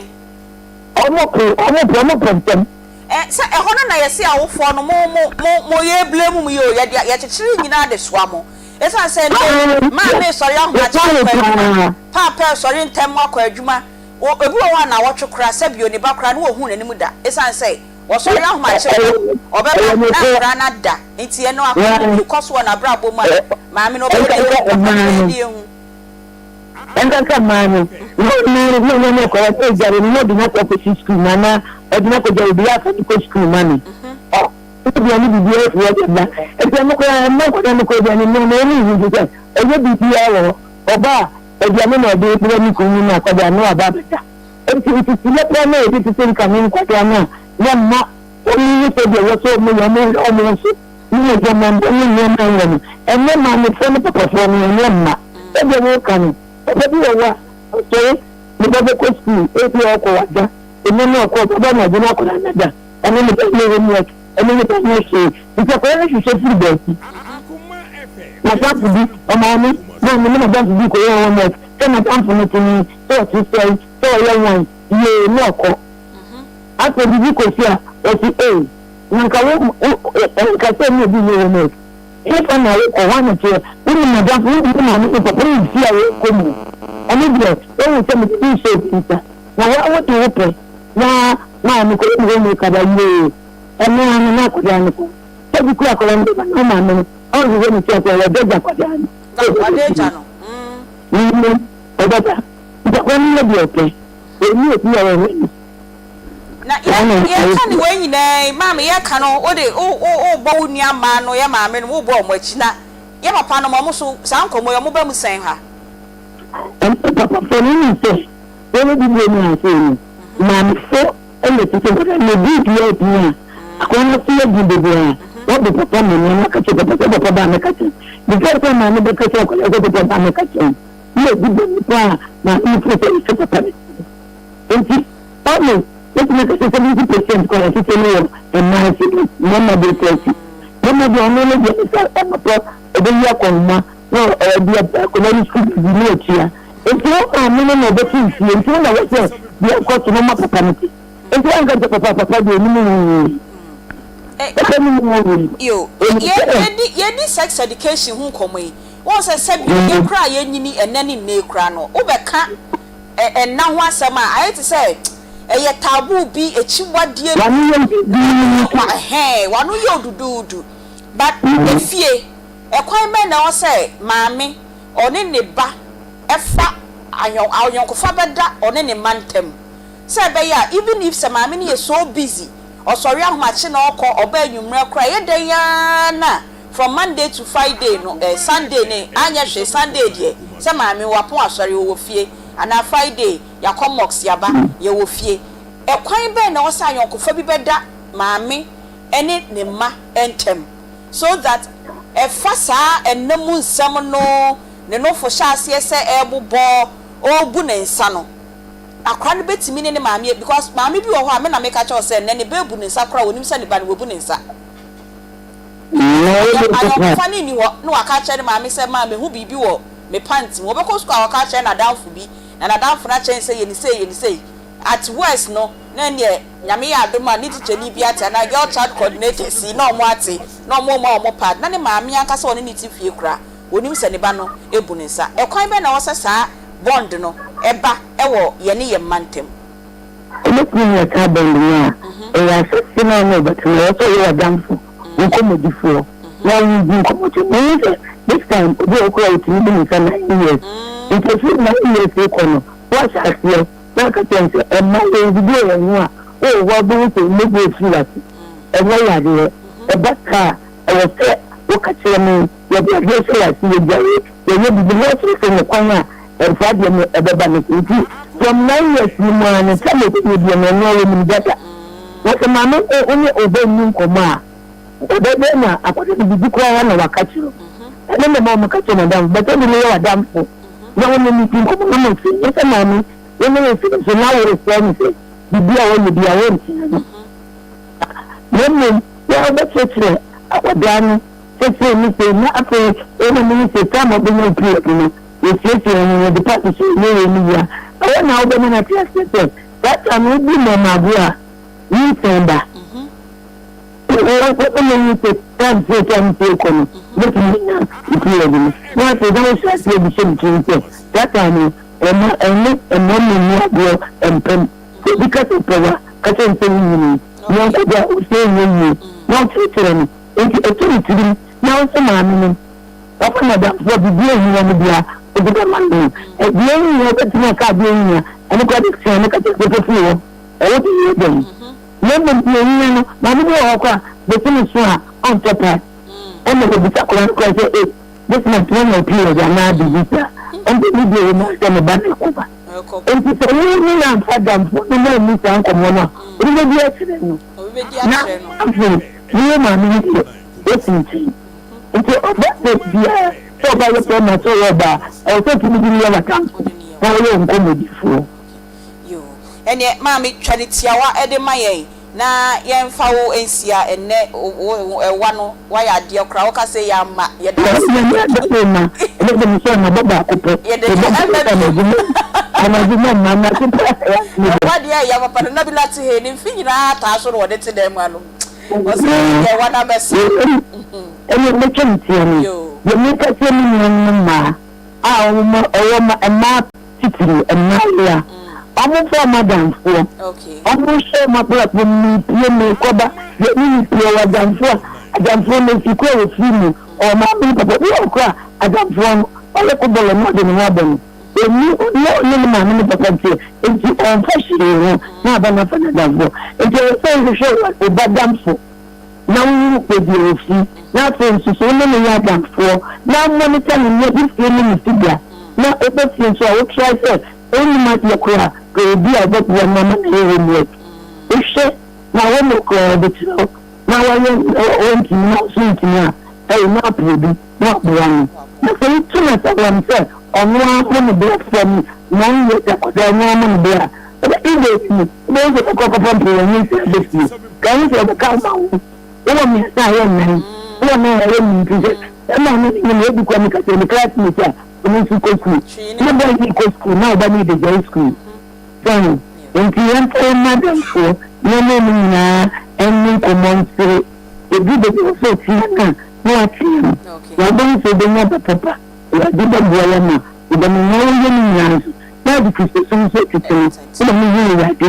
[SPEAKER 10] Wɔpere, wɔpere, wɔpɛ ntɛm.
[SPEAKER 9] Ɛ, sɛ ɛhɔ no na yɛse awofoɔ no, mo, mo, mo, mo yɛreblame mo yi o, yɛde, yɛkyekyere nyinaa de soa mo. Esiane sɛ nnɛ maame resɔre ahomakye akɔ adwuma, paapa resɔre ntɛm akɔ adwuma, wɔ ebi wɔ hɔ a nnawɔtwe koraa sɛbio ne ba koraa no wɔnhuu n'anim da esiane sɛ wɔsɔre ahomakye ba, ɔbɛba na akwadaa no ada nti ɛno akwadaa bi kɔ so wɔ n'abrabɔ mu a maame no ɔbɛyɛ dɛ ahu, papa no bɛyɛ dɛ ahu.
[SPEAKER 10] Ɛnkanka mmaa no, na ɔno na ɔnya ne akwadaa no ɛredware no na ɔde no akɔ akɔsi sukuu mu anaa ɔde no akɔgya obi afa no kɔ sukuu ma no. Aduane biribiara fi hɔ de ba. Enti ɛno koraa ɛmma nkwadaa no kɔ aduane noa no, wɔn nhu nso sɛ ɛnyɛ biribiara wɔ hɔ. Ɔba a, aduane na ɔde rebrɛ ne kunu no ne akwadaa no na waba abɛda. Enti nteteyɛ koraa no a yɛde tete nkane nkwadaa no a na ɛmma wɔnhu sɛdeɛ ɛwɔ sɛ wɔyɛ, wɔhwɛ wɔn ho so ne adwamammɔ ne nneɛma a ɛnyɛ no, ɛnnɛ maamefoɔ ne papafoɔ no ɛnyɛ mma. Sɛdeɛ woreka no, papa bi wɔ hɔ a, ɔsɔre, ne ba bɛkɔ sukuu, ebia ɔkɔ wada, ɛnnɛ no ɔkɔ, ɔbɛba anadwo na akwadaa no ada. Ɛno ne ba nyɛ homework, ɛno ne ba nyɛ hwee. Nti akwadaa no hwehwɛ firi baabi. N'adamfo bi, ɔmaame, na ɔne ne n'adamfo bi kɔyɛ homework, sɛ n'adamfo no te he, sɛ ɔte sɛn, sɛ ɔyɛ wan, yee, na ɔkɔ. Afei biribi kɔsi a, ɔse ei, na nka wo, wo, nka sɛ ne obi nyɛ homework. Hefa na wokɔ, hwan na teɛ? Wonim n'adamfo, wonim ne maame ne papa, wonim fie a wɔkɔ mu. Ɛno deɛ, woahu sɛ mede bi rehyɛ obi nsa. Na wo a wode wo pɛ na maa me kɔyɛ me homework aba yie. Ɛno ara no na akwadaa no kɔ. Sɛ bi kura akwadaa no bɛba na wo maame no ɔnhwehwɛ ne ti akwadaa ɔdɔ gya akwadaa no.
[SPEAKER 9] Na ɔdɔ agya no.
[SPEAKER 10] Mm. Ɔbɛba. Nti akwadaa no yɛ deɛ ɔpɛ. Ɔnni obi a ɔhwɛ no.
[SPEAKER 9] Na yɛ yɛka ne wei nyinaa yi maame yɛka no wode wo wo wobɔ wo nua mmaa no yɛ maame no wobɔ wɔn akyi na yɛ papa nom wɔn so saa nkɔmmɔ yi wɔn ba mu sɛn ha.
[SPEAKER 10] Ɛnna papafoɔ no nim sɛ wɔwɔ bibire no ase no, maamefo na ɛte sɛ nkwadaa no. Ɛduru dua abien a, akwadaa no ase yɛ den bebree a, wɔbɔ papa amanneɛ na wɔaka kyerɛ papa sɛ papa ba a mɛka kyerɛ no. Before sɛ maame bɛka kyerɛ akwadaa sɛ papa ba a mɛka kyerɛ no, na ɛdi bɔne paa a maame no firi sɛ ɛsɛ papa no kyerɛ. Enti almost mɛtumi aka sɛ 70% koraa yɛhyehyɛ no wɔ mmaa ase but mmarima deɛ 30. Mmarima deɛ ɔno no deɛ ne sɛ anɔpa ɔbɛyi akɔnhoma na ɔde akwadaa no sukuu fees ne atua. Nti wo maame no na ɔbɛte nsuo nti wo na wɔ sɛ deɛ ɛkɔ so no ma papa no te. Nti wanka nkyɛ papa papa deɛ ɔnim wo yie. Papa nim wo yie.
[SPEAKER 9] Yo,
[SPEAKER 10] Ɔnim
[SPEAKER 9] yɛ,
[SPEAKER 10] sɛ.
[SPEAKER 9] yɛdi, yɛdi sex education ho nkɔmmɔ yi, wohu sɛ sɛbi yɛn koraa a yɛnyini ɛnnɛ ne nnɛ yi koraa no, wobɛka ɛ, ɛnna ho asɛm a, ayɛ te sɛ ɛyɛ taboo bi, akyiwadeɛ bi.
[SPEAKER 10] W'ano yɛ duduudu.
[SPEAKER 9] Wa, ɛhɛn, w'ano yɛ wo duduudu. But efie, ɛkwan bɛn na ɛwɔ sɛ maame ɔne ne ba fa ayɔnkofa bɛda ɔne ne mma ntam sɛ ɛbɛyɛ a even if sɛ maame no yɛ so busy ɔsɔre ahomakye na ɔkɔ ɔba anwummerɛ koraa ɛyɛ dɛn ara na from Monday to Friday no eh, Sunday no anyɛ hwee Sunday deɛ sɛ maame wapɔn asɔre ɔwɔ fie anaa Friday yɛakɔ mosque yɛaba yɛwɔ fie ɛkwan bɛn na ɛwɔ sɛ ayɔnkofa bi bɛda maame ne ne mma ntam? So that ɛfa saa nna mu nsɛm no ne nofo hyɛ aseɛ sɛ ɛrebobɔ, ɔrebu ne nsa no, akora no bɛtumi ne ne maame, because maame bi wɔ hɔ a me na meka kyerɛ wo sɛ nnɛ ne ba abu ne nsa koraa ɔnim sɛ ne ba no wabu ne nsa. Ayɔnkofa no nni hɔ na waka akyerɛ ne maame sɛ maa mehu biribi wɔ me pant mu. Ɔbɛkɔ sukuu a waka akyerɛ n'adamfo bi na n'adamfo no akyerɛ no sɛ yɛ ne sei, yɛ ne sei. At worst no na ɛneɛ Nyame yɛ adom a ne tikyani bi ate anaa girl child coordinators yi na ɔmo ate na ɔmo rema ɔmo pad na ne maame ankasa a ɔne no te fie koraa onim sɛ ne ba no bu ne nsa. Ɛkwan bɛn na ɛwɔ sɛ saa bond no ba wɔ yɛne yɛn mma ntam?
[SPEAKER 10] Wobɛtumi anya saa bond no a, ɛyɛ ahyɛse no a na wobɛte no, ɛwɔ sɛ ɔyɛ w'adamfo, wo nkɔmmɔdifoɔ na wodi nkɔmmɔ kyɛ. Mehu sɛ this time obi wɔ hɔ koraa a ɔtumi bu ne nsa 9 years, nti ɛfiri 9 years rekɔ no woahyɛ aseɛ na aka kyerɛ no sɛ, Mma yɛnndidi wɔ yɛn ho a, wowɔ hɔ a wobɛhu sɛ mogya refiri w'ase. Ɛnyɛ yareɛ. Ɛba saa a, ɛwɔ sɛ woka kyerɛ me. Yɛde adeɛ hyɛ w'ase, yɛdware, yɛyɛ biribi, na wokyerɛkyerɛ me kwan a saa adeɛ no ɛbɛba no so. Nti from 9 years no mu ara no, sɛdeɛ ɛbɛyɛ biara no, ɛno ara wɔnim dada. Na sɛ maame wo ne wo ba nni nkɔmmɔ a, ɛbɛyɛ dɛn na akwadaa no biribi koraa na waka kyerɛ wo? Ɛno na ɛma wɔka kyerɛ n'adamfo. But sɛ wode no yɛ w'adamfo na wo ne no di nkɔmmɔ na mo se, nyɛ sɛ maame wo ne wo se no so na woresrɛ no sɛ biribi a ɔyɛ biara wontia no, na mmom wo a wobɛkyerɛkyerɛ akwadaa no sɛ sei ne sei, na afei wo ne no sɛ time a ɔbɛnya wo period no, yɛsiesie ho, yɛde paati so, yɛyɛ wei ne wei a, ɛhɔ na wobɛma no ate aseɛ sɛ saa time no wodi mmɛmma agorɔ a, nyinsɛn ba. Woma hu sɛ time sei time sei kɔ no, wobɛtumi anya wo period no. Na afei na wohyɛ aseɛ de hyɛ ne tirim sɛ saa time no, ɛmma ɛne mmarima nni agorɔ mpam. Sɛ obi ka sɛ ɔpɛ wo a, ka kyerɛ no sɛ wonnyinii. Yɔnko de a, wo sɛ ɛnyɛ yie na wokyerɛkyerɛ no. Enti ɛtɔ ne tirim na wo nso maame no, wafa no adamfo a biribiara a ɛhia no biara wode bɛma no. Deɛ ɛnhia wobɛtumi aka adeɛ ɛnhia, ɛno koraa de tea no ka kyerɛ no sɛ fa firi hɔ, ɛwɔ de yɛ dɛn? Na mmom deɛ ɛhia no, maame bi wɔ hɔ koraa a, Bosome so a ɔntɔ pad. Ɛna ɔbisa akwadaa no koraa sɛ ei this month woanya wo period anaa biribi saa. Ɔmpɛ biribi a ɛwɔ mu ara sɛ ne ba no rekɔba. Enti sɛ wo ne no amfa adamfo ne no anni saa nkɔmmɔ no a, obi bɛdi akyerɛ no. Na afei wo wo maame no deɛ woasi nkyɛn. Nti ɔba sɛ biara sɛ ɔba yɛ bɛrima sɛ ɔyɛ ɔbaa ɛwɔ sɛ ɔtumi de no yɛ w'adamfo na ɔyɛ wo nkɔmmɔdifoɔ.
[SPEAKER 9] Yoo, ɛneɛ maame twa no tiawa de ma yɛn na yɛnfa wo nsia ɛnnɛ wo ɛwa no wayɛ adeɛ koraa woka sɛ yɛ ama yɛda ase.
[SPEAKER 10] Nyame adom o ma ɛnɛ de mesɛ mabɔ baako pɛ
[SPEAKER 9] Yɛde
[SPEAKER 10] mebɔ
[SPEAKER 9] ɛmma
[SPEAKER 10] baako pɛ
[SPEAKER 9] biom.
[SPEAKER 10] anadwo mu anadwo mu mma anadwo pɛ
[SPEAKER 9] Ɛwa deɛ ɛyɛ papa no Nabila te hee ne mfe nyinaa taa so na wɔde te dan mu anom ɔsɛ deɛ ɛwa no abɛsa.
[SPEAKER 10] Ɛne mɛtwa me tia no
[SPEAKER 9] Yoo.
[SPEAKER 10] deɛ meka kyerɛ me nuanom mmaa a wɔn ɛwɔ mmaa titiriw mmaayewa, wɔmfa wɔn adamfoɔ, wɔnhyɛ wɔn abrabɔ mu, mepue merekɔba, deɛ ne ne pue, ɔwɔ adamfoɔ a, adamfoɔ no efi koro a wɔfiri mu, ɔwɔ maame ne papa, bi wɔ hɔ koraa a, adamfoɔ no, ɔyɛ kɔbɔlɔ na ɔde ne ho abɔ no, ɔnni, ɔnyɛ ɔne ne maame ne papa nteɛ, enti ɔmfa hwee ho na aba no afa n'adamfoɔ. Enti ɛwɔ sɛ wohwehwɛ wo ba damfo. na wohu baabi a ofi, na afei nso sɛ wo ne no yɛ adamfoɔ na wo monitor no ne ne fie ne ne sibea, na woba fie nso a wo try sɛ wonnim adeɛ koraa a pɛ obi a ɔbɛboa no ama no ayɛ homework, wohwɛ na homework koraa ɔde kyerɛ wo na wayɛ ɔntumi na wo nso wontumi a ɛyɛ na apɛ obi na waboa no, na sɛ wotu no asaworam sɛ ɔno ara mmɔ ne bra from 9 years akwadaa ɔno ara mmɔ ne bra a ɛbɛyɛ dɛ no Wobɛhu sɛ wobɛkɔ akɔfa mprenu nsia aba fie. Ka ho sɛ wɔbɛka wo ma wo. Wowɔ mmiɛnsa a, ɛyɛ nnan. Wowɔ nnan a, ɛyɛ nnum. Nti sɛ bɛrima no ne nyem a, ebi koraa meka kyerɛ me classmate a ɔno nso kɔ sukuu. Ne boy no rekɔ sukuu na ɔba no rebɛgyae sukuu. So ho? Nti yɛmfa yɛn mma adamfoɔ na yɛne wɔn nyinaa nni nkɔmmɔ nsere. Ɛduru baabi a ɛwɔ sɛ ɔtea no a, na watea no. Na wobɛhu sɛ wobɛnya ba papa. Awurade bɛboa wo ama wo dɛm nea woyɛ no nyinaa nso. Na ɔde Kristosom nso tete no, woma muhu Awurade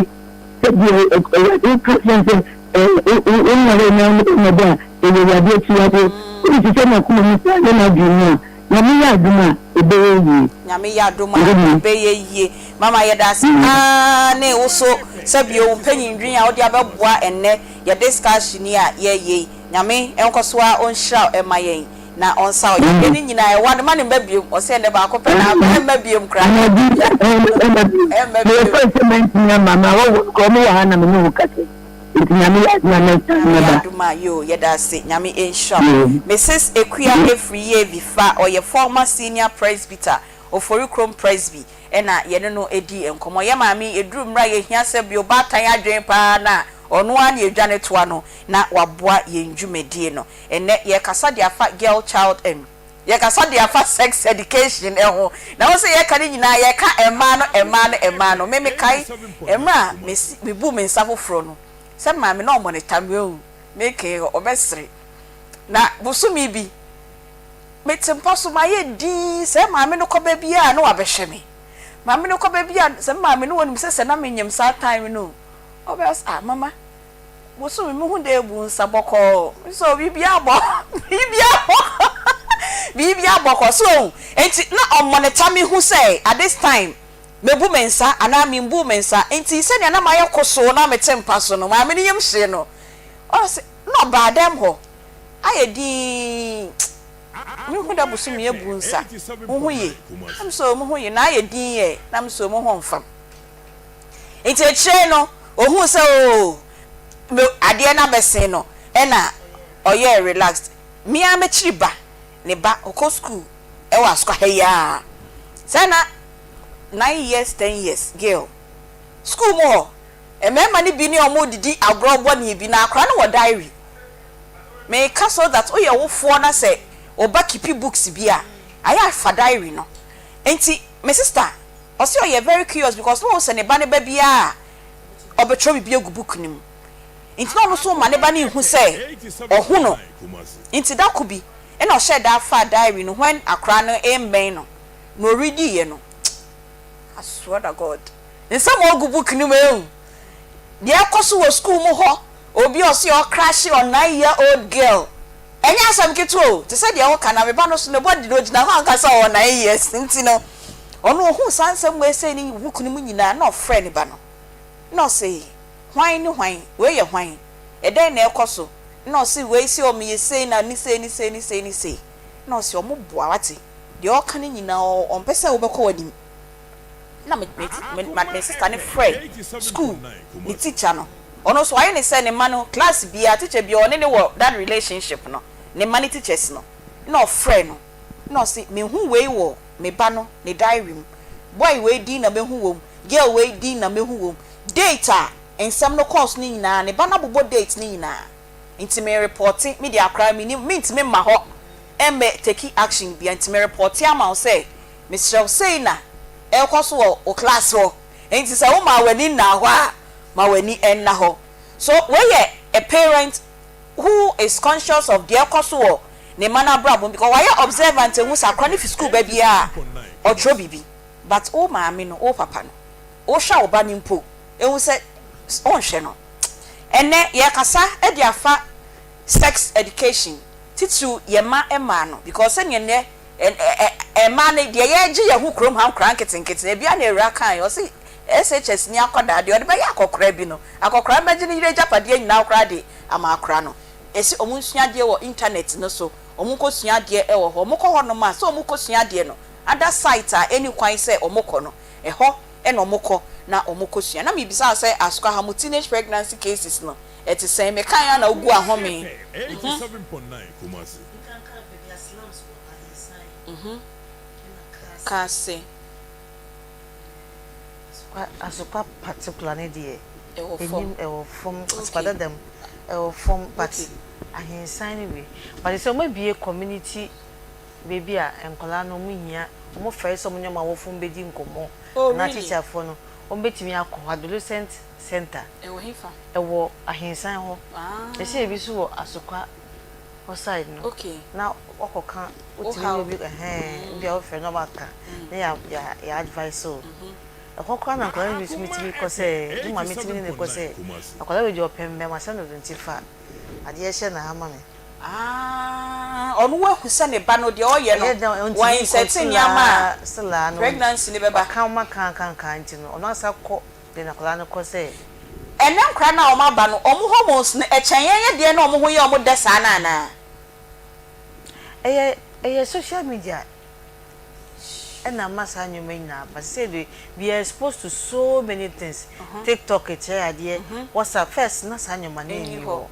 [SPEAKER 10] sɛ deɛ Awurade ka kyerɛ no sɛ, Wonware anaa wo ne bɛrima da a, ɛyɛ Awurade akyiwadeɛ. Wode hyehyɛ n'akoma mu saa ne n'adwene mu a, Nyame yɛ adom a, ɛbɛyɛ yie.
[SPEAKER 9] Nyame yɛ adom a, ɛbɛyɛ yie. Mama yɛda ase paa ne wo so sɛ bio wo mpanyindwen a wode abɛboa ɛnnɛ yɛ discussion yi a yɛyɛ yi. Nyame nkɔso ara ɔnhyira wo ɛma yɛn. Na ɔnsa wo yadeɛ no nyinaa ɛwa no ma no mma biom ɔsɛ ɛnɛ baako pɛ na aba ɛmma biom koraa
[SPEAKER 10] Ɛmma biom
[SPEAKER 9] ɛmma
[SPEAKER 10] Meyɛ
[SPEAKER 9] biom.
[SPEAKER 10] sure sɛ mantumi amma ma wɔwɔ no koraa ɔmo wɔ ha na me ne wo kasa yi nti Nyame yɛ adom a mɛsan
[SPEAKER 9] Nyame
[SPEAKER 10] mɛba.
[SPEAKER 9] adom a yoo yɛda ase Nyame nhyira wo
[SPEAKER 10] Yoo.
[SPEAKER 9] Mrs Akua Afriyie Vifa ɔyɛ former senior presbyter Oforikrom Presby ɛna yɛne no ɛdi nkɔmmɔ yɛ maame yi ɛduru mmerɛ a yɛhia sɛ bio baatan adwene paa no a ɔno ara na yɛdwane toa no na waboa yɛn dwumadie no Ɛnnɛ yɛrekasa de afa girl child ɛm yɛrekasa de afa sex education ho. Na wo sɛ yɛreka ne nyinaa yɛreka mmaa no mmaa no mmaa no. Me mekae mmerɛ a mesi mebuu me nsa foforɔ no sɛ maame na ɔmɔ ne tam ehu mekee ɔbɛsere. Na bosome bi mete mpa so mayɛ dinn sɛ maame no kɔ baabiara na wabɛhwɛ me. Maame no kɔ baabiara sɛ maame no wɔnim sɛ sɛ na menyem saa time no o ɔbɛyɛ sɛ ah mama Bosome muhu dɛ ebu nsa bɔkɔɔ so biribiara bɔ biribiara bɔkɔɔ biribiara bɔkɔɔ so ohu nti na ɔmonitor me hu sɛ at this time mebu me nsa anaa membu me nsa nti sɛnea na mayɛ kosoo na mete mpa so no maame no yam hyee no ɔse na ɔbaa dɛm hɔ ayɛ dinn mehu dɛ bosome ebu nsa wo ho ye na me so mo ho ye na ayɛ dinn ɛ na me so mo ho mfam. Nti akyire no ohuu sɛ oo me adeɛ no abɛsen no ɛna ɔyɛɛ relaxed. Me ara m'akyiri ba, ne ba ɔkɔ school ɛwɔ Asukwa ha yi ara. Sɛ na 9 years 10 years girl school mu hɔ mmarima no bi ne wɔn redidi agorɔ bɔne bi na akwadaa no wɔ diary. Meka so that woyɛ wofoɔ na sɛ wo ba keepi books bi a ayɛ a fa diary no. Nti me sister Ɔse ɔyɛ very curious because na ɔhu sɛ ne ba no ba biara a ɔbɛtwerɛ biribi agu book no mu nti na ɔno nso ma ne ba no nhu sɛ ɔhu no nti da ko bi ɛna ɔhyɛɛ da faa diary no when akora no mmɛn no na ɔreadiiɛ no I swear to God nsɛm a ɔgu book no mu ehu deɛ ɛkɔ so wɔ school mu hɔ obi a ɔse ɔcrashe on 9 year old girl Ɛnyɛ asɛm ketewa o, te sɛ deɛ woka na me ba no so ne body no ɔgyina hɔ anka sɛ ɔwɔ 9 years nti no ɔno ɔhuu saa nsɛm wei sei ne book no mu nyinaa na ɔfrɛɛ ne ba no na ɔse hwan ne hwan, wei yɛ hwan, ɛdɛn na ɛrekɔ so? Ɛna ɔse wei se ɔmo yɛ sei na ne sei ne sei ne sei ne sei. Ɛna ɔse ɔmo boa wate. Deɛ ɔka no nyinaa ɔmpɛ sɛ wobɛkɔ w'anim. Ɛna me me me me sister no frɛ school ne teacher no. Ɔno nso wayɛ ne sɛ ne mma no class biara teacher biara ɔne no wɔ that relationship no, ne mma ne teachers no. Ɛna ɔfrɛ no ɛna ɔse mehu wei wɔ me ba no ne diary mu, boy wei din na mehu wɔ mu, girl wei din na mehu wɔ mu, date a nsɛm no kɔɔ so no nyinaa ne ba no abobɔ date no nyinaa nti me repɔte, me deɛ akora mennim mentumi mma hɔ mmɛ take action bia nti me repɔte ama wo sɛ mesrɛ wo sei na ɛrekɔ so wɔ wo class hɔ nti sɛ womaa w'ani nnaa hɔ a ma w'ani nna hɔ. So wei yɛ a parent who is conscious of deɛ ɛrekɔ so wɔ ne mma no abrabɔ mu because wayɛ observant ahu sɛ akora no fi school ba biara a ɔtwerɛ biribi but wo maame no wo papa no wohwɛ wo ba no mpo ehu sɛ wonhwɛ no. Ɛnnɛ yɛrekasa de afa sex education titiriw yɛn mma mmaa no because sɛdeɛ nnɛ mmaa no deɛ yɛregye yɛn ho kurom ha nkoraa nketenkete ebi a na awura kae ɔse SHS ni akwadaa deɛ ɔde bɛyɛ akɔkoraa bi no akɔkoraa no bɛgye ne yere agyapadeɛ nyinaa koraa de ama akora no. Yɛse ɔmo nsua adeɛ wɔ internet no so, ɔmo nkɔ sua adeɛ wɔ hɔ, ɔmo kɔ hɔ nom a sɛ ɔmo kɔ sua adeɛ no other site a ɛnni kwan sɛ ɔmo kɔ no ɛhɔ na ɔmo kɔ na ɔmo kɔ sua. Na mebisa wo sɛ Asukwa ha mo teenage pregnancy cases no ɛte sɛn? Mekae a na wogu ahome. Mhm. Ka se.
[SPEAKER 8] Asukwa particular ne deɛ.
[SPEAKER 9] Ɛwɔ fam.
[SPEAKER 8] Enim ɛwɔ fam asukwa dada mu ɛwɔ fam but ahensan ne wei but sɛ ɔmo abue community baabi a nkwadaa no ɔmo hia ɔmo fɛre sɛ ɔmo ne ɔmo awofo bɛdi nkɔmɔ
[SPEAKER 9] Oh
[SPEAKER 8] anaa
[SPEAKER 9] really?
[SPEAKER 8] teacher foɔ no ɔmo bɛtumi akɔ hɔ adolescent center
[SPEAKER 9] Ɛwɔ hefa?
[SPEAKER 8] ɛwɔ ahensan hɔ
[SPEAKER 9] Ah.
[SPEAKER 8] ɛsɛ ebi nso wɔ asukwa hɔ side no
[SPEAKER 9] Okay.
[SPEAKER 8] na wakɔ ka wotumi
[SPEAKER 9] Wohaw.
[SPEAKER 8] ne obi ɛhɛn ebi a wofrɛ na ɔmo na yɛ yɛ yɛ advice o. Ɛhɔ koraa na nkwadaa no bi tumi tumi kɔ sɛ ne maame tumi ne no kɔ sɛ akwadaa wei deɛ ɔpɛ me bɛma sɛ no nti fa adeɛ hyɛ n'aha ma me.
[SPEAKER 9] Ah, ɔno wahu sɛ ne ba no deɛ ɔyɛ no
[SPEAKER 8] Ɛyɛ dɛn ɔntumi
[SPEAKER 9] wa
[SPEAKER 8] nkɔ
[SPEAKER 9] insert nneɛma a
[SPEAKER 8] still a no
[SPEAKER 9] pregnancy no bɛba.
[SPEAKER 8] Waka wɔn aka aka aka nti no ɔno asa kɔ de n'akwadaa no kɔ sɛ.
[SPEAKER 9] Ɛnɛ nkwadaa no a wɔn aba no wɔn hormones no ɛkyɛn yɛn yɛ deɛ na wɔn ho yɛ wɔn dɛ saa no anaa?
[SPEAKER 8] Ɛyɛ ɛyɛ social media ɛna ama saa nneɛma yi nyinaa aba. Sesei de we are exposed to so many things. TikTok kyerɛ adeɛ, WhatsApp, first na saa nneɛma no nni hɔ.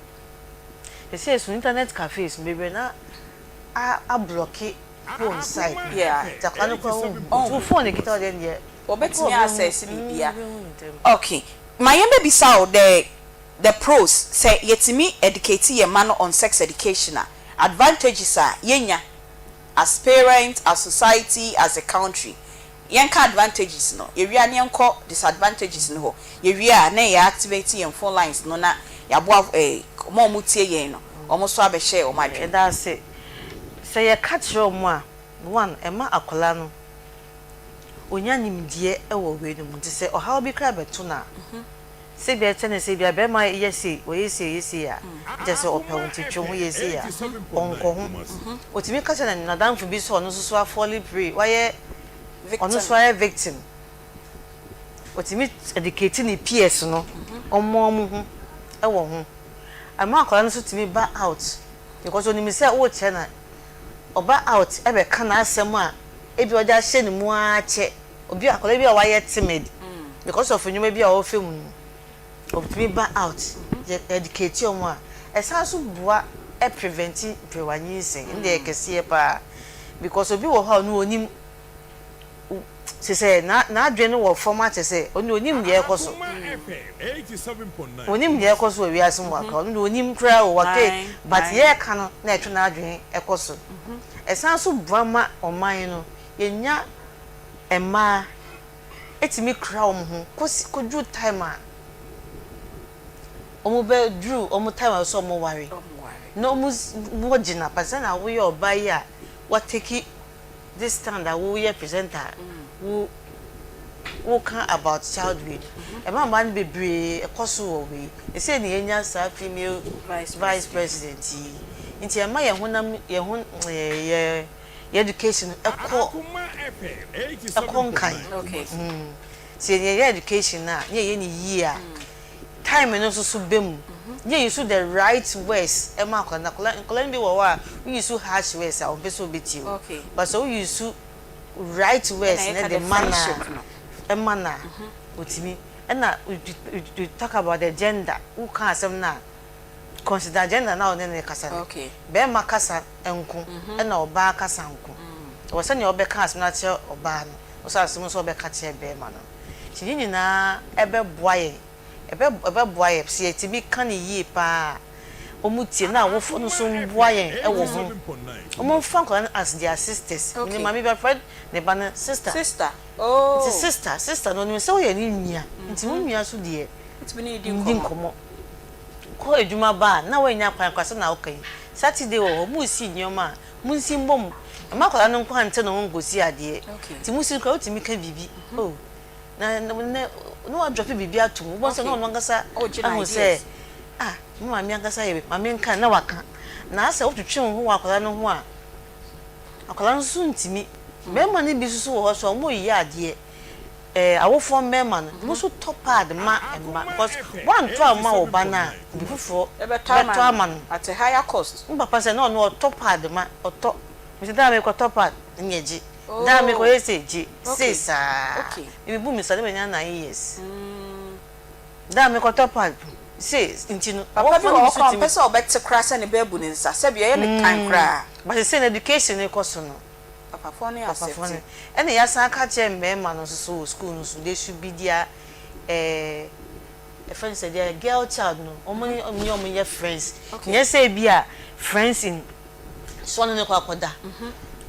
[SPEAKER 8] Sesei so internet cafes no bebree na a ablocke phone side no. Nti akwadaa no koraa wonhu. Nti wo phone ekita wo deɛ deɛ.
[SPEAKER 9] Wɔbɛtumi access biribiara. Okay, ma yɛmmɛbisa wo the the pros, sɛ yɛtumi educate yɛn mma no on sex education a, advantages a yɛnya as parent, as society, as a country. Yɛnka advantages no, yɛwie a na yɛnkɔ disadvantages no hɔ. Yɛwie a na yɛ activate yɛn phone lines no na yɛaboa eh, wɔn a wɔtie yɛn no, wɔn nso abɛhyɛ wɔn adwene.
[SPEAKER 8] Yɛda ase. Sɛ yɛka kyerɛ wɔn a, one, ɛma akwadaa no ɔnya nimdeɛ wɔ wei no mu. Nti sɛ ɔhaw bi koraa bɛto no a, Sɛ ebia ɛkyɛ no sɛ ebia bɛrima yɛ sei, ɔyɛ sei, ɔyɛ sei a, kyerɛ sɛ ɔpɛ wo nti twe wo ho yɛ sei a, ɔnkɔ ho. Ɔtumi ka kyerɛ n'adamfo bi sɛ ɔno nso so afɔle prey, wayɛ, ɔno nso ayɛ victim. Ɔtumi educate ne peers no, ɔma wɔn ho wɔ ho. Ɛma akwadaa no nso tumi ba out because ɔnim sɛ worekyerɛ no a, ɔba out bɛka n'asɛm a ebia ɔde ahyɛ ne mu ara kyɛ. Obi akwadaa bi a wayɛ timid because of nneɛma bi a ɔrefa mu no, ɔtumi ba out, yɛ educate wɔn a, ɛsan nso boa prevent mperewa nyinsɛn, ɛno deɛ ɛyɛ kɛseɛ paa because obi wɔ hɔ a ɔno ɔnim, kyerɛ sɛ n'adwene no wɔ fam akyɛ sɛ ɔno deɛ ɔnim deɛ ɛrekɔ so, ɔnim deɛ ɛrekɔ so wɔ wiase mu akora, ɔno deɛ ɔnim koraa o, wake, but yɛreka no na ɛtwe n'adwene kɔ so. Ɛsan nso boa ma ɔman no yɛnya mmaa tumi kura wɔn ho kɔsi kɔduru time a wɔbɛduru wɔn time a ɛsɛ sɛ wɔware na wɔn gyina pa sɛnea woyɛ ɔbaa yi a watake this stand a woyɛ presenter a wo woka about child rape ɛma mmaa no bebree ɛkɔ so wɔ wei ɛsɛ na yɛnya saa female vice president yi nti ɛma yɛn honam yɛn ho yɛ yɛ education kɔ kɔ nkan sɛ yɛyɛ education no a na yɛyɛ no yie a time no nso so bɛ mu. Yɛ use the right words ma akwadaa no. Akwadaa nkwadaa no bi wɔ hɔ a wo use harsh words a ɔmpɛ sɛ ɔbɛtie wo. But sɛ wo use right words no de ma no a, ɛma no a, ɔtumi. Ɛna you talk about the gender, woka asɛm no a, consider gender no a wo ne no rekasa no. Barima kasa nko ɛna ɔbaa kasa nko. Ɛwɔ sɛnea wobɛka asɛm no akyerɛ ɔbaa no, ɛwɔ sɛ asɛm nso a wobɛka akyerɛ barima no. Nti ne nyinaa ɛbɛboa yɛn, ɛbɛ ɛbɛboa yɛn sɛ yɛtumi ka no yie pa ara a, wɔtie na awofoɔ no nso mmoa yɛn wɔ ho. Wɔmfa nkwadaa no as their sisters. Menim maame bi ɔfrɛ ne ba no sister.
[SPEAKER 9] Sister, oh.
[SPEAKER 8] Nti sister, sister no ɔnim sɛ woyɛ ne nua, nti wo nua nso deɛ,
[SPEAKER 9] Wotumi ne no di
[SPEAKER 8] di
[SPEAKER 9] nkɔmmɔ.
[SPEAKER 8] nkɔmmɔ. Kɔ adwuma ba a, na woannya kwan koraa sɛnea woka yi. Saturday wɔ hɔ, moresi nneɛma a, monsi mmɔ mu. Mma akwadaa no nko ara nte ne ho nkɔsi adeɛ. Nti mosi no koraa, wotumi ka biribi. Oh, na na na wadrɔpe biribi ato mu. Wobɛhu sɛ na ɔno ankasa ahu sɛ, ah, me maame ankasa yɛ wei, ma menka, na waka. Na asɛ wotwetwe wo ho wɔ akwadaa no ho a, akwadaa no nso ntumi. Mmarima no bi nso so wɔ hɔ nso a, wɔreyɛ adeɛ. Eh awofoɔ mmarima no mo nso tɔ pad ma mma because woantɔ amma wo ba no a obi foforɔ bɛtɔ ama no.
[SPEAKER 9] At a higher cost.
[SPEAKER 8] Me papa sɛ na ɔno ɔtɔ pad ma ɔtɔ mese daa mekɔtɔ pad ɛneɛ gye daa mekɔyɛ sei gye sei saa me mebu me nsa na manya 9 years daa mekɔtɔ pad sei nti no
[SPEAKER 9] Papa bi
[SPEAKER 8] awofoɔ
[SPEAKER 9] wɔ
[SPEAKER 8] no bi
[SPEAKER 9] hɔ
[SPEAKER 8] nso
[SPEAKER 9] koraa
[SPEAKER 8] tumi.
[SPEAKER 9] ɔmpɛ sɛ ɔbɛte koraa sɛ ne ba abu ne nsa sɛbi ɛyɛ no tan koraa.
[SPEAKER 8] But sesei no education no rekɔ so no
[SPEAKER 9] Papafoɔ no
[SPEAKER 8] Papafoɔ no.
[SPEAKER 9] accept.
[SPEAKER 8] Ɛna yɛasan aka akyerɛ mmarima no nso so wɔ school no so, they should be their eh, yɛfrɛ no sɛ their girl child no, wɔn ne wɔn ne wɔn nyɛ friends.
[SPEAKER 9] Okay.
[SPEAKER 8] Nyɛ sɛ ebi a friends in so ɔne no kɔ akɔda.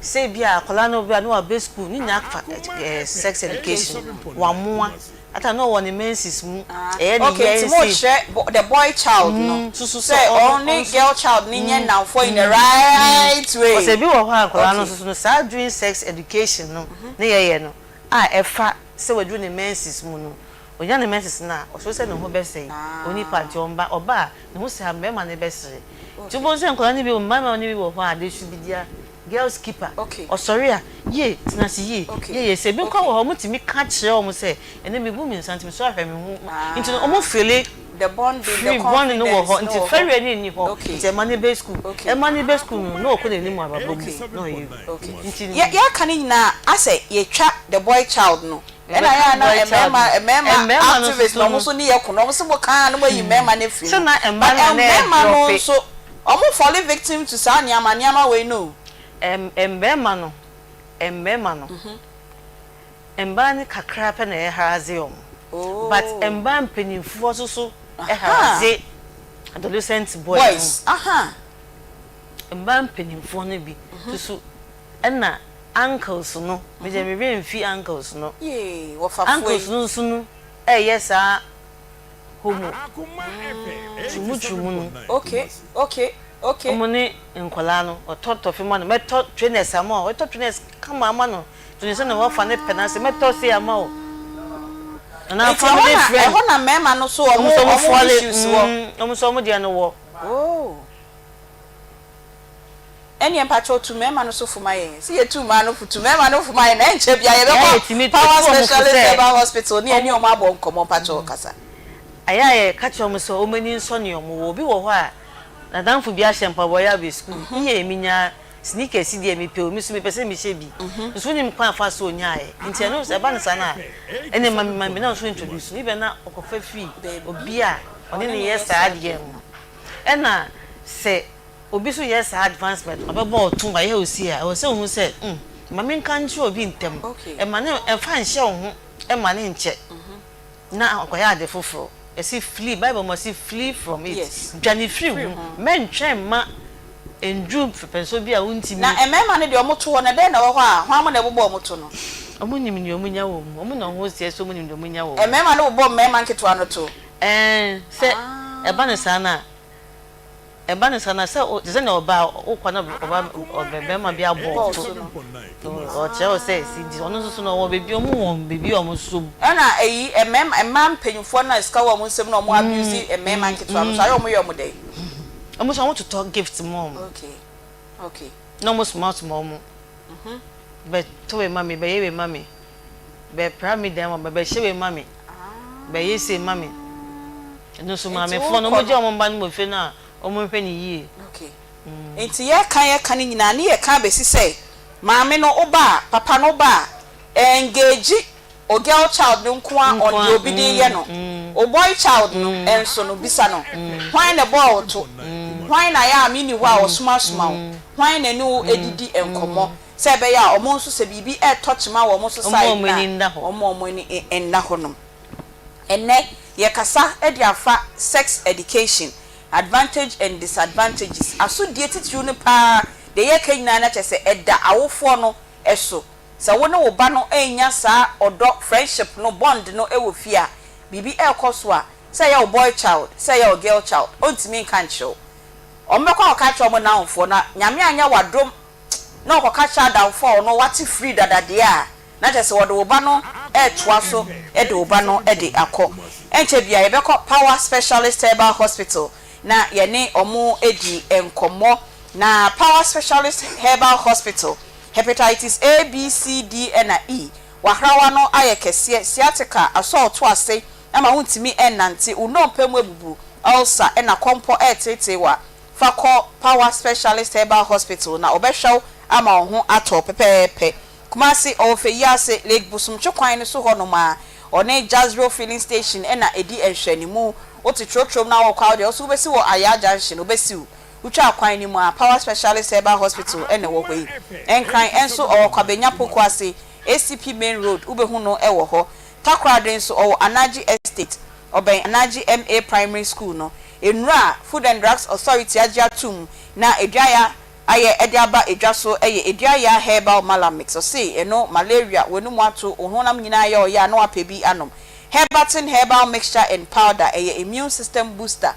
[SPEAKER 8] Sɛ ebi a akwadaa no bi a na waba school, ne nyinaa fa eh, sex education, wamoa. Ata na ɔwɔ ne menses mu, ɛyɛ ne
[SPEAKER 9] Okay,
[SPEAKER 8] yɛ
[SPEAKER 9] nti mo
[SPEAKER 8] sei.
[SPEAKER 9] kyerɛ the boy child no
[SPEAKER 8] Susu sɛ
[SPEAKER 9] sɛ
[SPEAKER 8] ɔno
[SPEAKER 9] ɔne
[SPEAKER 8] nso
[SPEAKER 9] girl child no nyɛ nnamfoɔ in the right way.
[SPEAKER 8] Ɔsɛ ebi wɔ hɔ a nkwadaa no
[SPEAKER 9] Okay.
[SPEAKER 8] nso so no saa during sex education no ne yɛyɛ no a ɛfa sɛ waduru ne menses mu no, onya ne menses no a ɔsuro sɛ ne ho bɛsɛe, ɔnni pad nti ɔmba, ɔba a ne ho sɛe a mmarima no bɛsere. Nti wobɛhu sɛ nkwadaa no bi mmarima no bi wɔ hɔ a they should be their Girls keeper, ɔsɔre a, yie, tena ase yie, yie yɛ sɛ, ebi koraa wɔ hɔ a wɔtumi ka kyerɛ wɔn sɛ, ɛnnɛ mebu me nsa nti mesɔre ahwɛ me ho, nti no wɔn feeli free, bonding no wɔ hɔ, nti fɛreɛ no nni hɔ, nti ɛma no bɛ school, ɛma no bɛ school no na ɔkɔ n'anim wɔ abrabɔ mu na ɔyɛ nti no.
[SPEAKER 9] Yɛka ne nyinaa asɛ yɛtwa the boy child no ɛna yɛ a na mmarima mmarima activist na wɔn nso ne yɛ ko na wɔn nso mo kaa na mo ayi mmarima no afiri mu but mmarima no nso Ɔmo fɔle victim to saa nneɛma nneɛma wei no o.
[SPEAKER 8] Mmarima no mmarima no mbaa no kakra pɛ na ɛharaze ɔmo but mbaa mpanyinfoɔ nso so haraze adolescent boy no mbaa mpanyinfoɔ no bi nso so ɛna uncles no me deɛ me werɛ nfi uncles no uncles no nso no ɛyɛ saa. homo twumutwumu no.
[SPEAKER 9] Okay okay okay.
[SPEAKER 8] Ɔmo ne nkwadaa no ɔtɔ tɔfe ma no mɛtɔ trainers ama wo ɔtɔ trainers kama ama no to ne sɛ na wafa ne pɛ n'ase mɛtɔ sei ama wo anaa family friend.
[SPEAKER 9] Ɛhɔ na mmarima no so ɔmo ɔmo issues wɔ.
[SPEAKER 8] Ɔmo nso ɔmo deɛ no wɔ.
[SPEAKER 9] Oh. Ɛneɛ mpakyɛw tu mmarima no so fo ma yɛn. Sɛ yɛtu mmaa no fo, tu mmarima no fo ma yɛn na ɛnkyɛ biara yɛbɛkɔ Power Specialist Herbal Hospital ne yɛne wɔn abɔ nkɔmmɔ mpakyɛw kasa.
[SPEAKER 8] Ɛyɛ a yɛka kyerɛ wɔn sɛ wɔn ani nsɔ nea wɔwɔ. Obi wɔ hɔ a, n'adamfo bi ahyɛ mpaboa yi aba sukuu. Yie, minyaa sneakers yi deɛ mepɛ o, me nso mepɛ sɛ mehyɛ bi. Nso wonim kwan a ɔfaa so ɔnyaeɛ. Nti ɛno sɛ ɛba no saa no a, ɛnneɛ ma me ma me na ɔnso introduce no. Ebia na ɔkɔfa firi obi a ɔne no yɛ saa adeɛ no. Ɛna sɛ Obi so yɛ saa advancement ɔbɛbɔ wo to wayɛ wo sei a ɛwɔ sɛ ohu sɛ mm ma menka nkyerɛ obi ntɛm ɛma no ɛmfa nhyɛ wo ho ɛma no nkyɛ na ɔkɔyɛ ade foforɔ yɛse flee bible mu ɔse flee from it dwane firi ho mɛntwɛn mma ɛnduru pɛpɛnsoɔ bi a wontumi.
[SPEAKER 9] Na mmarima no deɛ wɔn to hɔ no ɛdɛn na ɛwɔ hɔ a hwan mo na ɛbobɔ wɔn to no.
[SPEAKER 8] Wɔn nim deɛ wɔn nya wɔ mu wɔn na wɔn seɛ sɛ wɔn nim deɛ wɔn nya wɔ mu.
[SPEAKER 9] Mmarima no bobɔ mmarima nketewa no to.
[SPEAKER 8] Ɛɛn sɛ ɛba no saa no a. Ɛba no saa no a, sɛ wo, te sɛ nea ɔbaa a wokɔ na ɔba, ɔbɛ, bɛrima bi abɔ wo to. Ɔkyerɛ wo sɛ si nti, ɔno nso so no, ɔwɔ baabi, wɔn wɔ baabi a wɔn som.
[SPEAKER 9] Ɛna ɛyi, mmarima, mmaa mpanyinfoɔ no a sika wɔ wɔn nsam na wɔn abuse mmarima nketewa no nso, ayɛ wɔn yɛ wɔn dɛn?
[SPEAKER 8] Wɔn nso wɔn totɔ gift ma wɔn.
[SPEAKER 9] Okay, okay.
[SPEAKER 8] Na wɔn soma soma wɔn. Bɛ tɔ wei ma me, bɛ yɛ wei ma me, bɛ pra me dan ma me, bɛ hyɛ wei ma me, bɛ yɛ sei ma me. Ɛno nso maamefoɔ no wɔgye wɔn mma no wɔ fie no a wɔnhwɛ no yie.
[SPEAKER 9] Okay. Nti yɛka yɛka no nyinaa ne yɛka abɛsi sɛ maame no woba a, papa no woba a, engage o girl child no nko ara on deɛ obi de reyɛ no. O boy child no nso no bisa no, hwan na ɛbɔɔ wo to? Hwan na ayɛ a menni hɔ a ɔsomasoma wo? Hwan na ɛne wo didi nkɔmmɔ? Sɛ ɛbɛyɛ a wɔn nso sɛ biribi retɔ kyema wɔ wɔn nso side no a, wɔmma wɔn ani nna hɔnom. Ɛnnɛ yɛkasa de afa sex education, advantage and disadvantages, asodie titiriw no pa ara, deɛ yɛreka nyinaa no kyerɛ sɛ ɛda awofoɔ no so. Sɛ wo ne wo ba no annya saa ɔdɔ, friendship no, bond no wɔ fie a, biribi rekɔ so a, sɛ ɛyɛ wo boy child, sɛ ɛyɛ wo girl child, ɔntumi nka nkyerɛ wo. Wɔbɛkɔ akɔka akyerɛ wɔn nnamfoɔ na Nyame anyɛ wo adom na ɔkɔka kyerɛ adamfoɔ a ɔno wate firi dada deɛ a, na kyerɛ sɛ wɔde wo ba no retoa so de wo ba no de akɔ. Ɛnkyɛ biara yɛbɛkɔ Power Specialist Herbal Hospital na yɛne wɔn adi nkɔmmɔ. Na Power Specialist Herbal Hospital, Hepatitis A, B, C, D ɛna E, w'ahrawa no ayɛ kɛseɛ, sciatica asɔ wo to ase ama wontumi nnante, wo nnompe mu abubu, ulcer ɛna kɔmpɔ reteetee wo a, fa kɔ Power Specialist Herbal Hospital na wɔbɛhwɛ wo ama wo ho atɔ wo pɛpɛɛpɛ. Kumasi, ɔwɔ Feyiase, Lake Bosomtwe kwan no so hɔnom ara. Ɔne Jazreel Filling Station na ɛdi nhwɛanimu. Wote trotrom na worekɔ a, wo deɛ wo nso wobɛsi wɔ Ayaa Junction, wɔbɛsi wo. Wotwa kwan no mu a, Power Specialist Herbal Hospital na ɛwɔ hɔ yi. Nkran nso, ɔwɔ Kwabenya Pokuase, ACP Main Road, wobɛhu no wɔ hɔ. Takoradi nso, ɔwɔ Anagye Estate, ɔbɛn Anagye MA Primary School no. Nnuro a Food and Drugs Authority agye atom na Aduaya ayɛ de aba dwa so yɛ Aduaya Herbal Malamix. Ɔse ɛno malaria, w'anum ato, wo honam nyinaa yɛ ɔya a na wapɛ bi anom. Herbatin Herbal Mixture and Powder, ɛyɛ immune system booster.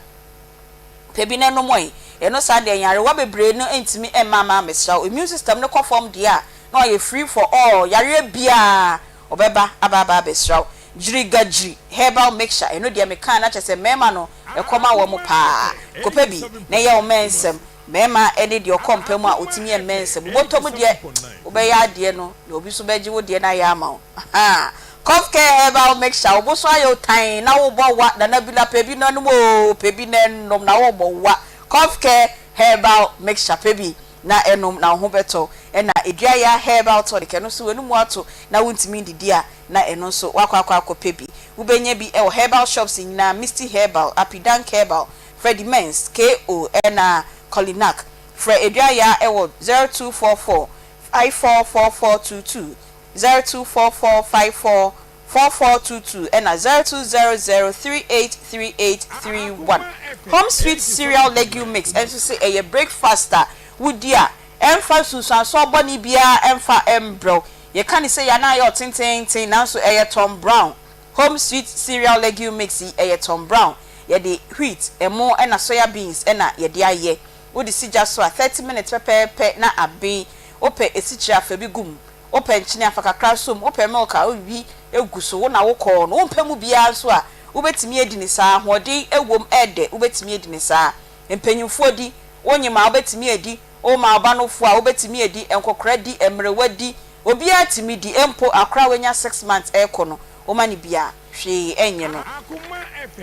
[SPEAKER 9] Pɛ bi na nom ɛ. Ɛno saa deɛ nyarewa bebree no ntumi mma mma mesrɛ wo. Immune system no kɔ fam deɛ a na wayɛ free for all yareɛ biara ɔbɛba aba aba abɛsra wo. Gyirigagyiri herbal mixture ɛno deɛ mekaa na kyerɛ sɛ mmarima no ɛkɔm awɔ mo paa. Kɔpɛ bi na yɛ wo mɛnsɛm. Mmarima ne deɛ ɔkɔ mpa mu a ɔtumi yɛ mmɛnsɛm. Wobɔtɔ mu deɛ wobɛyɛ adeɛ no na obi nso bɛgye wo deɛ no ayɛ ama wo. Ahaa. Cough Care Herbal Mixture, wo bo so ayɛ wo tann na wobɔ wa, Nana Bila pɛ bi na nom oo, pɛ bi na nom na wobɔ wa. Cough Care Herbal Mixture, pɛ bi na nom na wo ho bɛtɔ wo. Ɛna Aduaya Herbal Tonic, ɛno nso w'anum ato na wontumi ndidi a, na ɛno nso woakɔ akɔ akɔpɛ bi. Wobɛnya bi wɔ herbal shops nyinaa, Misty Herbal, Apidank Herbal, Freddie Mens, KO ɛna Colinac. Frɛ Aduaya wɔ 0244 544422, 0244 54 4422 ɛna 0200 383831. Home Sweet Cereal Legume Mix nso se ɛyɛ breakfast a wodi a ɛmfa nsunsuansoɔ bɔne biara ɛmfa mbrɛ wo. Yɛka no sei a na ayɛ ɔtenteenten nanso ɛyɛ Tom Brown. Home Sweet Cereal Legume Mix yi ɛyɛ Tom Brown. Yɛde wheat, ɛmo ɛna soya beans ɛna yɛde ayɛ. Wode si gya so a 30 minutes pɛpɛɛpɛ na aben. Wopɛ esikyire a fa bi gu mu. Wopɛ nkyene a fa kakra sɔ mu. Wopɛ milk a woyi gu so. Wo na wokɔɔ no. Wompɛ mu biara nso a wobɛtumi adi no saa. Ahoɔden wom ɛɛdɛ wobɛtumi adi no saa. Mpanyinfoɔ di, wonyem a wobɛtumi adi, woma wo ba no fo a wobɛtumi adi, nkɔkora di, mmerewa di, obiara tumi di, mpo akora a wanya six months rekɔ no woma no bi a hwee nyɛ no.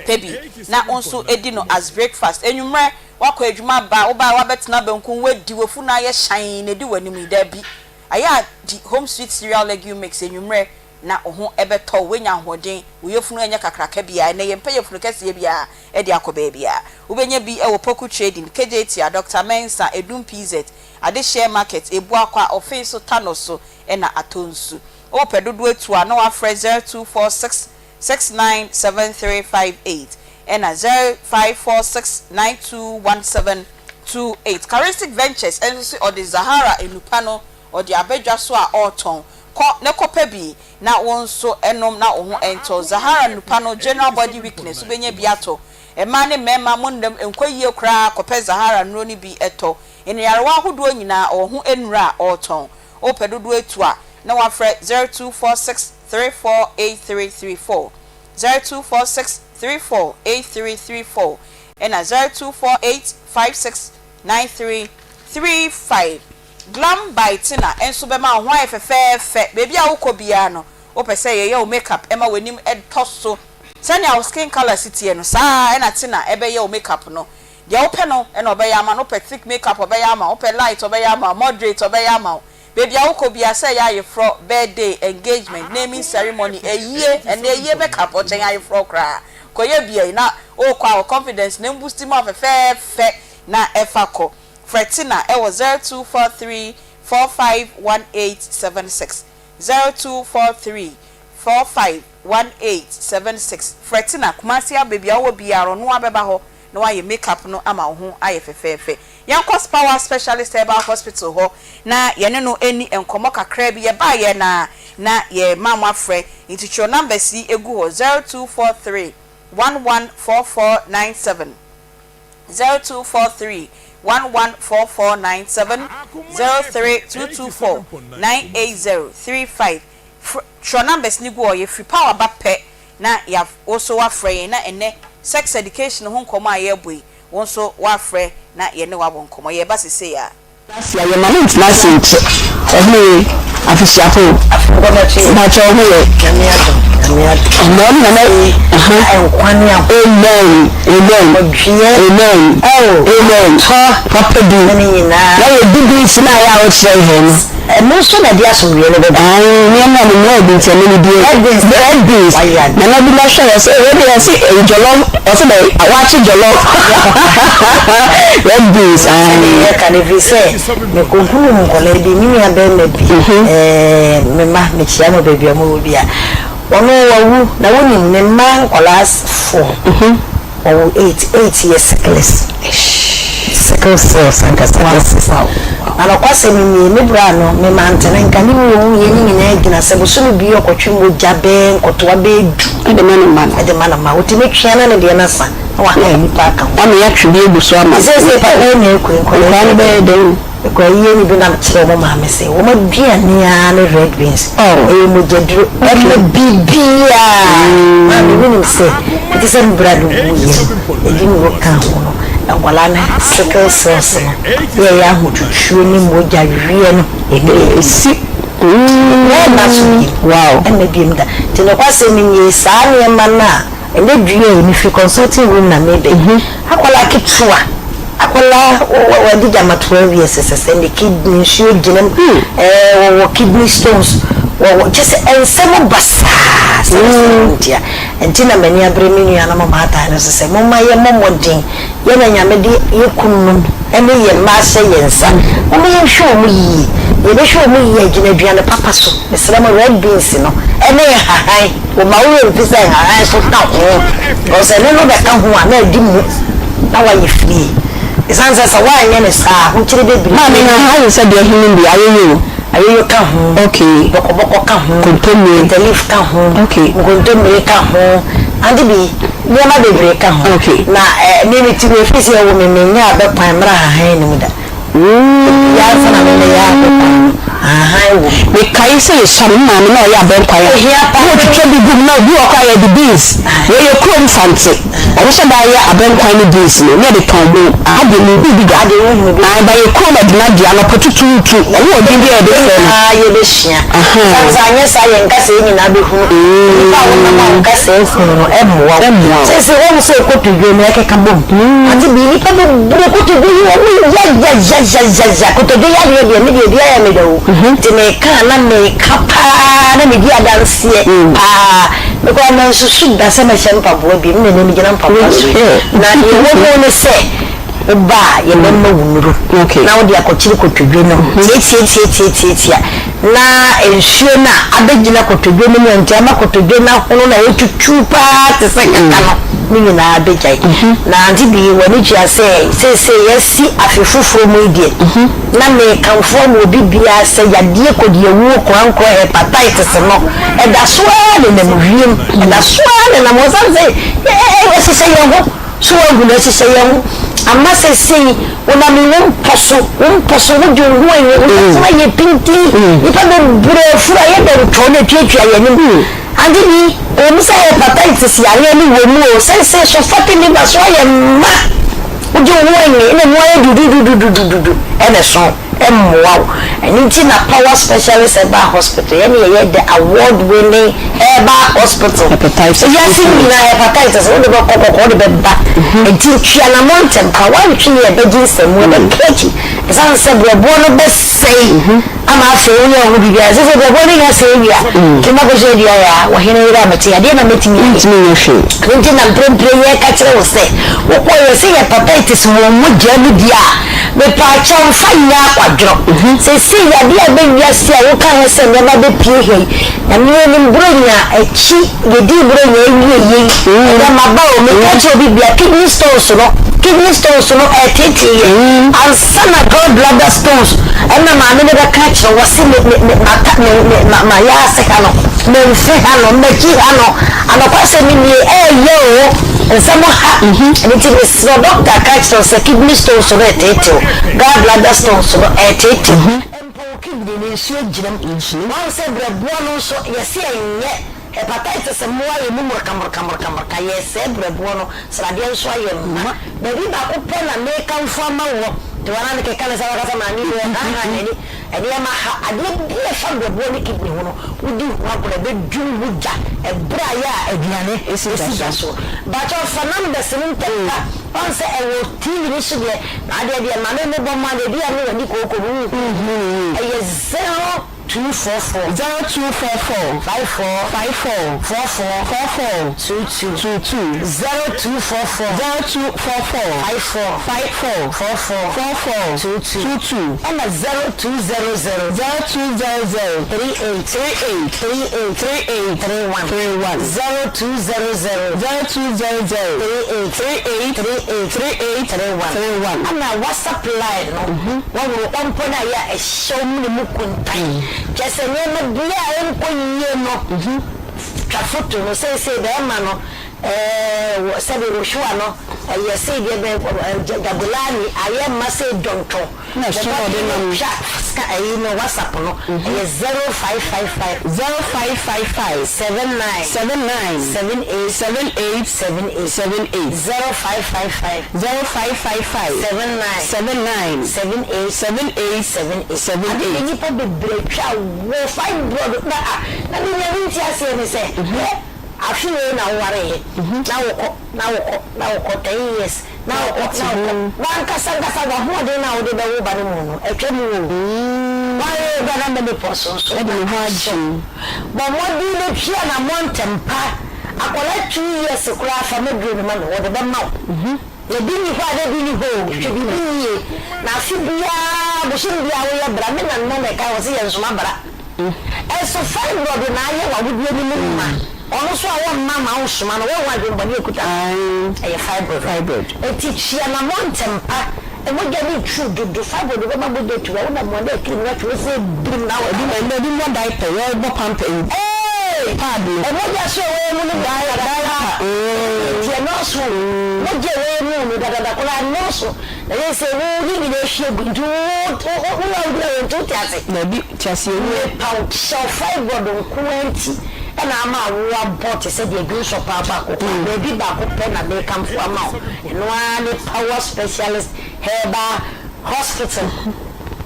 [SPEAKER 9] Pɛ bi na wo nso di no as breakfast. Anwummerɛ woakɔ adwuma aba, wobaeɛ woabɛtena banku ho woadi, w'afunu ayɛ hyɛnn na ɛdi w'anim yi, daabi. Ayɛ a di Home Sweet Cereal Legume Mix anwummerɛ na wo ho bɛtɔ wo, woanya ahoɔden, wo yafunu nyɛ kakraka biara. Ɛnnɛ yɛmpɛ yafunu kɛseɛ biara de akɔ baabiara. Wobɛnya bi wɔ Poku Trading, Kejetia, Doctor Mensah, Edum PZ, Adehyeɛ Market, Ebuakwa, Offinso, Tano so na Atonsu. Wopɛ dodoɔ atu a na woafrɛ 0246 697358 ɛna 0546 921728. Charistic Ventures nso se ɔde Zahara nnupa no ɔde aba dwa so a ɔretɔn. Kɔ na kɔpɛ bi na wo nso nom na wo ho ntɔ. Zahara nnupa no general body weakness wobɛnya bi atɔ. Mmaa ne mmarima mo nnam nkɔ yie koraa kɔpɛ Zahara nnuro no bi tɔ. Nyarewa ahodoɔ nyinaa ɔwɔ ho nnuro a ɔretɔn. Wopɛ dodoɔ atu a na woafrɛ 0246 348334, 0246 348334 ɛna 0248 569335. Glam by Tina nso bɛma wo ho ayɛ fɛfɛɛfɛ. Baabi a wokɔ biara no, wopɛ sɛ yɛyɛ wo makeup ma w'anim tɔ so. Sɛnea wo skin colour si teɛ no, saa ara na Tina bɛyɛ wo makeup no. Deɛ wopɛ no na ɔbɛyɛ ama no, wopɛ thick makeup ɔbɛyɛ ama wo, wopɛ light ɔbɛyɛ ama wo, moderate ɔbɛyɛ ama wo. Baabi a wokɔ biara, sɛ ɛyɛ ayeforɔ, birthday, engagement, naming ceremony, ayie, ɛnnɛ ayie makeup ɔkyɛn ayeforɔ koraa. Kɔyɛ bi na wokɔ a wo confidence no mbusti ma wo fɛfɛɛfɛ na ɛfa kɔ. Frɛ Tina wɔ 0243 451876, 0243 451876. Frɛ Tina, Kumasi a baabi a wowɔ biara ɔno ara bɛba hɔ na wayɛ make up no ama wo ho ayɛ fɛfɛɛfɛ. Yɛnkɔ Spawa Specialist Herbal Hospital hɔ na yɛne no nni nkɔmmɔ kakraa bi. Yɛbaeɛ no ara na yɛma mo afrɛ, nti twerɛ numbers yi gu hɔ, 0243 114497, 0243 114497, 03224 98035. Fr twerɛ numbers no gu hɔ, yɛfiri Power ba pɛ na yɛa wo nso woafrɛ yɛn na ɛnnɛ sex education ho nkɔmmɔ a yɛrebɔ yi, wo nso woafrɛ na yɛne wo abɔ nkɔmmɔ. Yɛreba sesei ara.
[SPEAKER 11] Ase a yɛma no ntena ase nkyɛ. Ɔhene ye, afehyia pa o. Mpakyɛ wo ho yɛ. Amen nana Amen amen amen amen papa bi na yɛ di beans na ayɛ a wokyerɛ hɛn no.
[SPEAKER 12] Ɛno nso na ɛde asomdwoeɛ no bɛba.
[SPEAKER 11] Ae nneɛma a menoa bi nti ɛno medi
[SPEAKER 12] Red beans deɛ
[SPEAKER 11] red beans
[SPEAKER 12] wayɛ adeɛ.
[SPEAKER 11] Nana bi bɛhwɛ yɛ ɔsɛ wei deɛ ɔse ɛyi jollof ɔse dɛ wakye jollof red beans ae.
[SPEAKER 12] Sɛdeɛ yɛka no ɛfiri sɛ mekɔhunuu nkwadaa bi me nua barima bi ɛɛ me mma mekyia mo baabi a mowɔ bi a ɔno wawu na wonim ne mma nkwadaa four. Ɔwɔ eight, eight yɛ sickles, sickle cells ankasa ankasa. Na nokwasɛm nie, me bra no, me mantene nka ne wuo wu yɛ ne nyinaa gyina sɛ bosome bi ɔkɔtwe mogya bɛɛ nkɔtoa bɛɛ du.
[SPEAKER 11] De ma ne mma no.
[SPEAKER 12] De ma ne mma. Ɔtumi twea na ne deɛ no asa na waha nnipa aka ho.
[SPEAKER 11] Ama yɛatwe bi agu so ama no.
[SPEAKER 12] Seesei papa yi na ɛkɔ yi,
[SPEAKER 11] nkwadaa no bɛyɛ dɛn?
[SPEAKER 12] Mekɔ ayie no bi na mekyerɛ wɔn maame sɛ wɔn aduane ara ne red beans. Ɛyɛ mogyaduro. Ɛma biribiara. Maame wonim sɛ ɛte sɛ me bra no wuiɛ no, ɛdi nnuro ka ho no, nkwadaa no sickle cells no yɛ ɛyɛ ahotwotwuo ne mogya weɛ no ɛno ɛsi. Ɛmma so bio. Ɛmma biom da. Nti nokwasɛm nie, saa nneɛma no a Ɛnɛ dua yi, mefiri consulting room na meba yi, akwadaa ketewa, akwadaa wadi gyama 12 years sɛsɛ ne kidney nsuo gyina mu, ɛɛ wɔwɔ kidney stones, wɔwɔ kyɛ sɛ nsɛm basaa sɛ ne ntia. Nti na m'ani abere me nuanom mmaatan no so sɛ momma yɛmmɔ mmɔden, yɛn na Nyame de yɛn kununom ne yɛn mma ahyɛ yɛn nsa, momma yɛnhwɛ wɔn yie, na yɛbɛhwɛ wɔn yie a gyina aduane papa so, mesrɛ mo red beans no ne nhahan. Woma wo werɛ mfi sɛ nhahan nso ka ho, because ɛno no bɛka ho a na adi mu na woayɛ free. Ɛsiane sɛ sɛ woanyɛ no saa a, ahokyere bɛbiri.
[SPEAKER 11] Maame, nhahan yɛ sɛ deɛ henom bi, ayoyo.
[SPEAKER 12] Ayoyo ka ho,
[SPEAKER 11] Okay.
[SPEAKER 12] bɔkɔbɔkɔ ka ho,
[SPEAKER 11] Kontommire.
[SPEAKER 12] bitter leaf ka ho,
[SPEAKER 11] Okay.
[SPEAKER 12] nkontommire ka ho, ade bi, nneɛma bebree ka ho.
[SPEAKER 11] Okay.
[SPEAKER 12] Na eh, me mete wei firi sɛ yɛwo me, mennya abɛkwan mmra nhahan no mu da. Obiara ansa na mebɛyɛ abɛnkwan no, ahahan wɔ mu.
[SPEAKER 11] Mekae sɛ yɛsua no, me maame na ɔyɛ abɛnkwan a,
[SPEAKER 12] Ohia
[SPEAKER 11] na
[SPEAKER 12] paa.
[SPEAKER 11] wɔtwitwa bi gu mu, na obi wɔ hɔ koraa a yɛde beans, wei yɛ kurom Fante, wɔhyɛ da yɛ abɛnkwan ne beans no, na yɛde tɔn mo. Aha deɛ menhuu bi da.
[SPEAKER 12] Aha deɛ wonhuu bi da.
[SPEAKER 11] Ae, but yɛ kurom Adina deɛ, anɔpa tutuutu, wɔn wɔ din bi a yɛde frɛ no.
[SPEAKER 12] Yɛn nyinaa yɛbɛsua.
[SPEAKER 11] Ahaa.
[SPEAKER 12] Sɛ sɛ anyɛ saa yɛn nkasɛɛ nyinaa bɛhunu. Nnipa a wonam a wo nkasɛɛ hunu no, ɛmmoa wo.
[SPEAKER 11] Ɛmmoa wo.
[SPEAKER 12] Seesei woahu sɛ kotodwe no ɛkeka bom. Ade bi, nnipa bebree kotodwe yi wɔn ya ya ya ya ya ya kotodwe yareɛ deɛ me deɛ ebi ayɛ me dɛ o nti meka a na meka paa na medi adanseɛ paa me koraa mansusu da sɛ mɛhyɛ mpaboa bio me na ɛnɛ megyina mpaboa so yi na deɛ ɛwɔ mu ne sɛ woba a yɛbɛma wo nnuro na wode akɔkyere kotodwe no tiatiatiatiatiatia Na nsuo no a abɛgyina kotodwe no mu a nti ama kotodwe no ahono na ɛtutu pa ara te sɛ kaka no, ne nyinaa bɛgyae. Na Auntie Bee, w'ani tua sɛ seesei yɛasi afe foforɔ mu yi deɛ, na merekamfo ama obi biara sɛ yadeɛ kɔdiawuo korankorɔ hepatitis no, ɛda so ara nenam wiem, ɛda so ara nenam hɔ, ɛsiane sɛ ɛhyehyɛ yɛn ho. So woahu no? Ɛhyehyɛ yɛn ho ama seesei wonam wo mpɔ so, wo mpɔ so, wode wo ho ayɛ, wo yafunu ayɛ pintinn. Nnipa bebree afuru ayɛ dɛ ntɔn na etuatua yɛn anim. Ade bi, ɛwɔ mu sɛ hepatitis yareɛ no wɔ mu o, seesei so fatty liver so ayɛ ma. Wode wo ho anyi na emu ayɛ dududududududu ɛna ɛso. mmoa wo. Ɛno nti na Power Specialist Herbal Hospital, yɛne yɛyɛ the award winning herbal hospital. Wiase nyinaa hepatitis wode bɛkɔ kɔkɔ wode bɛba. Nti twe anamɔ ntɛm pa, woantwe yɛ ɛbɛgye nsɛmmu, ɛbɛka akyi. Ɛsiane sɛ brɛboɔ no bɛsɛe ama afei woyɛ wo ho biribiara. Sɛ sɛ brɛboɔ no nya sɛe wie a, kema kɔhyɛ dua yɛ a, ɔhene yere a mete adeɛ na mɛtumi ayɛ.
[SPEAKER 11] Wontumi nyɛ hwee.
[SPEAKER 12] Ɛno nti na mprempren yɛreka kyerɛ wo sɛ, wokɔ yɛ sɛ hepatitis wɔ wo mogya mu deɛ a, mepaakyɛw mfa nyɛ akwadworɔ. Seesei yadeɛ a ɛba wiase a woka ho sɛ nneɛma bɛpue ha yi, Nyame anim Buronya akyi, yɛdii Buronya awie yei, ɛnɛ maba o, meka kyerɛ obi bia, kidney stones no, kidney stones no ɛreteetee yɛn, ansa na gall bladder stones, ɛna maame no bɛka akyerɛ wo, ɔse me, me, me, mata, me, me, ma, mayɛ ase ha no, memfe ha no, m'akyi ha no, Anokwasɛm nie, ɛyɛ oo, nsɛm ha, ɛno nti mesrɛ wo, dɔkta ka kyerɛ wo sɛ kidney stones no reteetew, gall bladder stones no ɛreteetew, mpo wo kidney no nsuo gyina mu, wahu sɛ brɛboɔ no nso yɛse ɛnyɛ, hepatitis mmoa yɛ mu morokamorokamorokamoroka, yɛresɛe brɛboɔ no, sradeɛ nso ayɛ ma, baabi baako pɛ na mekamfo ama woɔ, nti wɔn a mekeka no sɛ wakasa maame yi ɔhaha n'ani. Nneɛma ha, adeɛ biara a ɛfa brɛboɔ ne kidney ho no, wodi ho agorɔ a, ɛbɛdum wo gya ɛberɛ a yɛ a aduane si gya soɔ. Mpakyɛw fa numbers no ntɛm pa, woahu sɛ ɛwɔ TV no so deɛ, na adeɛ deɛ ma me mobɔ ma no, ebi a ne w'ani kooko no wonhu no yie. Ɛyɛ 0244.
[SPEAKER 11] 0244.
[SPEAKER 12] 54.
[SPEAKER 11] 54.
[SPEAKER 12] 44.
[SPEAKER 11] 44.
[SPEAKER 12] 22.
[SPEAKER 11] 22.
[SPEAKER 12] 0244.
[SPEAKER 11] 0244.
[SPEAKER 12] 54.
[SPEAKER 11] 54.
[SPEAKER 12] 44.
[SPEAKER 11] 44.
[SPEAKER 12] 22.
[SPEAKER 11] 22.
[SPEAKER 12] Ɛna 0200.
[SPEAKER 11] 0200.
[SPEAKER 12] 38.
[SPEAKER 11] 38.
[SPEAKER 12] 38.
[SPEAKER 11] 38.
[SPEAKER 12] 31.
[SPEAKER 11] 31.
[SPEAKER 12] 0200.
[SPEAKER 11] 0200.
[SPEAKER 12] 38.
[SPEAKER 11] 38.
[SPEAKER 12] 38.
[SPEAKER 11] 38.
[SPEAKER 12] 31.
[SPEAKER 11] 31.
[SPEAKER 12] Ɛna WhatsApp line no, wɔhoro ɔmpɔ no a yɛ a ɛhyɛ wo mene mu kuntan. Kyerɛ sɛ nneɛma biara a ɛnkɔ yie no, twa foto no. Seesei bɛrima no, ɛɛ, sɛbe wohyewa no, ɛyɛ sei deɛ bɛ, Jagulani ayɛ mma sei dɔntɔ.
[SPEAKER 11] Na so na ɔde nam.
[SPEAKER 12] Twa ska ɛyi no WhatsApp no, ɛyɛ 0555.
[SPEAKER 11] 0555.
[SPEAKER 12] 79.
[SPEAKER 11] 79.
[SPEAKER 12] 78.
[SPEAKER 11] 78.
[SPEAKER 12] 78.
[SPEAKER 11] 78.
[SPEAKER 12] 0555.
[SPEAKER 11] 0555.
[SPEAKER 12] 79.
[SPEAKER 11] 79.
[SPEAKER 12] 78.
[SPEAKER 11] 78.
[SPEAKER 12] 78.
[SPEAKER 11] 78.
[SPEAKER 12] Ade nnipa bebree twa wo fibroid na a na me nea mente aseɛ ne sɛ hwɛ afe wei na wowareeɛ na wokɔ na wokɔ na wokɔ 10 years na wokɔ na wokɔ wankasa nkasa wahoɔden no a wode bɛwo ba no mu no atwa mu o woayɛ ba na menopause nso
[SPEAKER 11] Ɛde me ho
[SPEAKER 12] so
[SPEAKER 11] agye mu.
[SPEAKER 12] bɔ mmɔden na tua nammɔ ntɛm pa akwadaa 2 years koraa fa maduro no ma no wɔde bɛma wo. Na bi nni hɔ a na bi nni hɔ o, hwɛ biribi yie, na afe biara, bosome biara woyɛ bra, me nana na ɛkae ɔse yɛnsoma bra. Ɛnso fibroid na ayɛ w'awodeɛ no mu ma, ɔno nso a wɔmma ma wonsoma no, woahu adwenbɔne a ɛkuta no? Ɛyɛ fibroid. Enti twe anamɔ ntɛmpa, mogya no retu dodo, fibroid bɛma mogya atu, wo nam a na akirim no atwe wo sɛ birim na wo.
[SPEAKER 11] Ebi na ebi mmɔ diaper, yɛbɔ pamper yi.
[SPEAKER 12] Ee!
[SPEAKER 11] Pad no.
[SPEAKER 12] Mogya so a ɛwɔ mu no nyinaa
[SPEAKER 11] Diaper, mm.
[SPEAKER 12] Nti ɛnɔɔso o. Mogya a ɛwɔ mu no dadada koraa ɛnɔɔso. Na yɛ sɛ wo ne nyinaa ahwie gu nti wo wo wo a wogyina hɔ nti wote ase.
[SPEAKER 11] Dabi, te aseɛ nie.
[SPEAKER 12] Mepa wo kyɛw fibroid nko ara nti ɛna ama awo abɔ te sɛ deɛ dwonsɔ paa baako kɔ a baabi baako pɛ na mekamfo ama wo ɛno ara ne Power Specialist Herbal Hospital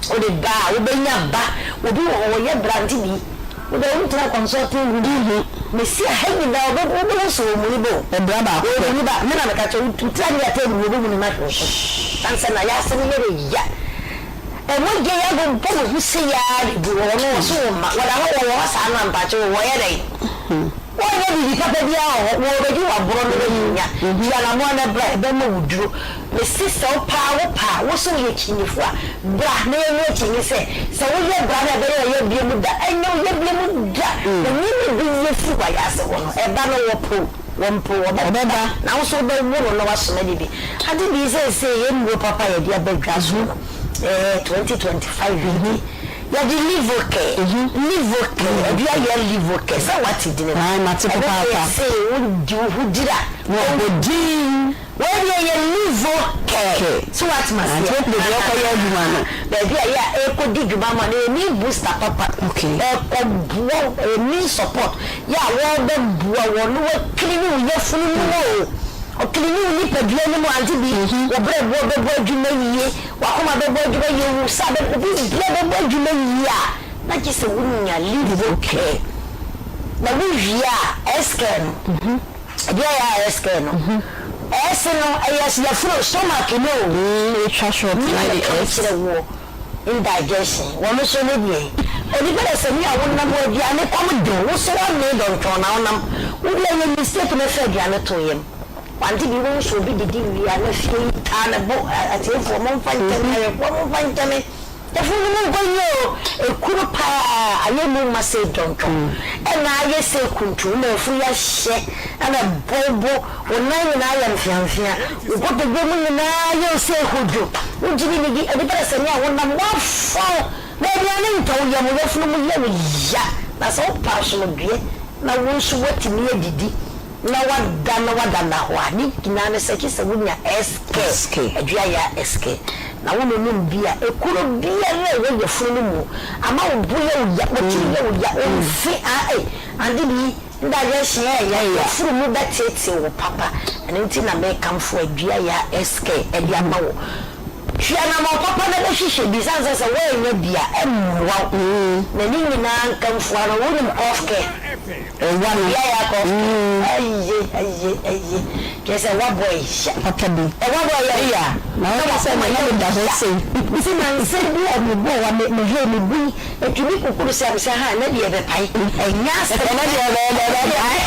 [SPEAKER 12] wode ba a wobɛnya ba obi wɔ hɔ ɔyɛ bra nti bi Wo deɛ wo ntena consulting room yi mesi ha nyinaa wo bɛ hu sɛ ɔmuni ba o.
[SPEAKER 11] Ɛbra baako pɛ.
[SPEAKER 12] Ɔmuni ba me na meka kyerɛ wo wo tiri ade yɛ table wɔ bɛ muni ma hwɛ wo so sane sɛ na yɛ asɛm yɛ de ya ɛmɔ gye ya go bɔ me ho sɛ yaa de gu hɔ no wɔ so wɔ ma wɔda hɔ wɔ wɔ hɔ saa no ampakye wɔ wɔ yɛ dɛn wɔnyɛ biribi papa biara wɔ hɔ wɔ bɛdi wɔ aborɔ no bɛ nya tua na moa na bra ɛbɛma wo duro. Mese sɛ wo paa wo pɛ a, wo so woyɛ kyinyefo a, bra na yɛnyɛ akyinnye sɛ, sɛ woyɛ bra no a ɛbɛyɛ ɔyɛ bea mu da, ɛnyɛ ɔyɛ bea mu da, na nneɛma bi yɛ firi w'ayaase hɔ no, ɛba no wɔpo, wɔmpo, wɔbɛba, na wo nso wobɛwo no na woasoma no bi. Ade bi seesei yɛn nnuro papa a yɛde aba dwa so no, ɛɛ 2025 yi deɛ, yɛde Livocare, Livocare, ɛde ayɛ Livocare, sɛ woate dini no,
[SPEAKER 11] Ae, mate
[SPEAKER 12] ɛno deɛ
[SPEAKER 11] papaapa.
[SPEAKER 12] yɛse wodi wo ho dwira,
[SPEAKER 11] Wɔbɔ din.
[SPEAKER 12] Wei deɛ yɛ livo care so wate maseɛ.
[SPEAKER 11] Nti wopɛ baabi a ɛkɔyɛ adwuma no.
[SPEAKER 12] Baabi a yɛ a ɛkɔdi dwuma ma no ɛyɛ need booster papa.
[SPEAKER 11] Okay.
[SPEAKER 12] Ɛkɔ boa wo ɛyɛ need support yɛ a wɔbɛ boa wɔ no wa clean wo yafunu mu o. Ɔcleani wo nipadua no mu ante bi, wo berɛboɔ bɛbɔ adwuma yie, w'akoma bɛbɔ adwuma yie, wo sa bɛ, wo biribiara bɛbɔ adwuma yie a, na gye sɛ wonya liver care. Na wowie a, S care no, ɛdeɛ a ɛyɛ a S care no, S no, ɛyɛ yafunu, stomach no o.
[SPEAKER 11] Ɛtwa short
[SPEAKER 12] Me
[SPEAKER 11] na
[SPEAKER 12] na
[SPEAKER 11] de
[SPEAKER 12] meka
[SPEAKER 11] S.
[SPEAKER 12] kyerɛ woɔ. Indigestion, wɔn nso ne deɛn? Onipa na sɛ nea wonam aduane kɔm de wo, wo so woamee dɔntɔn na wonam, wo deɛ yɛ mistake na fa aduane to yam. Wante bi wohu sɛ obi didi wie a na fie yi taa ne bo, atiefoɔ momfa nkyɛ me, ahwɛfoɔ momfa nkyɛ me, yafunu no mu nkɔ yie o, ekuro paa ayɛ mu ma sei dɔntɔn, ɛna ayɛ sei kuntu na afuru yi ahyɛ ɛna ɛbɔ wo bo, Wo nan nyinaa yɛ mfeamfea, wo kotodwe mu nyinaa yɛ wo sɛ ahodwo. Wogye me midi, nnipa de sɛ nea wonam, woafɔn, na aduane ntɔ wo yam, wo yafunu mu yɛ wo ya. Na sɛ wopɛ asomdwoeɛ na wo nso woatumi adidi na woada na woada nnahɔɔ a, ne nyinaa ne sɛ gye sɛ wonya SK, Aduaya SK, na wononom bi a, ekuro biara a ɛwɔ yafunu no mu ama wo bo yɛ wo ya, wo tiri yɛ wo ya, wo mfe a, ei, ade bi. Indigestion yɛ ya, w'afuru mu bɛteetee wo papa, ɛno nti na mekamfo Adua Yaa SK de ama wo. Tu anamɔn papa na bɛhwehwɛ bi, ɛsiane sɛ sɛ woannya bi a, ɛmmoa wo. Na ne nyinaa nkamfua no, wonim cough care?
[SPEAKER 11] Ɛwa no.
[SPEAKER 12] Adua Yaa cough care, aye, aye, aye, kyerɛ sɛ woabɔ ɛya.
[SPEAKER 11] Papa bi.
[SPEAKER 12] Ɛwa bɔ ɛya o.
[SPEAKER 11] Ɛya, na
[SPEAKER 12] Na
[SPEAKER 11] woka sɛ
[SPEAKER 12] w'akoma
[SPEAKER 11] na
[SPEAKER 12] yɛ
[SPEAKER 11] meda
[SPEAKER 12] wo
[SPEAKER 11] hɔ
[SPEAKER 12] ya.
[SPEAKER 11] sei.
[SPEAKER 12] Nti nansa bi a mebɔɔ wa, me, mehwɛɛ me bo yi, Etumi kukuru sɛ sɛ ha ɛnɛ deɛ ɛbɛpae ɛnyɛ asɛm
[SPEAKER 11] Ɛnɛ deɛ ɛbɛyɛ dɛ ɛbɛpae.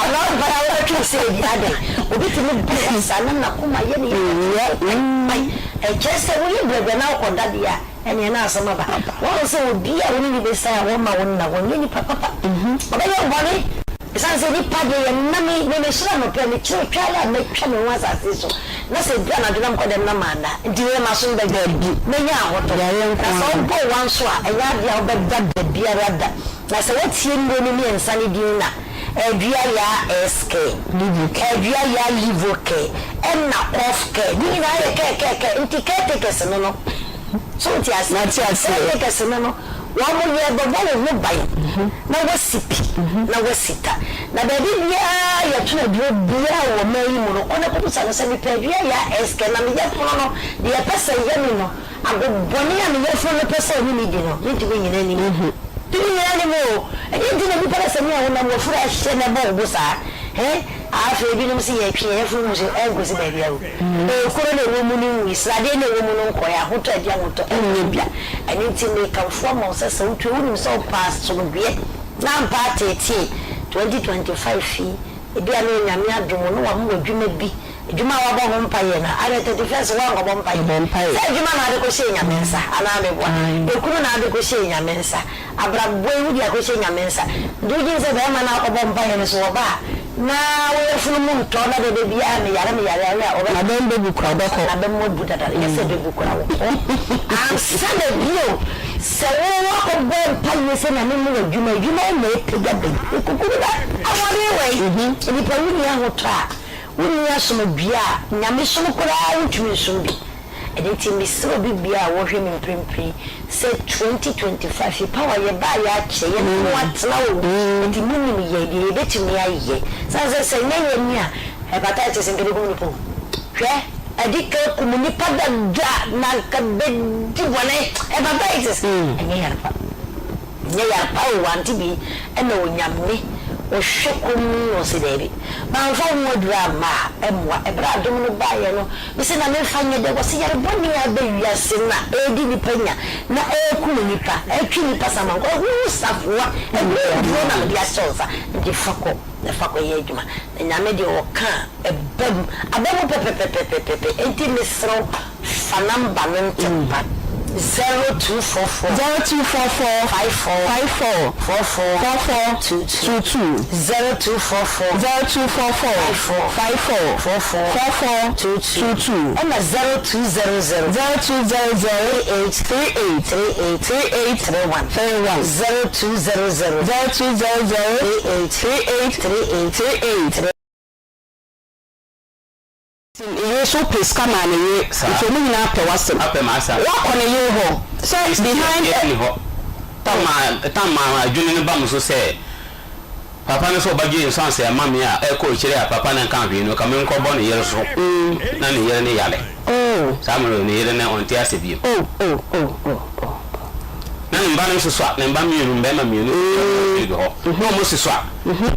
[SPEAKER 12] Anaa ɔbaa a wobɛtwe wo sɛ ebi adɛn obi tumi bɔ wa saa na nakoma yɛ ne ya pae pae ɛkyerɛ sɛ woyɛ brɛbrɛ na wokɔ da deɛ a ɛneɛ na asɛm aba woahu sɛ obi a wo ne no bɛsan a wɔmma wo nna wɔnyɛ nipa papa ɔbɛyɛ wo bɔne ɛsiane sɛ nipa deɛ yɛ nna me me mesɔre anɔpa yi mekyerɛ otwa ara a mɛtwa me ho asase so Na sɛ edu anadwo na mekɔ dɛm na manna a, nti wei m'aso no bɛdwo?
[SPEAKER 11] Dabi.
[SPEAKER 12] Menya ahotɔ.
[SPEAKER 11] Yareɛ nko
[SPEAKER 12] Na sɛ
[SPEAKER 11] ara.
[SPEAKER 12] wobɔ wa nso a, ɛnyɛ adeɛ a wobɛda da biara da. Na sɛ woatie nnuro no ne nsa no din na, Adua Yaa S Care,
[SPEAKER 11] Livo Care.
[SPEAKER 12] Adua Yaa Livo Care, ɛna Cough Care, ne nyinaa yɛ care care care, nti caretakers no no, so wote aseɛ?
[SPEAKER 11] Mate aseɛ.
[SPEAKER 12] Caretakers no no, Wɔn yɛ bɛbɔ wo ho ban na woasi pi na woasi ta. Na baabi biara yɛtɔn aduro biara wɔ ɔman yi mu no, kɔ na kɔbisa no sɛ, mepɛ adua yɛ a ɛskɛ na me yafunu no, deɛ ɛpɛ sɛ ɛyɛ me no, ago bɔne a me yafunu no pɛ sɛ ɔne me di no, mentumi nnyina anim. Mentumi nnyina anim o. Ɛdeɛn nti na nnipa no sɛ me a wonam w'afuru ahyɛ na ɛbɔ wo bo saa? He? Afei ebinom se yɛtwe yɛn yafunu mu so ɛnkɔsi baabiara o. Ekuro na ɛwɔ mu no nwui, sradeɛ na ɛwɔ mu no nkɔeɛ, ahotɔ adi ahotɔ ɛnyɛ bia. Ɛno nti mekamfo ama wo sɛ sɛ wotue wonim sɛ wopɛ asomdwoeɛ na ampa ateetee 2025 yi ebia na Onyame adom wo na wama wo adwuma bi, adwuma a wabɔ ho mpaeɛ no adɛn 31st woankɔbɔ mpaeɛ? Sɛ adwuma na wode kɔhyɛɛ Nyame nsa anaa meboa? Ekunu na wode kɔhyɛɛ Nyame nsa? Abrabɔ yi wode akɔhyɛ Nyame nsa. Nti wodwen sɛ bɛɛma no a wokɔbɔ mpaeɛ no so ɔba a na wo yafunu mu ntɔ na dɛ dabiaa meyare meyare awe a ɔbɛ
[SPEAKER 11] N'abam bɛbu koraa ɔbɛkɔ.
[SPEAKER 12] N'abam mu abu dada nyɛ sɛ ɛbɛbu koraa wɔkɔ ansa na bio sɛ wo woakɔbɔ mpaeɛ sɛ Nyame mma wo adwuma adwuma yi na ɛpagya bɛn ekukuru da ahoɔden wɔ yi nipa wonni ahotɔ a wonni asomdwoeɛ a Nyamesom koraa wontumi nsom bi. Ɛno nti mesrɛ obi biara a wɔhwɛ me mprempren sɛ 2025 yi power yɛbaeɛ akyɛ yɛne mo atena o nti monim yɛn deɛ yɛbɛtumi ayɛ sane sɛ sɛ nyɛ yɛn a hepatitis nka bɛkum nipa o hwɛ adi ka kum nipa dada na nka bɛdi bɔne hepatitis ɛnyɛ yare pa. Nyɛ yar pa o, wante bi na Onyame ɔhwɛ komm na ɔse daabi, mamfa wo ho aduru amma a, ɛmmoa. Ɛberɛ a adom no baeɛ no, mese na memfa nyɛ dɛn? Ɔse yare bɔne a aba wiase na ɛredi nnipa nya, na ɛrekum nnipa, ɛretwe nnipa samankɔ, ɛho safoa, ɛho aduro na mede ahyɛ wo nsa, nti fa kɔ na fa kɔyɛ adwuma. Na Nyame deɛ ɔka a, ɛba mu, aba mu pɛpɛpɛpɛpɛpɛ, enti mesrɛ wo, Fa number no ntɛm pa, 0244.
[SPEAKER 11] 0244.
[SPEAKER 12] 54.
[SPEAKER 11] 54.
[SPEAKER 12] 44.
[SPEAKER 11] 44.
[SPEAKER 12] 22.
[SPEAKER 11] 22.
[SPEAKER 12] 0244.
[SPEAKER 11] 0244.
[SPEAKER 12] 54.
[SPEAKER 11] 54.
[SPEAKER 12] 44.
[SPEAKER 11] 44.
[SPEAKER 12] 22.
[SPEAKER 11] 22.
[SPEAKER 12] Ɛna 0200.
[SPEAKER 11] 0200.
[SPEAKER 12] 38.
[SPEAKER 11] 38.
[SPEAKER 12] 38.
[SPEAKER 11] 38.
[SPEAKER 12] 31.
[SPEAKER 11] 31.
[SPEAKER 12] 0200.
[SPEAKER 11] 0200.
[SPEAKER 12] 38.
[SPEAKER 11] 38.
[SPEAKER 12] 38.
[SPEAKER 11] 38. Ne yere nso pɛ sika maa ne yere nti ɔmo nyinaa pɛ w'asɛm woakɔ ne yere hɔ sɛ behind
[SPEAKER 13] Ɛni hɔ tam a tam a adwene no ba mo so sɛ. Papa no sɛ ɔbɛgye nsanse ama me a, ɛkɔ akyire a papa no nka hwee no, ka menkɔbɔ ne yere so na ne yere no yare. Saa mmerɛ no, ne yere no ɔnte ase bio. Na ne mba no nso sua, ne mba mmienu, mmarima mmienu wɔ field hɔ. Na wɔn susua.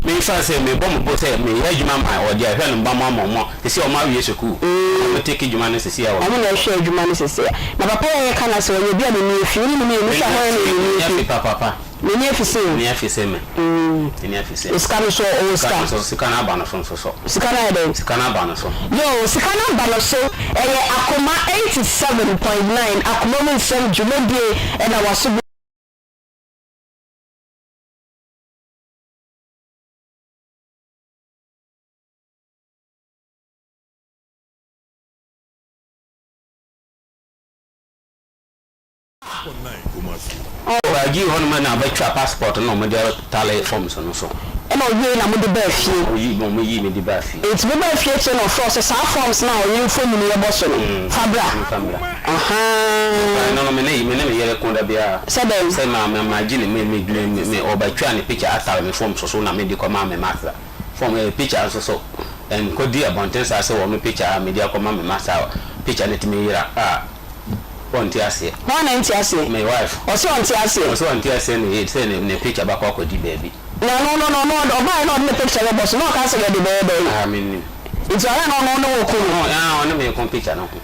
[SPEAKER 13] Memfa sɛ mebɔ mo bo sɛ meyɛ adwuma ma ɔde ahwɛ ne mba mo ama wɔn, sɛsɛ wɔn awie sukuu. Wɔn take adwuma no sɛsɛ wɔ.
[SPEAKER 11] Wɔn na ɛhwɛ adwuma no sɛsɛ. Na papa yi a yɛka no asɛ ɔyɛ obi a n'ani afi, wo ne no mmienu hwɛ a hwan na n'ani afi?
[SPEAKER 13] N'ani afi papaapa.
[SPEAKER 11] N'ani afi se o.
[SPEAKER 13] N'ani afi se me. N'ani afi se.
[SPEAKER 11] Sika no so ɔwɔ sika.
[SPEAKER 13] Sika no so sika no aba no so nso so.
[SPEAKER 11] Sika no ayɛ dɛn?
[SPEAKER 13] Sika no aba no so.
[SPEAKER 11] Yoo sika no aba no so ɛyɛ Akoma 87.9 Akoma mu nsɛm dwumadie ɛna waso bi.
[SPEAKER 13] Ɔgye hɔ nom na ɔbɛtwa passport na ɔmo de tale forms no so.
[SPEAKER 11] Ɛna ɔwiei na mode baa fie.
[SPEAKER 13] Ɔyi ɔmo yii me de baa fie.
[SPEAKER 11] Enti mobaa fie akyire na ɔfrɛ wo sɛ saa forms no a ɔyere mfonini yɛ bɔ so no fa bra.
[SPEAKER 13] Mfa mbra.
[SPEAKER 11] Ahaa.
[SPEAKER 13] Ɛno no me ne me ne me yere ko da biara.
[SPEAKER 11] Sɛ dɛn?
[SPEAKER 13] Sɛ ma ma magye ne me me me me ɔbɛtwa ne picture atare me forms so na mede kɔma me master. Form ɛyɛ picture nso so ɛnkɔdi abɔnten saa sɛ wɔn picture a mede akɔma me master a picture no tumi yera a. Ɔnte aseɛ.
[SPEAKER 11] Hwan na ɛnte aseɛ?
[SPEAKER 13] Me wife.
[SPEAKER 11] Ɔse ɔnte aseɛ.
[SPEAKER 13] Ɔse ɔnte aseɛ ne sɛ ne ne picture bɛkɔ akɔdi baabi.
[SPEAKER 11] Na ɔno no no ɔno ɔbaeɛ na ɔde ne picture bɛbɔ so na ɔka sɛ yɛde bɛyɛ dɛn?
[SPEAKER 13] Ah mennim.
[SPEAKER 11] Nti ɔyɛ a na ɔno ne wo ko no?
[SPEAKER 13] Ɔno ah ɔne me ko picture no ho.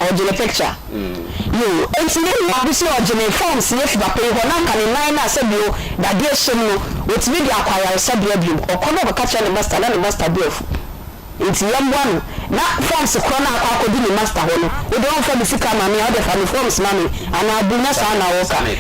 [SPEAKER 11] Ɔgye ne picture. Yoo enti ne nua bi se ɔgye ne forms no afi papa yi hɔ na anka ne nan no a sɛbio dadeɛ hyɛ mu no ɔtumi de akɔ ayaresabea biom. Ɔkɔ na ɔkɔka kyerɛ ne master na ne master bo afu. Nti yɛmmoa no na forms korɔ no a akɔ akɔdi ne master hɔ no wodeɛ ɔmfa me sika ma me a wodeɛ fa me forms ma me anaa bu nyɛ saa na woka ae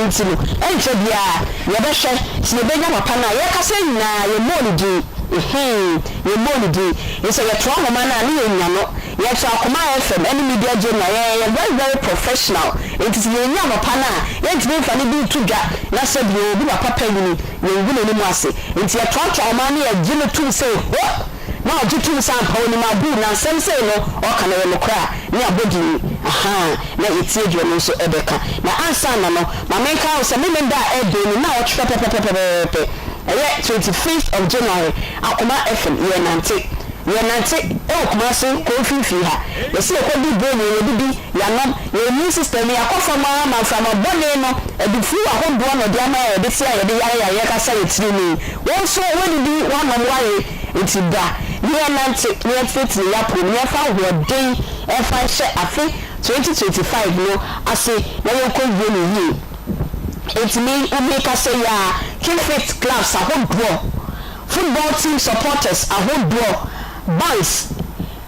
[SPEAKER 11] nti no ɛnkyɛ biaa yɛbɛhwɛ sɛ yɛbɛnya papa no a yɛkasa yi nyinaa yɛmmɔɔ ne din mhmm yɛmmɔɔ ne din nsɛ yɛtoa nhoma no a ne yɛnya no yɛto Akoma FM ɛne Media General yɛyɛ very very professional nti sɛ yɛnya papa no a yɛntumi mfa ne din nto dwa na sɛdeɛ obi papa panyini Yɛngu n'anim ase. Enti yɛtoatoa ɔman no yɛgye no tom sɛ ho na ɔgye tom sɛ ampa onim Abu na nsɛm sei no ɔka no ɛyɛ nokorɛ a ne abɔdin ahaa na yɛtie deɛ ɔno nso ɛbɛka. Na ansa na no ma menkae wo sɛ Memenda a ɛbɛn mu nnawɔtwe pɛpɛpɛpɛpɛpɛ ɛyɛ 25th of January Akoma FM yɛrenante yɛrenante ɛwɔ Kumasi kuro mfimfini ha yɛse yɛkɔdi Buronya yɛdidi Yɛanom, yɛn immune system no, yɛakɔ fam ara ma mframa bɔne no de flu ahodoɔ na ɔde ama yɛn a yɛde te a yɛde yare yareɛ kasa yɛn tiri mu yi. Wo nso woadidi, woanom, woawe, nti bra na yɛnnante na yɛntenetene yɛn apɔw mu na yɛmfa ahoɔden mfa nhyɛ afe 2025 no ase na yɛnkɔwie no yie. Enti me, wo mekasa yi ara, Keep Fit clubs ahodoɔ, football team supporters ahodoɔ, banks,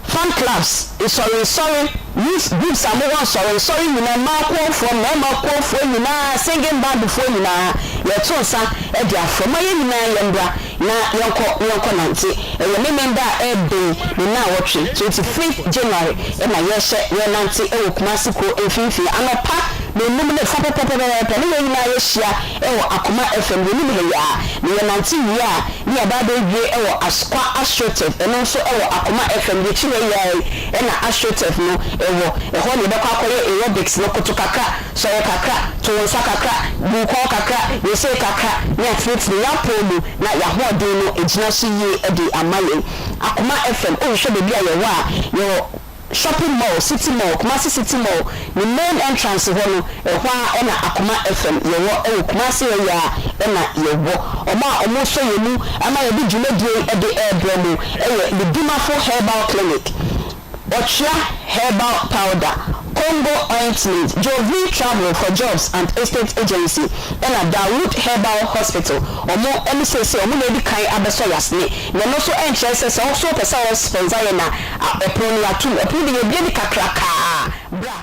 [SPEAKER 11] Fan clubs, nsɔrensɔre, youth groups a mowɔ nsɔrensɔre nyinaa, mmaa kuofoɔ, mmarima kuofoɔ nyinaa, singing band foɔ nyinaa, yɛto nsa de afrɛ mo. Ma yɛn nyinaa yɛmmra na yɛnkɔ na yɛnkɔ nante. Ɛyɛ Memenda a ɛrebɛn ne nnawɔtwe, 25th January, na yɛrehyɛ yɛrenante wɔ Kumasi kuro mfimfini anɔpa nnɔnnum ne fa pɛpɛpɛpɛpɛ ne yɛn nyinaa yɛhyia wɔ Akoma FM yɛnim ha yi ara, na yɛnante wie a, ne yɛaba abɛwie wɔ Asukwa Astroturf, ɛno nso wɔ Akoma FM yɛakyi ha yi ara yi na Astroturf no wɔ, ɛhɔ na yɛbɛkɔ akɔyɛ aerobics no, koto kakra, sɔre kakra, to wo nsa kakra, bu wo kɔn kakra, yɛ sei kakra, ne atenetene yɛn apɔw mu na yɛn ahoɔden no agyina so yie de ama yɛn. Akoma FM, wohwehwɛ baabi a yɛwɔ a, yɛwɔ. Shopping Mall, City Mall, Kumasi City Mall ne main entrance hɔ no, ɛhɔ ara na Akoma FM yɛwɔ, ɛwɔ Kumasi ha yi ara na yɛwɔ. Wɔn a wɔresɔ yɛn mu ama yɛde dwumadie yi de rebrɛ mo yɛ Medimafo Herbal Clinic, Ɔtwea Herbal Powder, Congo Ointment, Jovie Travel for Jobs and Estate Agency, ɛna Dawood Herbal Hospital. Wɔn ne seesei wɔn na adi kan abɛsɔ yɛn asene. Na ɛno nso nkyerɛ sɛ sɛ wo nso wopɛ sɛ wo sponsor yɛn a, Ɛpono no yɛatom. Ɛpono de yɛabue no kakrakaa. Bra.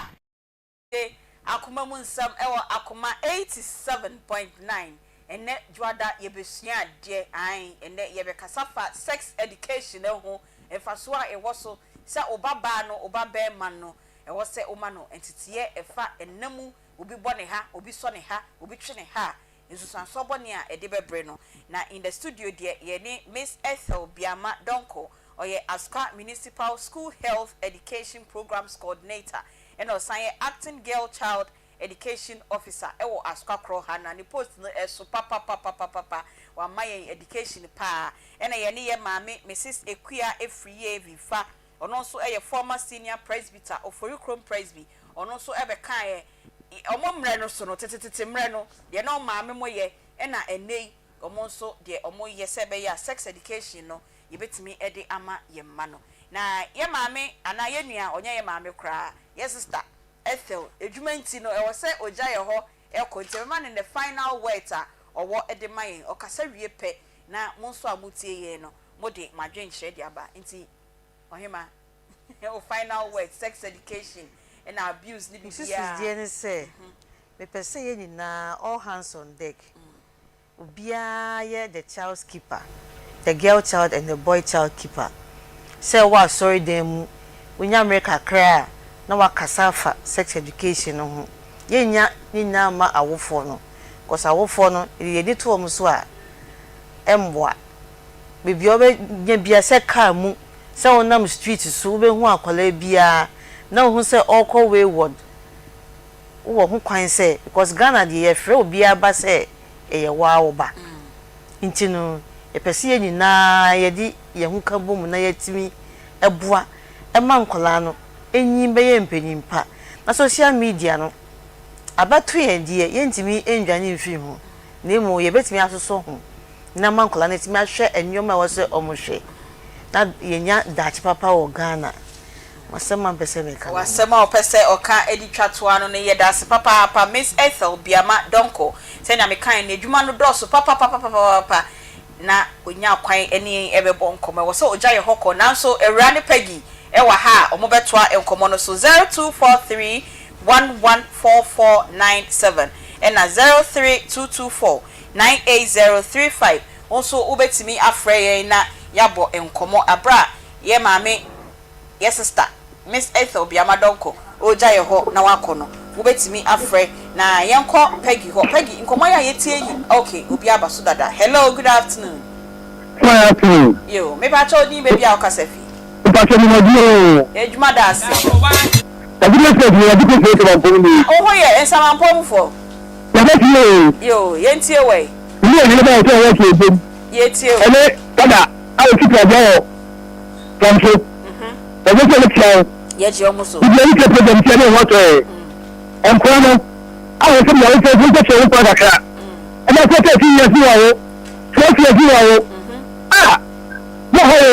[SPEAKER 9] Akoma mu nsɛm wɔ Akoma 87.9 Ɛnnɛ Dwoada yɛbɛsua adeɛ ae ɛnnɛ yɛbɛkasa fa sex education ho mfasoɔ a ɛwɔ so sɛ wo ba baa no wo ba barima no ɛwɔ sɛ woma no nteteɛ ɛfa nna mu obi bɔ ne ha obi sɔ ne ha obi twe ne ha a nsusuansoɔ bɔne a ɛde bɛbrɛ no na in the studio deɛ yɛne Miss Ethel Biama Donkor Ɔyɛ Asukwa Municipal School Health Education Programmes Coordinator ɛna ɔsan yɛ Acting Girl Child Education Officer wɔ Asukwakorɔ ha na ne post no ɛso papapapapapa. Wama yɛn education paa. Ɛna yɛne yɛ maame Misis Akua Afriyie Vifa, ɔno nso yɛ former Senior Presbyter, Oforikrom Presby, ɔno nso bɛkaeɛ. Wɔn mmerɛ no so no, tetetete mmerɛ no, deɛ na wɔn maame mo yɛ, ɛna ɛnnɛ yi wɔn nso deɛ wɔyɛ sɛ ɛbɛyɛ a sex education no yɛbɛtumi de ama yɛn mma no. Na yɛn maame anaa yɛn nua, ɔnyɛ yɛn maame koraa, yɛn sister Ethel, adwuma nti no ɛwɔ sɛ ɔgya yɛn hɔ kɔ, nti yɛbɛma no the final words a ɔwɔ de ma yɛn. Ɔkasa wie pɛ na mo nso a motie yɛn no mode mo adwenkyerɛ de aba. Nti Ɔhema, wo final words, sex education ɛna abuse ne biribiara.
[SPEAKER 8] Nsusudeɛ ne sɛ, mepɛ sɛ yɛn nyinaa all hands on deck. Obiara yɛ the child's keeper, the girl child and the boy child keeper. Sɛ wowɔ asɔredan mu, wonya mmerɛ kakra a na woakasa afa sex education no ho. Yɛnnya ne nyinaa mma awofoɔ no, cause awofoɔ no yɛde yɛn ani to wɔn so a, ɛmmoa. Baabi a wobɛnya biara, sɛ car mu, sɛ wonam street so, wobɛhu akwadaa biara na wohu sɛ ɔrekɔ wayward. Wowɔ ho kwan sɛ, because Ghana deɛ yɛfrɛ obiara ba sɛ ɛyɛ wo ara wo ba. Nti no, yɛpɛ sɛ yɛn nyinaa yɛde yɛn ho ka bom na yɛatumi boa ma nkwadaa no nyin bɛyɛ mpanyin pa. Na social media no, abɛto yɛn deɛ, yɛntumi nnwane mfiri ho, na mmom yɛbɛtumi asosɔ ho na ama nkwadaa no atumi ahwɛ nneɛma a ɛwɔ sɛ wɔhwɛ na yɛanya daakye papa wɔ Ghana. M'asɛm a mepɛ sɛ meka no no.
[SPEAKER 9] W'asɛm a ɔpɛ sɛ ɔka de twa toa no no yɛda ase papaapa Miss Ethel Biama Donkor sɛnea mekae no n'adwuma no dɔɔso papapapapapa na ɔnya kwan ne yɛn bɛbɔ nkɔmmɔ ɛwɔ sɛ ɔgya yɛn hɔ kɔ nanso Awuraa ne Peggy wɔ ha a wɔbɛtoa nkɔmmɔ no so 0243 114497 ɛna 03224 98035 wo nso wobɛtumi afrɛ yɛn na yɛabɔ nkɔmmɔ aberɛ a yɛn maame yɛ sister Miss Ethel Biama Donkor ɔregya yɛ hɔ na wakɔ no wobɛtumi afrɛ na yɛnkɔ Peggy hɔ Peggy nkɔmmɔ yi a yɛtie yi ok obi aba so dada hello good afternoon.
[SPEAKER 10] Good afternoon.
[SPEAKER 9] Yo, mepakyɛ wo din baabi a wokasa fi.
[SPEAKER 10] Mepakyɛ me adwuma o.
[SPEAKER 9] Adwuma da ase.
[SPEAKER 10] Adwuma sɛ adwuma yɛde kɔ fie Nsamampɔn mu.
[SPEAKER 9] Na wo ho yɛ Nsamampɔn mu foɔ?
[SPEAKER 10] Yɛbɛ tie o.
[SPEAKER 9] Yo, yɛntie wɔ yi.
[SPEAKER 10] Mene ɔhene ba a ɔte ɔwɔ fie dwom.
[SPEAKER 9] Yɛtie o.
[SPEAKER 10] Ɛne dada a ɔsi pragya wɔ. Fam so. Ɔbɛ sɛ ɔbɛtia wo.
[SPEAKER 9] Yɛgye ɔmo so.
[SPEAKER 10] Bibi ani kyɛ program tia ne ho atɔ ɛ. Nkora no, a wɔ sɛ bia wofɛ fo kyɛ wo kora kakra. Ɛna sɛ 13 years ne wawo, 12 years ne wawo. Ah! Mo ha o.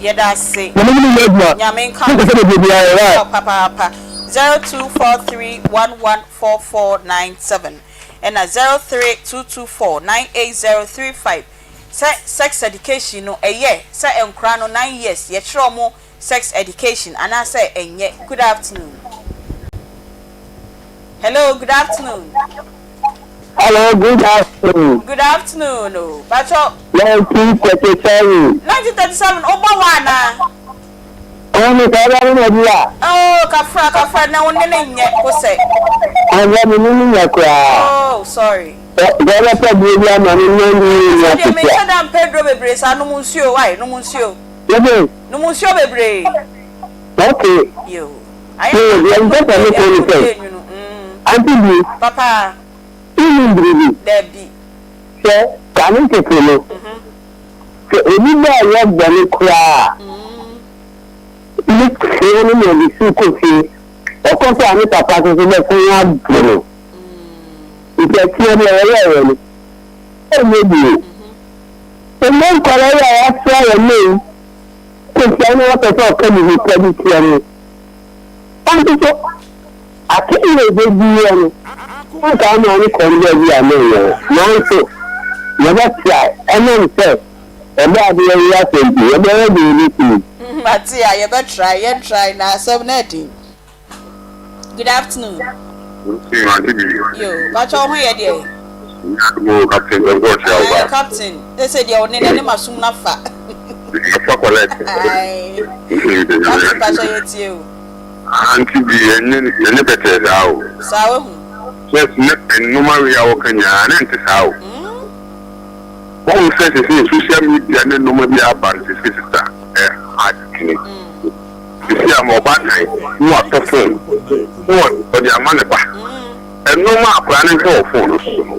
[SPEAKER 9] Yɛda ase.
[SPEAKER 10] Nyame ne mo nyɛ adwuma.
[SPEAKER 9] Nyame nka
[SPEAKER 10] Mo
[SPEAKER 9] wo.
[SPEAKER 10] nkasa bebree biara ɛ why?
[SPEAKER 9] Papaapa. 0243114497 ɛna 0322498035. Sɛ sex education no ɛyɛ sɛ nkora no nine years yɛkyerɛ ɔmo sex education anaasɛ ɛnyɛ good afternoon hello good afternoon.
[SPEAKER 10] Hello good afternoon.
[SPEAKER 9] Good afternoon o pakyɛ.
[SPEAKER 10] 1937.
[SPEAKER 9] 1937 wobɔ hɔ anaa.
[SPEAKER 10] Ɔn me saa ba no na bi a.
[SPEAKER 9] Oh kafra kafra na wo ne no nyɛ kosɛ.
[SPEAKER 10] Anka me ne no nyɛ koraa.
[SPEAKER 9] Oh sorry.
[SPEAKER 10] Sɛ ɔbɛpɛ duro bi ama no na ne yɛ nua
[SPEAKER 9] Sɛ deɛ
[SPEAKER 10] ketewa.
[SPEAKER 9] menhyɛ da mpɛ duro bebree saa nom nsuo wai nom nsuo.
[SPEAKER 10] Yɛde.
[SPEAKER 9] Nom nsuo bebree.
[SPEAKER 10] Okay.
[SPEAKER 9] Yoo. Ayɛ
[SPEAKER 10] Yoo
[SPEAKER 9] na
[SPEAKER 10] deɛ mpɛ sɛ meka ne sɛ.
[SPEAKER 9] Yɛ nwunu mm.
[SPEAKER 10] Auntie bi.
[SPEAKER 9] Papa.
[SPEAKER 10] Wonim biribi?
[SPEAKER 9] Dabi.
[SPEAKER 10] Sɛ kane tete no. Sɛ obi ba yɛ bɔne koraa a, ne fie no na ɔde su kɔ fie. Ɔkɔ so a ne papa nso so bɛko abo no. Nti akyire deɛ wɔyɛeɛ no, ɛnyɛ bio. Ɛnnɛ nkwadaa yi a wɔasra wɔn nnɛ yi kɔhyia na wɔpɛ sɛ ɔka biribi pa bi kyerɛ no. Wɔn nso so, atemmuo a ɛbɛdiiɛ no, anka ama ne kɔn baabi a na ɛyɛ. Nanso, yɛbɛtra ɛnam sɛ Ɔbɔadeɛ yi asɛm nti, yɛbɛyɛ deɛ yɛbɛtumi.
[SPEAKER 9] Mate a, yɛbɛtra, yɛntrae, na asɛm no ɛden. Good afternoon. Yo, pakyɛ wo ho yɛ deɛ?
[SPEAKER 14] Mo captain, ɛnkɔ ɔkyerɛ wo ba.
[SPEAKER 9] Captain, ɛsɛ deɛ wo ne na ne masum na fa.
[SPEAKER 14] Afa collect.
[SPEAKER 9] Captain pakyɛ yɛ tie o.
[SPEAKER 14] Auntie bi ɛnyɛ ɛnyɛ bɛtɛɛ saa o.
[SPEAKER 9] Saa wahu.
[SPEAKER 14] Yes, ne nnoma wei a wɔka nyinaa ne nte saa o. Wɔn sɛ sese social media ne nnoma bi aba no sese sisa ɛ adwene. Sisi ama ɔbaatan na watɔ phone na ɔde ama ne ba. Nnoɔma a akwadaa no hwɛ wɔ phone no so no,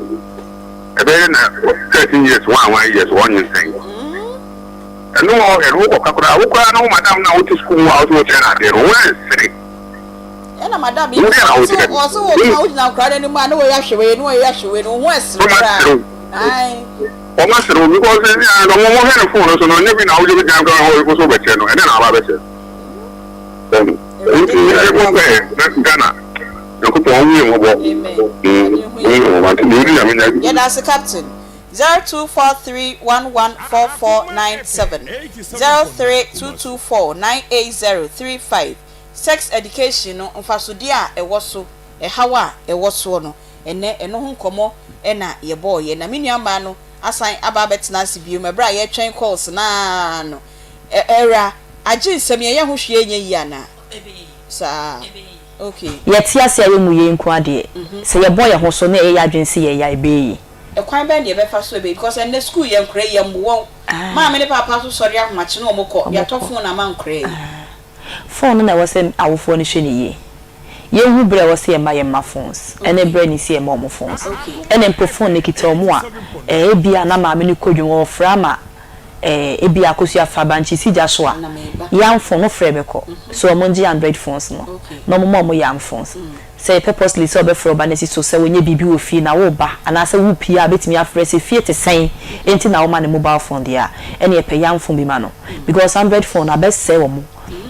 [SPEAKER 14] ɛbɛyɛ dɛ na 13 years, one one years ɔnyinsɛn. Ɛno a ɔhwɛ no, wokɔka koraa, wo koraa na wo madam no a wote sukuu mu a wose wokyerɛ no adeɛ no, wo ɛnsere.
[SPEAKER 9] Ɛna madam yi nso ɔse ɔse wo ka wogyina nkwadaa no anim a na wɔyɛ ahwɛ wei na wɔyɛ ahwɛ wei no wo ho ɛsere koraa. Ae.
[SPEAKER 14] Wɔn asere wo because sisi a no wɔn hwɛ no phone no so no nyɛ bi na wogye gyina nkwadaa hɔ wo so wobɛkyerɛ no ɛdɛn na waba abɛkyerɛ no. Nti ɛbɔ mpaeɛ na Ghana Nyankopɔn ɔnhu yɛn mmɔbɔ. Ɔnhu yɛn mmɔbɔ nti deɛ ɔdi Nyame nya.
[SPEAKER 9] Yɛdase Captain. 0243114497, 0322498035 Sex education no mfasodeɛ a ɛwɔ so, ɛhaw a ɛwɔ soɔ no, ɛnnɛ ɛno ho nkɔmmɔ na yɛbɔeɛ. Na me nuammaa no asan aba abɛtena ase biom ɛberɛ a yɛretwɛn calls no ara no. Ɛ Awura, agye nsɛm, yɛnyɛ ho hwee nyɛ yie anaa? Saa. Okay.
[SPEAKER 6] Yɛte ase a yɛnwu yei nko ara deɛ, sɛ yɛbɔ yɛn ho so na yɛyɛ yɛn adwene sɛ yɛyɛ a, ɛbɛyɛ yie.
[SPEAKER 9] Ɛkwan bɛn na yɛbɛfa so ɛbɛyi because ɛnnɛ school yɛ nkora yi yɛmmo wɔn. Maame ne paapa nso sɔre ahomakye na wɔn kɔ, yɛatɔ phone ama nkora yi.
[SPEAKER 6] Phone no na ɛwɔ sɛ awofoɔ no hwɛ no yie. Yɛnhu berɛ a ɛwɔ sɛ yɛma yɛn mma phones ɛne berɛ a ɛnni sɛ yɛma wɔn phones. Ɛna mpo phone no kita wɔn a, ɛɛ ebia na maame no kɔ dwom, ɔrefrɛ ama ɛɛ ebia akosua fa bankye si gya so a, yam phone no frɛ bɛkɔ. So wɔn ngye android phones no na wɔn ma wɔn yam phones. Sɛ purposely sɛ ɔbɛfrɛ wo ba no asi so sɛ wonyɛ biribi wɔ fie na woreba anaasɛ worepue a bɛtumi afrɛ sɛ fie te sɛn nti na woma no mobile phone deɛ a, ɛneɛ pɛ yam phone bi ma no because android phone no abɛsɛe wɔn.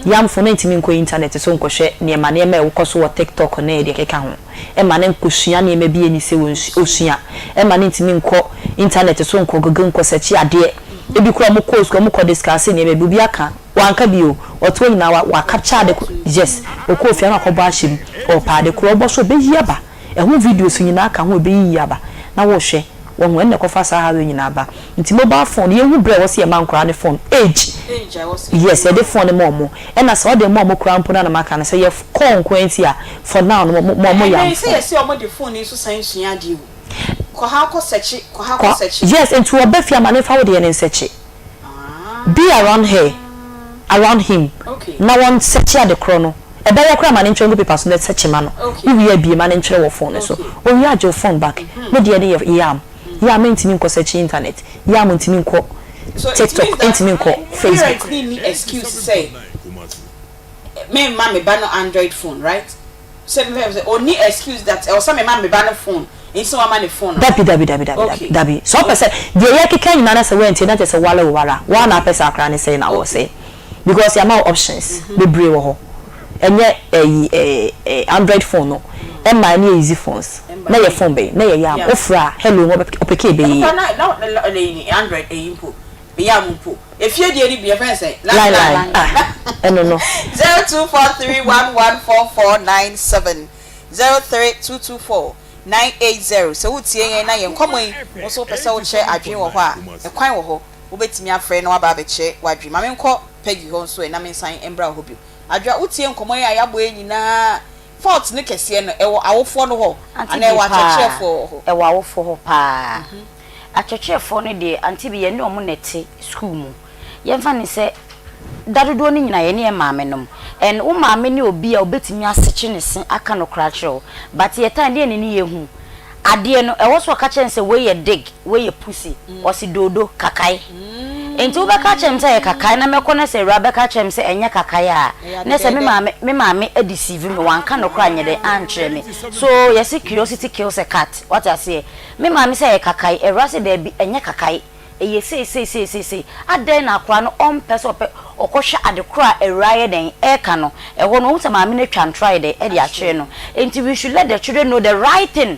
[SPEAKER 6] Yam phone no ntumi nkɔ internet so nkɔhwɛ nneɛma nneɛma a ɛkɔ so wɔ tiktok ne deɛ ɛkeka ho, ɛma no nkɔsua nneɛma bi a ɛnni sɛ ɔsua, ɛma no ntumi nkɔ internet so nkɔ google nkɔ sɛkye adeɛ, ebi koraa wɔkɔɔ sukuu wɔkɔ discuss nneɛma bi obi aka. Wanka bio, ɔte hɔ nyinaa wa wa capture ade koro, yes, ɔkɔɔ fie a na wakɔbɔ ahyɛ mu, ɔɔpɛ ade koro, ɔbɔ so ɔbɛyi aba, ɛho videos nyinaa ka ho ɛbɛyiyi aba, na wohwɛ, wahu, ɛno na ɛkɔfa saa haw yi nyinaa ba. Nti mobile phone, yɛnhu berɛ a ɛwɔ sɛ yɛma nkwadaa no phone, age, yes, yɛde phone no ma wɔn, ɛna sɛ wode ma wɔn koraa mpo no a na maka no, sɛ yɛ call nko ara nti a, for now no ma wɔn yam
[SPEAKER 9] Ɛnɛ yi sɛ
[SPEAKER 6] phone.
[SPEAKER 9] yɛse wɔn de phone yi nso san sua adeɛ o, kɔ ha kɔ sɛkye, kɔ ha kɔ
[SPEAKER 6] Kɔ,
[SPEAKER 9] sɛkye.
[SPEAKER 6] yes, nti ɔba fie a ma no mfa wo deɛ no nsɛkye. Be around her, around him, na wɔn sɛkye ade korɔ no. Ɛbɛyɛ koraa ma no ntwerɛ ngu paper so na sɛkye ma no. Wo wie a bue ma no ntwerɛ wɔ phone no so. Owie a gye wo phone back. Me deɛ no yɛ yam. Yam ntumi nkɔ sɛkye internet. Yam ntumi nkɔ
[SPEAKER 9] So it
[SPEAKER 6] TikTok,
[SPEAKER 9] means that
[SPEAKER 6] ntumi nkɔ Facebook.
[SPEAKER 9] parents no nni excuse sɛ memma me ba no android phone right? Sɛ mefɛ sɛ ɔnni excuse that ɛwɔ sɛ mema me ba no phone nti sɛ wama ne phone no.
[SPEAKER 6] Dabi dabi dabi dabi dabi dabi sɛ ɔpɛ sɛ deɛ yɛkeka nyinaa na sɛ woantie na kyerɛ sɛ wale wo ware a woa na apɛ sɛ akora ne sɛe na wɔsɛe because yɛama wo options bebree wɔ hɔ ɛnyɛ ɛyi ɛɛ android phone no ɛma ɛne yɛ easy phones na yɛ phone bɛn na yɛ yam wofrɛ a hello ɔpɛkɛ ɛbɛyie.
[SPEAKER 9] Ɛno koraa na na android ɛyi mpo Meyam mpo. Efie deɛ no bi yɛfrɛ no sɛn?
[SPEAKER 6] Line line ah ɛno no.
[SPEAKER 9] 0243114497 03224980 Sɛ woretie yɛn na yɛn nkɔmmɔ yi wo nso wopɛ sɛ wokyerɛ adwene wɔ hɔ a, ɛkwan wɔ hɔ. Wobɛtumi afrɛ na woaba abɛkyerɛ w'adwene. Ma menkɔ Peggy hɔ nso ɛ na mensan mbra wo hɔ bio. Adwoa, wotie nkɔmmɔ yi a yɛabɔ yi nyinaa, fault no kɛseɛ no, ɛwɔ awofoɔ no hɔ
[SPEAKER 7] Auntie
[SPEAKER 9] anaa
[SPEAKER 7] Bee
[SPEAKER 9] ɛwɔ
[SPEAKER 7] paa,
[SPEAKER 9] akyerɛkyerɛfoɔ hɔ?
[SPEAKER 7] ɛwɔ awofoɔ hɔ paa. Akyerɛkyerɛfoɔ no deɛ auntie bi yɛne wɔn na ɛte sukuu mu. Yɛmfa no sɛ da dodoɔ no nyinaa yɛne yɛn maame nom and wo maame ne obi a ɔbɛtumi asekye ne se aka nokorɛ akyerɛ wo but yɛ time deɛ ne ne yɛhu adeɛ no ɛwɔ sɛ ɔka kyerɛ no sɛ wei yɛ dig wei yɛ pussy ɔse doodo kakae nti wobɛka akyerɛ me sɛ ɛyɛ kakae na mɛkɔ na sɛ awuraa bɛka akyerɛ me sɛ ɛnyɛ kakae a na sɛ me maame me maame adeceive me wanka nokorɛ anyɛ dɛn ankyerɛ me so yɛse curiosity kills a cat wate aseɛ Me maame sɛ ɛyɛ kakae, awuraa sɛ daabi ɛnyɛ kakae, ɛyɛ sei sei sei sei sei, adɛn na akwadaa no ɔmpɛ sɛ ɔpɛ ɔkɔhwɛ ade korɔ a awuraa yɛ dɛn ɛreka no, ɛhɔ no wahu sɛ maame no atwa ntorɔ ayɛ dɛn ɛde akyerɛ no, nti we should let the children know the right thing,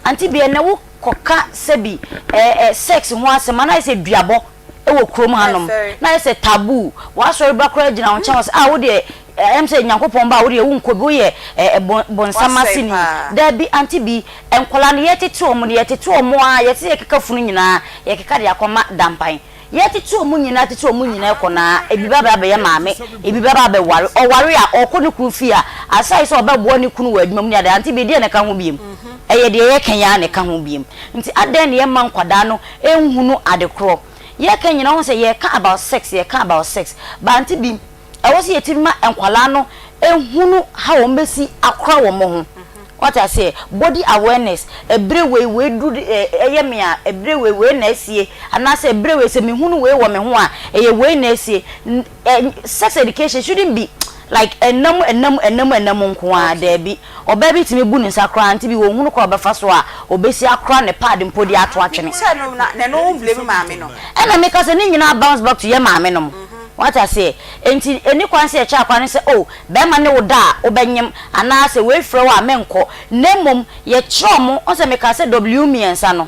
[SPEAKER 7] Auntie bi ɛnɛ wo kɔka sɛbi ɛɛ ɛ sex ho asɛm a na ayɛ sɛ duabɔ wɔ kurom hanom na ayɛ sɛ taboo, w'asɔre ba koraa gyina wo nkyɛn ɔsɛ ah wo deɛ ɛm sɛ Nyankopɔn ba a wo deɛ wonkɔ bi woyɛ ɛ bonsam aseni, daabi ante bi, nkwadaa no yɛtete wɔn no yɛtete wɔn ara yɛte yɛkeka funu nyinaa yɛkeka de akɔma dampan, yɛtete wɔn nyinaa tete wɔn nyinaa kɔ na ebi ba abɛyɛ maame, ebi bɛba abɛware, ɔware a ɔkɔ ne kunu fie a aside sɛ ɔbɛboa ne kunu wɔ adwuma mu ne ade ante bi deɛ na ɛka ho biem, ɛyɛ deɛ yɛka yi ara na ɛka ho biem, nti adɛn na yɛmma nkwadaa no nhunu ade korɔ. Yɛka nyina wohu sɛ yɛka about sex yɛka about sex but ante bi ɛwɔ sɛ yɛtumi ma nkwadaa no hunu how wɔn bɛsi akora wɔn ho. Wate aseɛ? Body awareness, ɛberɛ wei, wei duru ɛ, ɛyɛ me a, ɛberɛ wei, wei na asie, anaasɛ ɛberɛ wei, sɛ mehunu wei wɔ me ho a, ɛyɛ wei na asie. N, ɛ, sex education shouldn't be like ɛnna mu, ɛnna mu, ɛnna mu, ɛnna mu nko ara, daabi. Ɔbaa bi tumi bu ne nsa koraa, nti bi ɔnhunu kwan a ɔbɛfa so a ɔbɛsi akora ne pad mpo de ato atwene.
[SPEAKER 9] Sɛ ɛno na, na ɛno wo blame maame no.
[SPEAKER 7] Ɛna meka sɛ ne nyinaa bounce back to yɛ maame nom. Wate aseɛ? Enti ɛnni kwan sɛ yɛkyɛ akwan no sɛ oh, bɛrima ne wo da a, wobɛnyem, anaa sɛ wei frɛ wo a, menkɔ. Na mmom, yɛkyerɛ wɔn, wohu sɛ mekaa sɛ W mmiɛnsa no,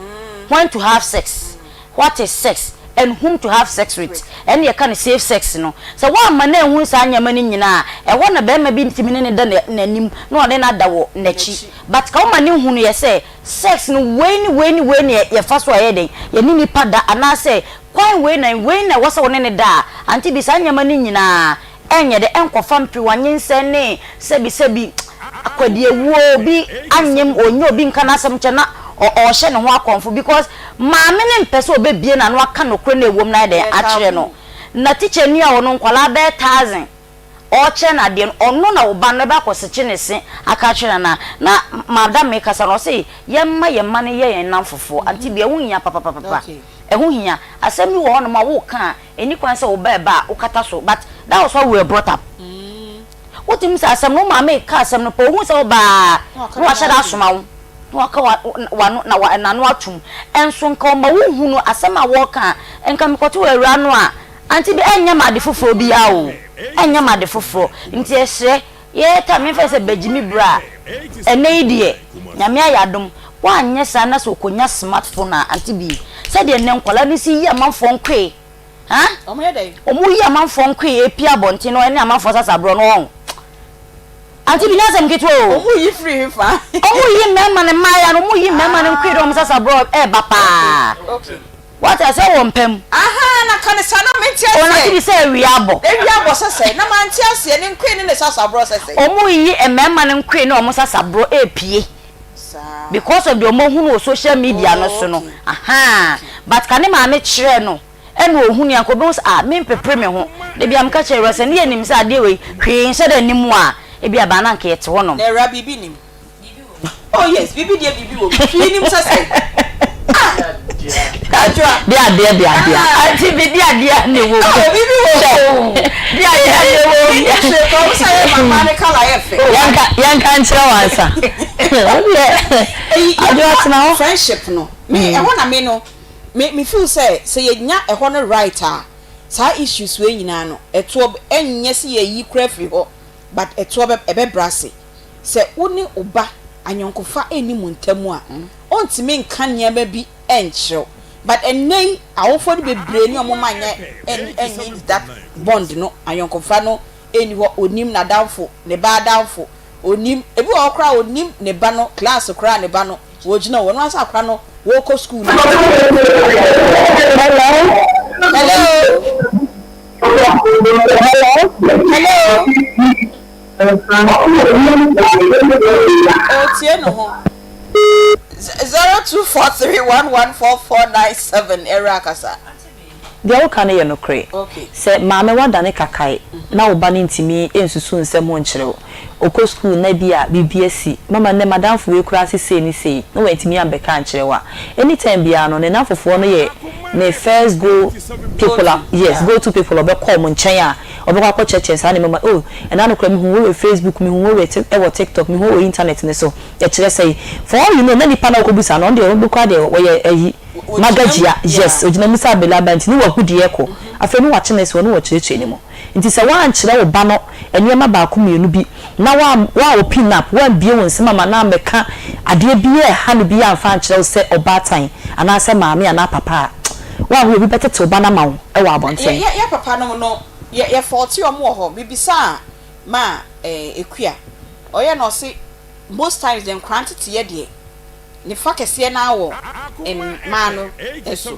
[SPEAKER 7] when to have sex, what is sex, and whom to have sex with, ɛnna yɛka no safe sex no. Sɛ woamma no anhunu saa nneɛma no nyinaa a, ɛhɔ na barima bi tumi ne no da n'anim na ɔne no ada wɔ n'akyi. But ka woma no hunuiɛ sɛ sex no wei ne wei ne wei na yɛfa so a ɛyɛ dɛn, yɛne nipa da, anaasɛ Kwan wei na wei na ɛwɔ sɛ wo ne no da a, ante bi saa nneɛma no nyinaa ɛnyɛ dɛ ɛnkɔfa mperewa nyinsɛn ne sɛbi sɛbi akwadiawuo obi anyem ɔnyɛ obi nka n'asɛm nkyɛ na ɔɔhyɛ ne ho akɔmfo because maame no mpɛ sɛ ɔbɛbie n'ano aka nokorɛ no a ɛwom no ayɛ dɛn akyerɛ no na tikyani a ɔno nkwadaa bɛyɛ thousand ɔrekyerɛ no adeɛ no, ɔno na wo ba no bɛakɔ sekye ne se aka akyerɛ no anaa? Na madam rekasa no, ɔse yɛmma yɛn mma no yɛ yɛn nnamfofoɔ. Auntie Bea, ɛho hia papapapapa. Ɛho hia. Asɛm bi wɔ hɔnom a woka a, ɛnni kwan sɛ wo ba ɛba a, wokata so. But that was how we were brought up. Wotumi sɛ asɛm no, wo maame reka asɛm no pɛ, ɔhu sɛ wo ba a, na wahyɛ da asoma wo, na waka w'ano, na n'ano atom. Nso nka ɔma wohunu asɛm a wɔreka a, nka mekɔto awuraa no a, Auntie bi ɛnyɛ me ade foforɔ biara o, ɛnyɛ me ade foforɔ, nti ɛsrɛ yɛ time memfa sɛ bɛgye me bra a, ɛnɛ yi deɛ Nyame ayɛ adom, woanyɛ saa na sɛ ɔkɔnya smart phone a Auntie bi, sɛdeɛ nnɛ nkwadaa no si yi amanfoɔ nkoe, ha? Wɔn yi amanfoɔ nkoe ɛpie abɔnten no ɛne amanfoɔ sasaborɔ no wɔn. Auntie bi nyɛ asɛm ketewa o.
[SPEAKER 9] Wɔn yi firi he fa?
[SPEAKER 7] Wɔn yi mmarima no mmaayewa no, wɔn yi mmarima no nkoe de wɔn sasaborɔ ɛɛba paa. Wate aseɛ wɔ mpa mu.
[SPEAKER 9] Ahaa na ka no saa na mente aseɛ.
[SPEAKER 7] Ɔnante bi sɛ awia abɔ.
[SPEAKER 9] Awia abɔ sɛ sɛn? Na mante aseɛ, ne nkoe ne ne sasaborɔ sɛ sɛn?
[SPEAKER 7] Ɔmo reyi mmarima no nkoe ne ɔmo sasaborɔ repue because of deɛ ɔmo ahunu wɔ social media no so no ahaa but ka ne maame kyerɛɛ no ɛna ɔhunu a nka ɔbɛhu sɛ ah mempepere me ho da biara meka kyerɛ awura sɛ ne yɛnim sɛ adeɛ wei hwee nhyɛ da nni mu a ebia baa na nka yɛte hɔnom.
[SPEAKER 9] Na awura biribi nim. Biribi wɔ mu. Oh yes, biribi deɛ biribi wɔ mu. Hwee nim sɛ sɛn. Ah! Adwoa.
[SPEAKER 7] De adeɛ de adeɛ. Ah. Ati bi de adeɛ na ɛwɔ mu.
[SPEAKER 9] Oh, biribi wɔ mu.
[SPEAKER 7] De adeɛ na ɛwɔ mu.
[SPEAKER 9] Biribi hwee kɔ, wo sɛ yɛ mama ne kala yɛ fɛ.
[SPEAKER 7] Yɛnka yɛnka nkyerɛ wo ansa. Wodeɛ Adwoa tena hɔ.
[SPEAKER 9] Friendship no, me ɛhɔ na me no, me me feel sɛ sɛ yɛnya ɛhɔ no right a, saa issues wei nyinaa no, ɛtoɔ ɛnyɛ sɛ yɛyi koraa firi hɔ, but ɛtoɔ bɛ ɛbɛbrɛ ase. Sɛ wo ne wo ba ayɔnkofa nni mo ntam a, ɔntumi nka nneɛma bi nkyerɛ wo. But ɛnnɛ yi, awofoɔ no bebree ne wɔn mma nyɛ nni that bond no, ayɔnkofa no nni hɔ. Ɔnnim n'adamfo, ne ba adamfo, ɔnnim, ebi wɔ hɔ koraa a ɔnnim ne ba no class koraa a ne ba no wɔgyina o, ɔno ara sɛ akwadaa no wɔrekɔ school no.
[SPEAKER 10] Hello.
[SPEAKER 9] Hello.
[SPEAKER 10] Hello.
[SPEAKER 9] Hello. Ɔretie ne ho. 0243114497 Awuraa kasa.
[SPEAKER 6] Deɛ woka no yɛ nokorɛ. Sɛ maame woadane kakae na wo ba no ntumi nsusu nsɛm ho nkyerɛ wo. Ɔkɔ sukuu na ebia biribi asi, mama nnɛ m'adamfo wei koraa se sei ne sei na wantumi ambɛka ankyerɛ wo a, anytime biara no ne nnamfofoɔ no yɛ ne first go people a, yes, go to people a ɔbɛkɔ wɔn nkyɛn a Ɔbɛkɔ akɔkyerɛkyerɛ saa nneɛma mu a, oh, ɛna no koraa mehuu wo wɔ Facebook, mehuu wo wɔ wɔ TikTok, mehuu wo wɔ internet no so. Ɛkyerɛ sɛn? For all you know, na nipa no a wokɔbisa no, ɔno deɛ ɔno koraa deɛ ɔyɛ ayi, magagyia, yes, ɔgyina mu sɛ abele aba nti ne wahu deɛ ɛrekɔ. Afei ne wakye no asi hɔ ne wakyerɛkyerɛ ne mu. Nti sɛ woankyerɛ wo ba no nneɛma baako mmienu bi na woa woa open up, woambue wo nsam ama no ammɛka adeɛ biara a ɛha no biara amfa ankyerɛ wo sɛ ɔbaatan anaasɛ maame anaa papa a, Woahu, obi bɛtete wo ba no ama wo wɔ abɔnten.
[SPEAKER 9] Yɛ yɛ papa nom no yɛ yɛ faulty ɔmo wɔ hɔ me bisaa maa eh Akua ɔyɛ na ɔse most times deɛ nkoraa nteteyɛ deɛ ne fa kɛseɛ naa wɔ mmaa no so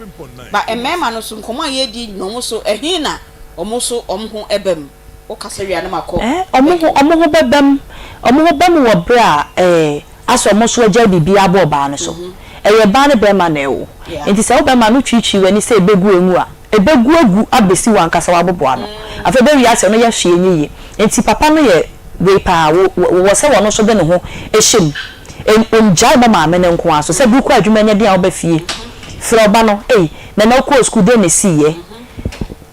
[SPEAKER 9] but mmarima no so nkɔmɔ a yɛdi nyina ɔmo so ɛhe na ɔmo so ɔmo ho ɛba mu wo kasa wie a na makɔ
[SPEAKER 6] Eh ɔmo ho ɔmo ho bɛba mu ɔmo ho ba mu wɔ berɛ a eh. Asɛ ɔmo nso agyae biribiara abɔ ɔbaa no so. Ɛyɛ baa ne bɛɛma na ɛwo. Nti sɛ wo bɛɛma no twiitwii w'ani sɛ ɛbɛgu angu a, ɛbɛgu agu abɛsi w'ankasa w'aboboa ano. Afei ɛbɛwie asɛ ɔno yɛ hwee nyɛ yie. Nti papa no yɛ wei paa, wɔ sɛ ɔno nso de ne ho hyɛ mu. Ongyae mo maame no nko ara so. Sɛ bi wokɔ adwuma ɛnyɛ den a woba fie. Frɛ ɔba no, ei, Nana wokɔɔ sukuu dɛn na esiiɛ?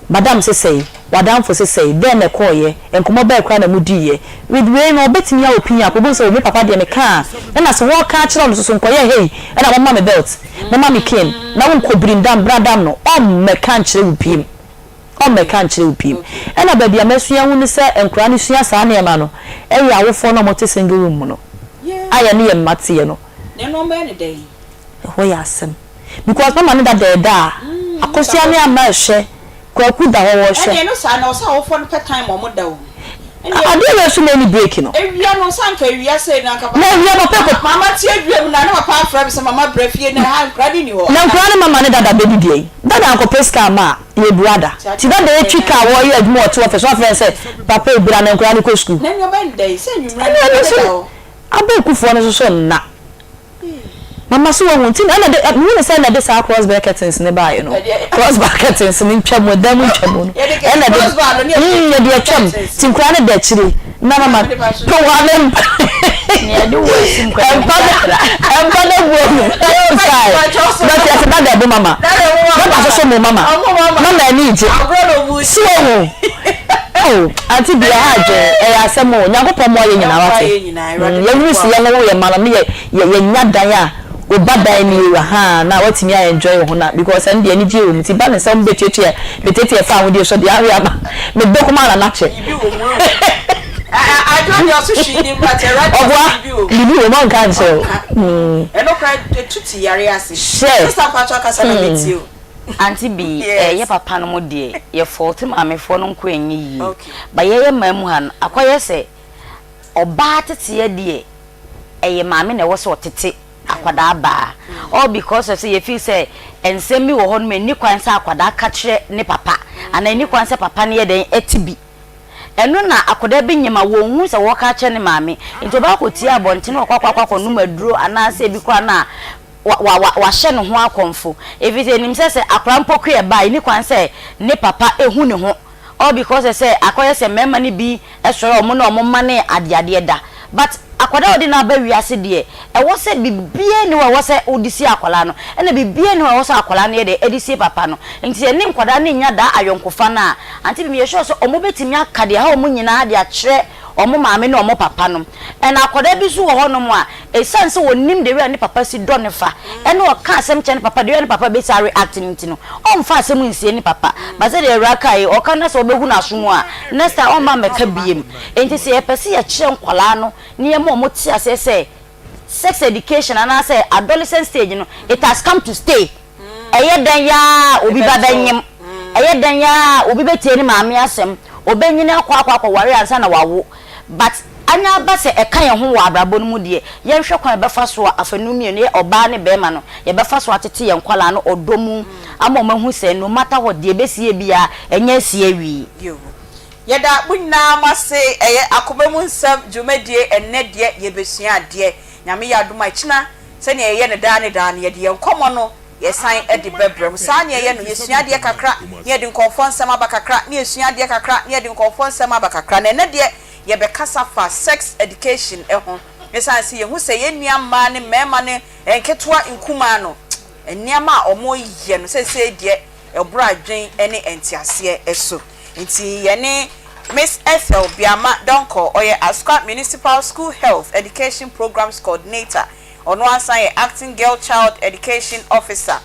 [SPEAKER 6] Madam sesɛe, w'adamfo sesɛe, dɛn na ɛkɔeɛ? Nkɔmmɔ bɛn koraa na modiiɛ? With wei no ɔbɛtumi a open up, wobɛhu sɛ oh me papa deɛ meka a, ɛna sɛ wɔreka akyerɛ wo no nso so nkɔyɛ hei, ɛna momma me belt, momma me cane, na wonkɔ birim dam bra dam no, ɔmmɛka nkyerɛ wo biem. Ɔmmɛka nkyerɛ wo biem. Ɛna baabi a masua ahu ne sɛ nkwadaa no sua saa nneɛma no yɛ awofoɔ no a wɔte single room mu no a yɛne yɛn mma teɛ no.
[SPEAKER 9] Na ɛno ɔmmɛyɛ no dɛn?
[SPEAKER 6] Ɛhɔ yɛ asɛm because mama no da dɛɛda a Akosua ne Ama rehwɛ, Kwaku da hɔ wɔrehwɛ.
[SPEAKER 9] Ɛnneɛ no saa na ɔsɛ awofoɔ no pɛ time a wɔn da o. Ɛnneɛ
[SPEAKER 6] Adeɛ wei nso na ɛnni break no.
[SPEAKER 9] Awia no sɛ anka awia sei no anka
[SPEAKER 6] Na awia papa kɔ.
[SPEAKER 9] Mama te awia mu na na papa afrɛ me sɛ mama bra fie na ha nkwadaa no nni hɔ.
[SPEAKER 6] Na nkwadaa no mama ne dada bɛdi deɛn? Dada ankɔpɛ sika amma a, yɛbua da. Nti dada ɛtwi car wɔreyɛ adwuma ɔte office wafrɛ no sɛ papa bra na nkwadaa no kɔ school.
[SPEAKER 9] Na ɛnneɛ ɔbɛyɛ no dɛn? Sɛ anwummerɛ no nkwadaa no da hɔ.
[SPEAKER 6] Abɛɛkufoɔ no nso so nna. Mama so wahu nti na ɛna de mehu ne sɛ ɛna de saa cross bar curtains ne baeɛ no cross bar curtains ne ntwa mu ɛdan mu ntwa mu no ɛna de yɛde atwam nti nkura no da akyire na mama pewa ne mpa mpa mpa na bu mu ɛyɛ nsae bɛte ase dada ɛbo mama dada soso mo mama mama ani gye so wahu oh auntie bia ha adwen ɛyɛ asɛm o Nyankopɔn mmoa yɛn nyinaa wate. Yɛhunu se yɛn wo yɛn mma no ne yɛ yɛ yɛnya dan a oba dan nie ahaa na watumi a enjoy wo ho na because ɛno deɛ anigyeɛ wɔ mu nti ba ne sɛ wɔn bɛtuatua bɛtiatia fa ahodie so deɛ awe ama me dɔ kuma na nakyɛ ɔboa biribi wɔ mu ɔnka nkyerɛ wo hyɛ
[SPEAKER 7] Auntie bi eh, yɛ papa no mo deɛ yɛ fault maamefoɔ no nko ɛnyɛ yie but yɛyɛ mmaa mu ha no akɔyɛ sɛ Ɔbaa teteɛ deɛ ɛyɛ maame na ɛwɔ sɛ ɔtete akwadaa baa all because of sɛ yɛ feel sɛ nsɛm bi wɔ hɔ nom ɛnni kwan sɛ akwadaa ka kyerɛ ne papa anaa ɛnni kwan sɛ papa no yɛ dɛn ɛte bi ɛno na akwadaa bi nyem a wɔnhu sɛ wɔka akyerɛ ne maame nti ɔbaa kɔ tie abɔnten na ɔkɔ akɔ akɔ akɔ nom aduro anaa sɛ ebi koraa na wa wa wa wahyɛ ne ho akɔmfo ɛfiri sɛ ɛnim sɛ sɛ akwadaa mpo kɔ ɛba a ɛnni kwan sɛ ne papa ɛhu ne ho all because sɛ akɔyɛ sɛ mmarima no bi sɔre a wɔn ne wɔn mma ne adeadeɛ da but akwadaa a wɔde no aba wiase deɛ ɛwɔ sɛ biribiara nni hɔ a ɛwɔ sɛ wode sie akwadaa no ɛna biribiara nni hɔ a ɛwɔ sɛ akwadaa no yɛ dɛ ɛde sie papa no nti sɛ yɛne nkwadaa no nnya daa ayɔnkofa no a ante bi meyɛ sure sɛ wɔn bɛtumi aka deɛ ɛha wɔn nyinaa de akyerɛ wɔn maame ne wɔn papa nom ɛna akwadaa bi nso wɔ hɔnom a Esiane sɛ onim the way a ne papa si dɔ no fa, ɛna ɔka asɛm kyerɛ ne papa, the way a ne papa besi a react no nti no, ɔmfa asɛm nsie ne papa. But sɛdeɛ Awuraa kae yi, ɔka na sɛ ɔbɛhu no aso mu a, next time ɔmma mmɛka biem. Enti sɛ yɛpɛ sɛ yɛkyerɛ nkwadaa no na yɛma wɔn te aseɛ sɛ sex education anaasɛ adolescent stage no, it has come to stay. Ɛyɛ dɛn ara a obi ba bɛnyem, ɛyɛ dɛn ara a obi bɛtie ne maame asɛm, ɔbɛnyini akɔ akɔ akɔware ansa na wawo. But anya aba sɛ ɛka yɛn ho wɔ abrabɔ no mu deɛ, yɛnhwɛ kwan a yɛbɛfa so a afanu mmienu, yɛ ɔbaa ne barima no, yɛbɛfa so atete yɛn nkwadaa no ɔdɔ mu ama wɔn ahu sɛ no matter what, deɛ ɛbɛsi yɛ biara, ɛnyɛ asi awie.
[SPEAKER 9] Yoo. Yɛda mo nyinaa mo ase, ɛyɛ akoma mu nsɛm dwumadie, ɛnnɛ deɛ yɛbɛsua adeɛ. Nyame yɛ adom a ɛkyena sɛdeɛ yɛyɛ no daa ne daa no, yɛde yɛn nkɔmmɔ no yɛsan de bɛbrɛ mo. Saa na yɛyɛ no, yɛsua adeɛ kakra, na yɛde nkɔmfoɔ nsɛm aba kakra, na yɛsua adeɛ kakra, na yɛde nkɔmfoɔ nsɛm aba kakra. Na ɛnnɛ deɛ, yɛbɛkasa fa sex education ho. Ɛsiane sɛ yɛhu sɛ yɛn nua mmaa ne mmarima no nketewa nkumaa no, nneɛma a wɔyɛ no seesei deɛ, ɛboro adwene ne nteaseɛ so. Nti yɛne Miss Ethel Biama Donkor, ɔyɛ Asukwa Municipal School Health Education Programs Coordinator, Ɔno ara san yɛ Acting Girl Child Education Officer.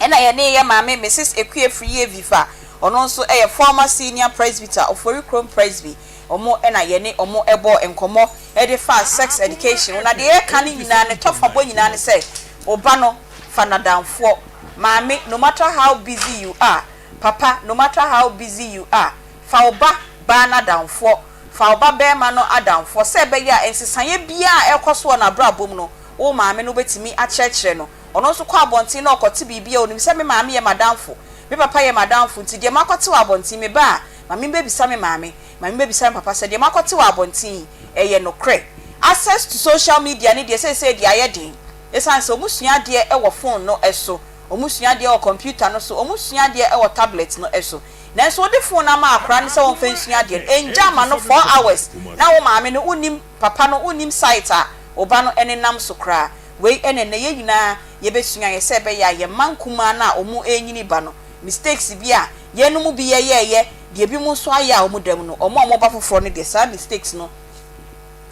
[SPEAKER 9] Ɛna yɛne yɛ maame Misis Akua Afriyie Vifa, ɔno nso yɛ former Senior Presbyter, Ofori Krom Presby. Wɔn na yɛne wɔn bɔɔ nkɔmmɔ de faa sex education ho. Na deɛ yɛreka no nyinaa, ne tɔfabɔ nyinaa ne sɛ, wo ba no, fa no adamfoɔ. Maame, no matter how busy you are, papa, no matter how busy you are, fa wo ba baa no adamfoɔ. Fa wo ba barima no adamfoɔ sɛ ɛbɛyɛ a nsesaeɛ biara a ɛrekɔ so wɔ n'abrabɔ mu no, wo maame no bɛtumi akyerɛkyerɛ no. Ɔno nso kɔ abɔnten na ɔkɔte biribi a, ɔnim sɛ me maame yɛ m'adamfo, me papa yɛ m'adamfo, nti deɛ makɔte wɔ abɔnten, meba a, ma membɛbisa me maame, ma membɛbisa me papa sɛ deɛ makɔte wɔ abɔnten yi, ɛyɛ nokorɛ? Access to social media no deɛ seesei deɛ ayɛ den, ɛsiane sɛ wɔsua adeɛ wɔ phone no so, wɔsua adeɛ wɔ computer no so, wɔsua adeɛ wɔ tablet no so. Nanso wode phone no ama akwadaa no sɛ ɔmfa nsua adeɛ no, ɛngya mma no four hours na wo maame no wonnim, papa no wonnim site a wo ba no nenam so koraa. Wei na ɛnnɛ yɛn nyinaa yɛbɛsua yɛ sɛ ɛbɛyɛ a yɛn mma nkumaa no a wɔn renyini ba no, mistakes bi a yɛn no mu bi yɛyɛɛyɛ, deɛ ebinom nso ayɛ a wɔn da mu no, wɔn a wɔba foforɔ no deɛ saa mistakes no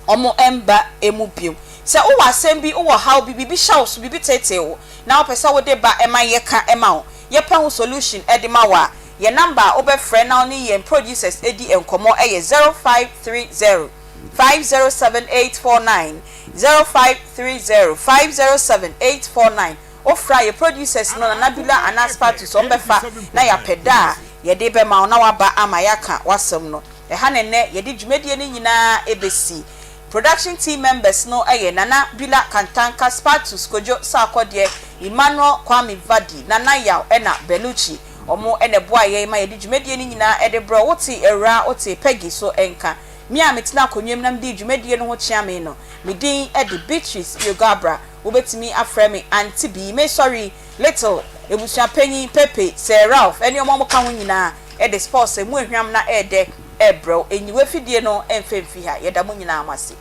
[SPEAKER 9] wɔn mma mu bio. Sɛ wowɔ asɛm bi, wowɔ haw bi, biribi hyɛ wo so, biribi teetee wo na wopɛ sɛ wode ba ma yɛka ma wo, yɛpɛ ho solution de ma wo a, yɛn number a wobɛfrɛ na wo ne yɛn producers adi nkɔmmɔ yɛ 0530 507 849, 0530 507 849. Wofrɛ a, yɛn producers no, Nana Bila anaa Spatus, wɔbɛfa na yɛapɛ da a yɛde bɛma wo na woaba ama yɛaka w'asɛm no. Ɛha na ɛnnɛ yɛde dwumadie no nyinaa bɛsi. Production team members no yɛ Nana Bila Kantanka, Spatus Kojo Sarkodie, Emmanuel Kwame Vadi, Nana Yaw ɛna Belucci. Wɔn na ɛboa yɛn ma yɛde dwumadie no nyinaa de brɛ wo. Wote Awuraa, wote Peggy so nka. Me a metena akonnwa mu na medii dwumadie no ho kyeame no, me din de Beatrice Piogabrah. Wobɛtumi afrɛ me Auntie Bee. Mesɔre Little, abusua panyin, Pepe, Sir Ralph ne wɔn a wɔka ho nyinaa de sports a emu ahwam na ɛyɛ dɛ rebrɛ wo. Nyi w'afidie no mfa mfi ha. Yɛda mo nyinaa mo ase.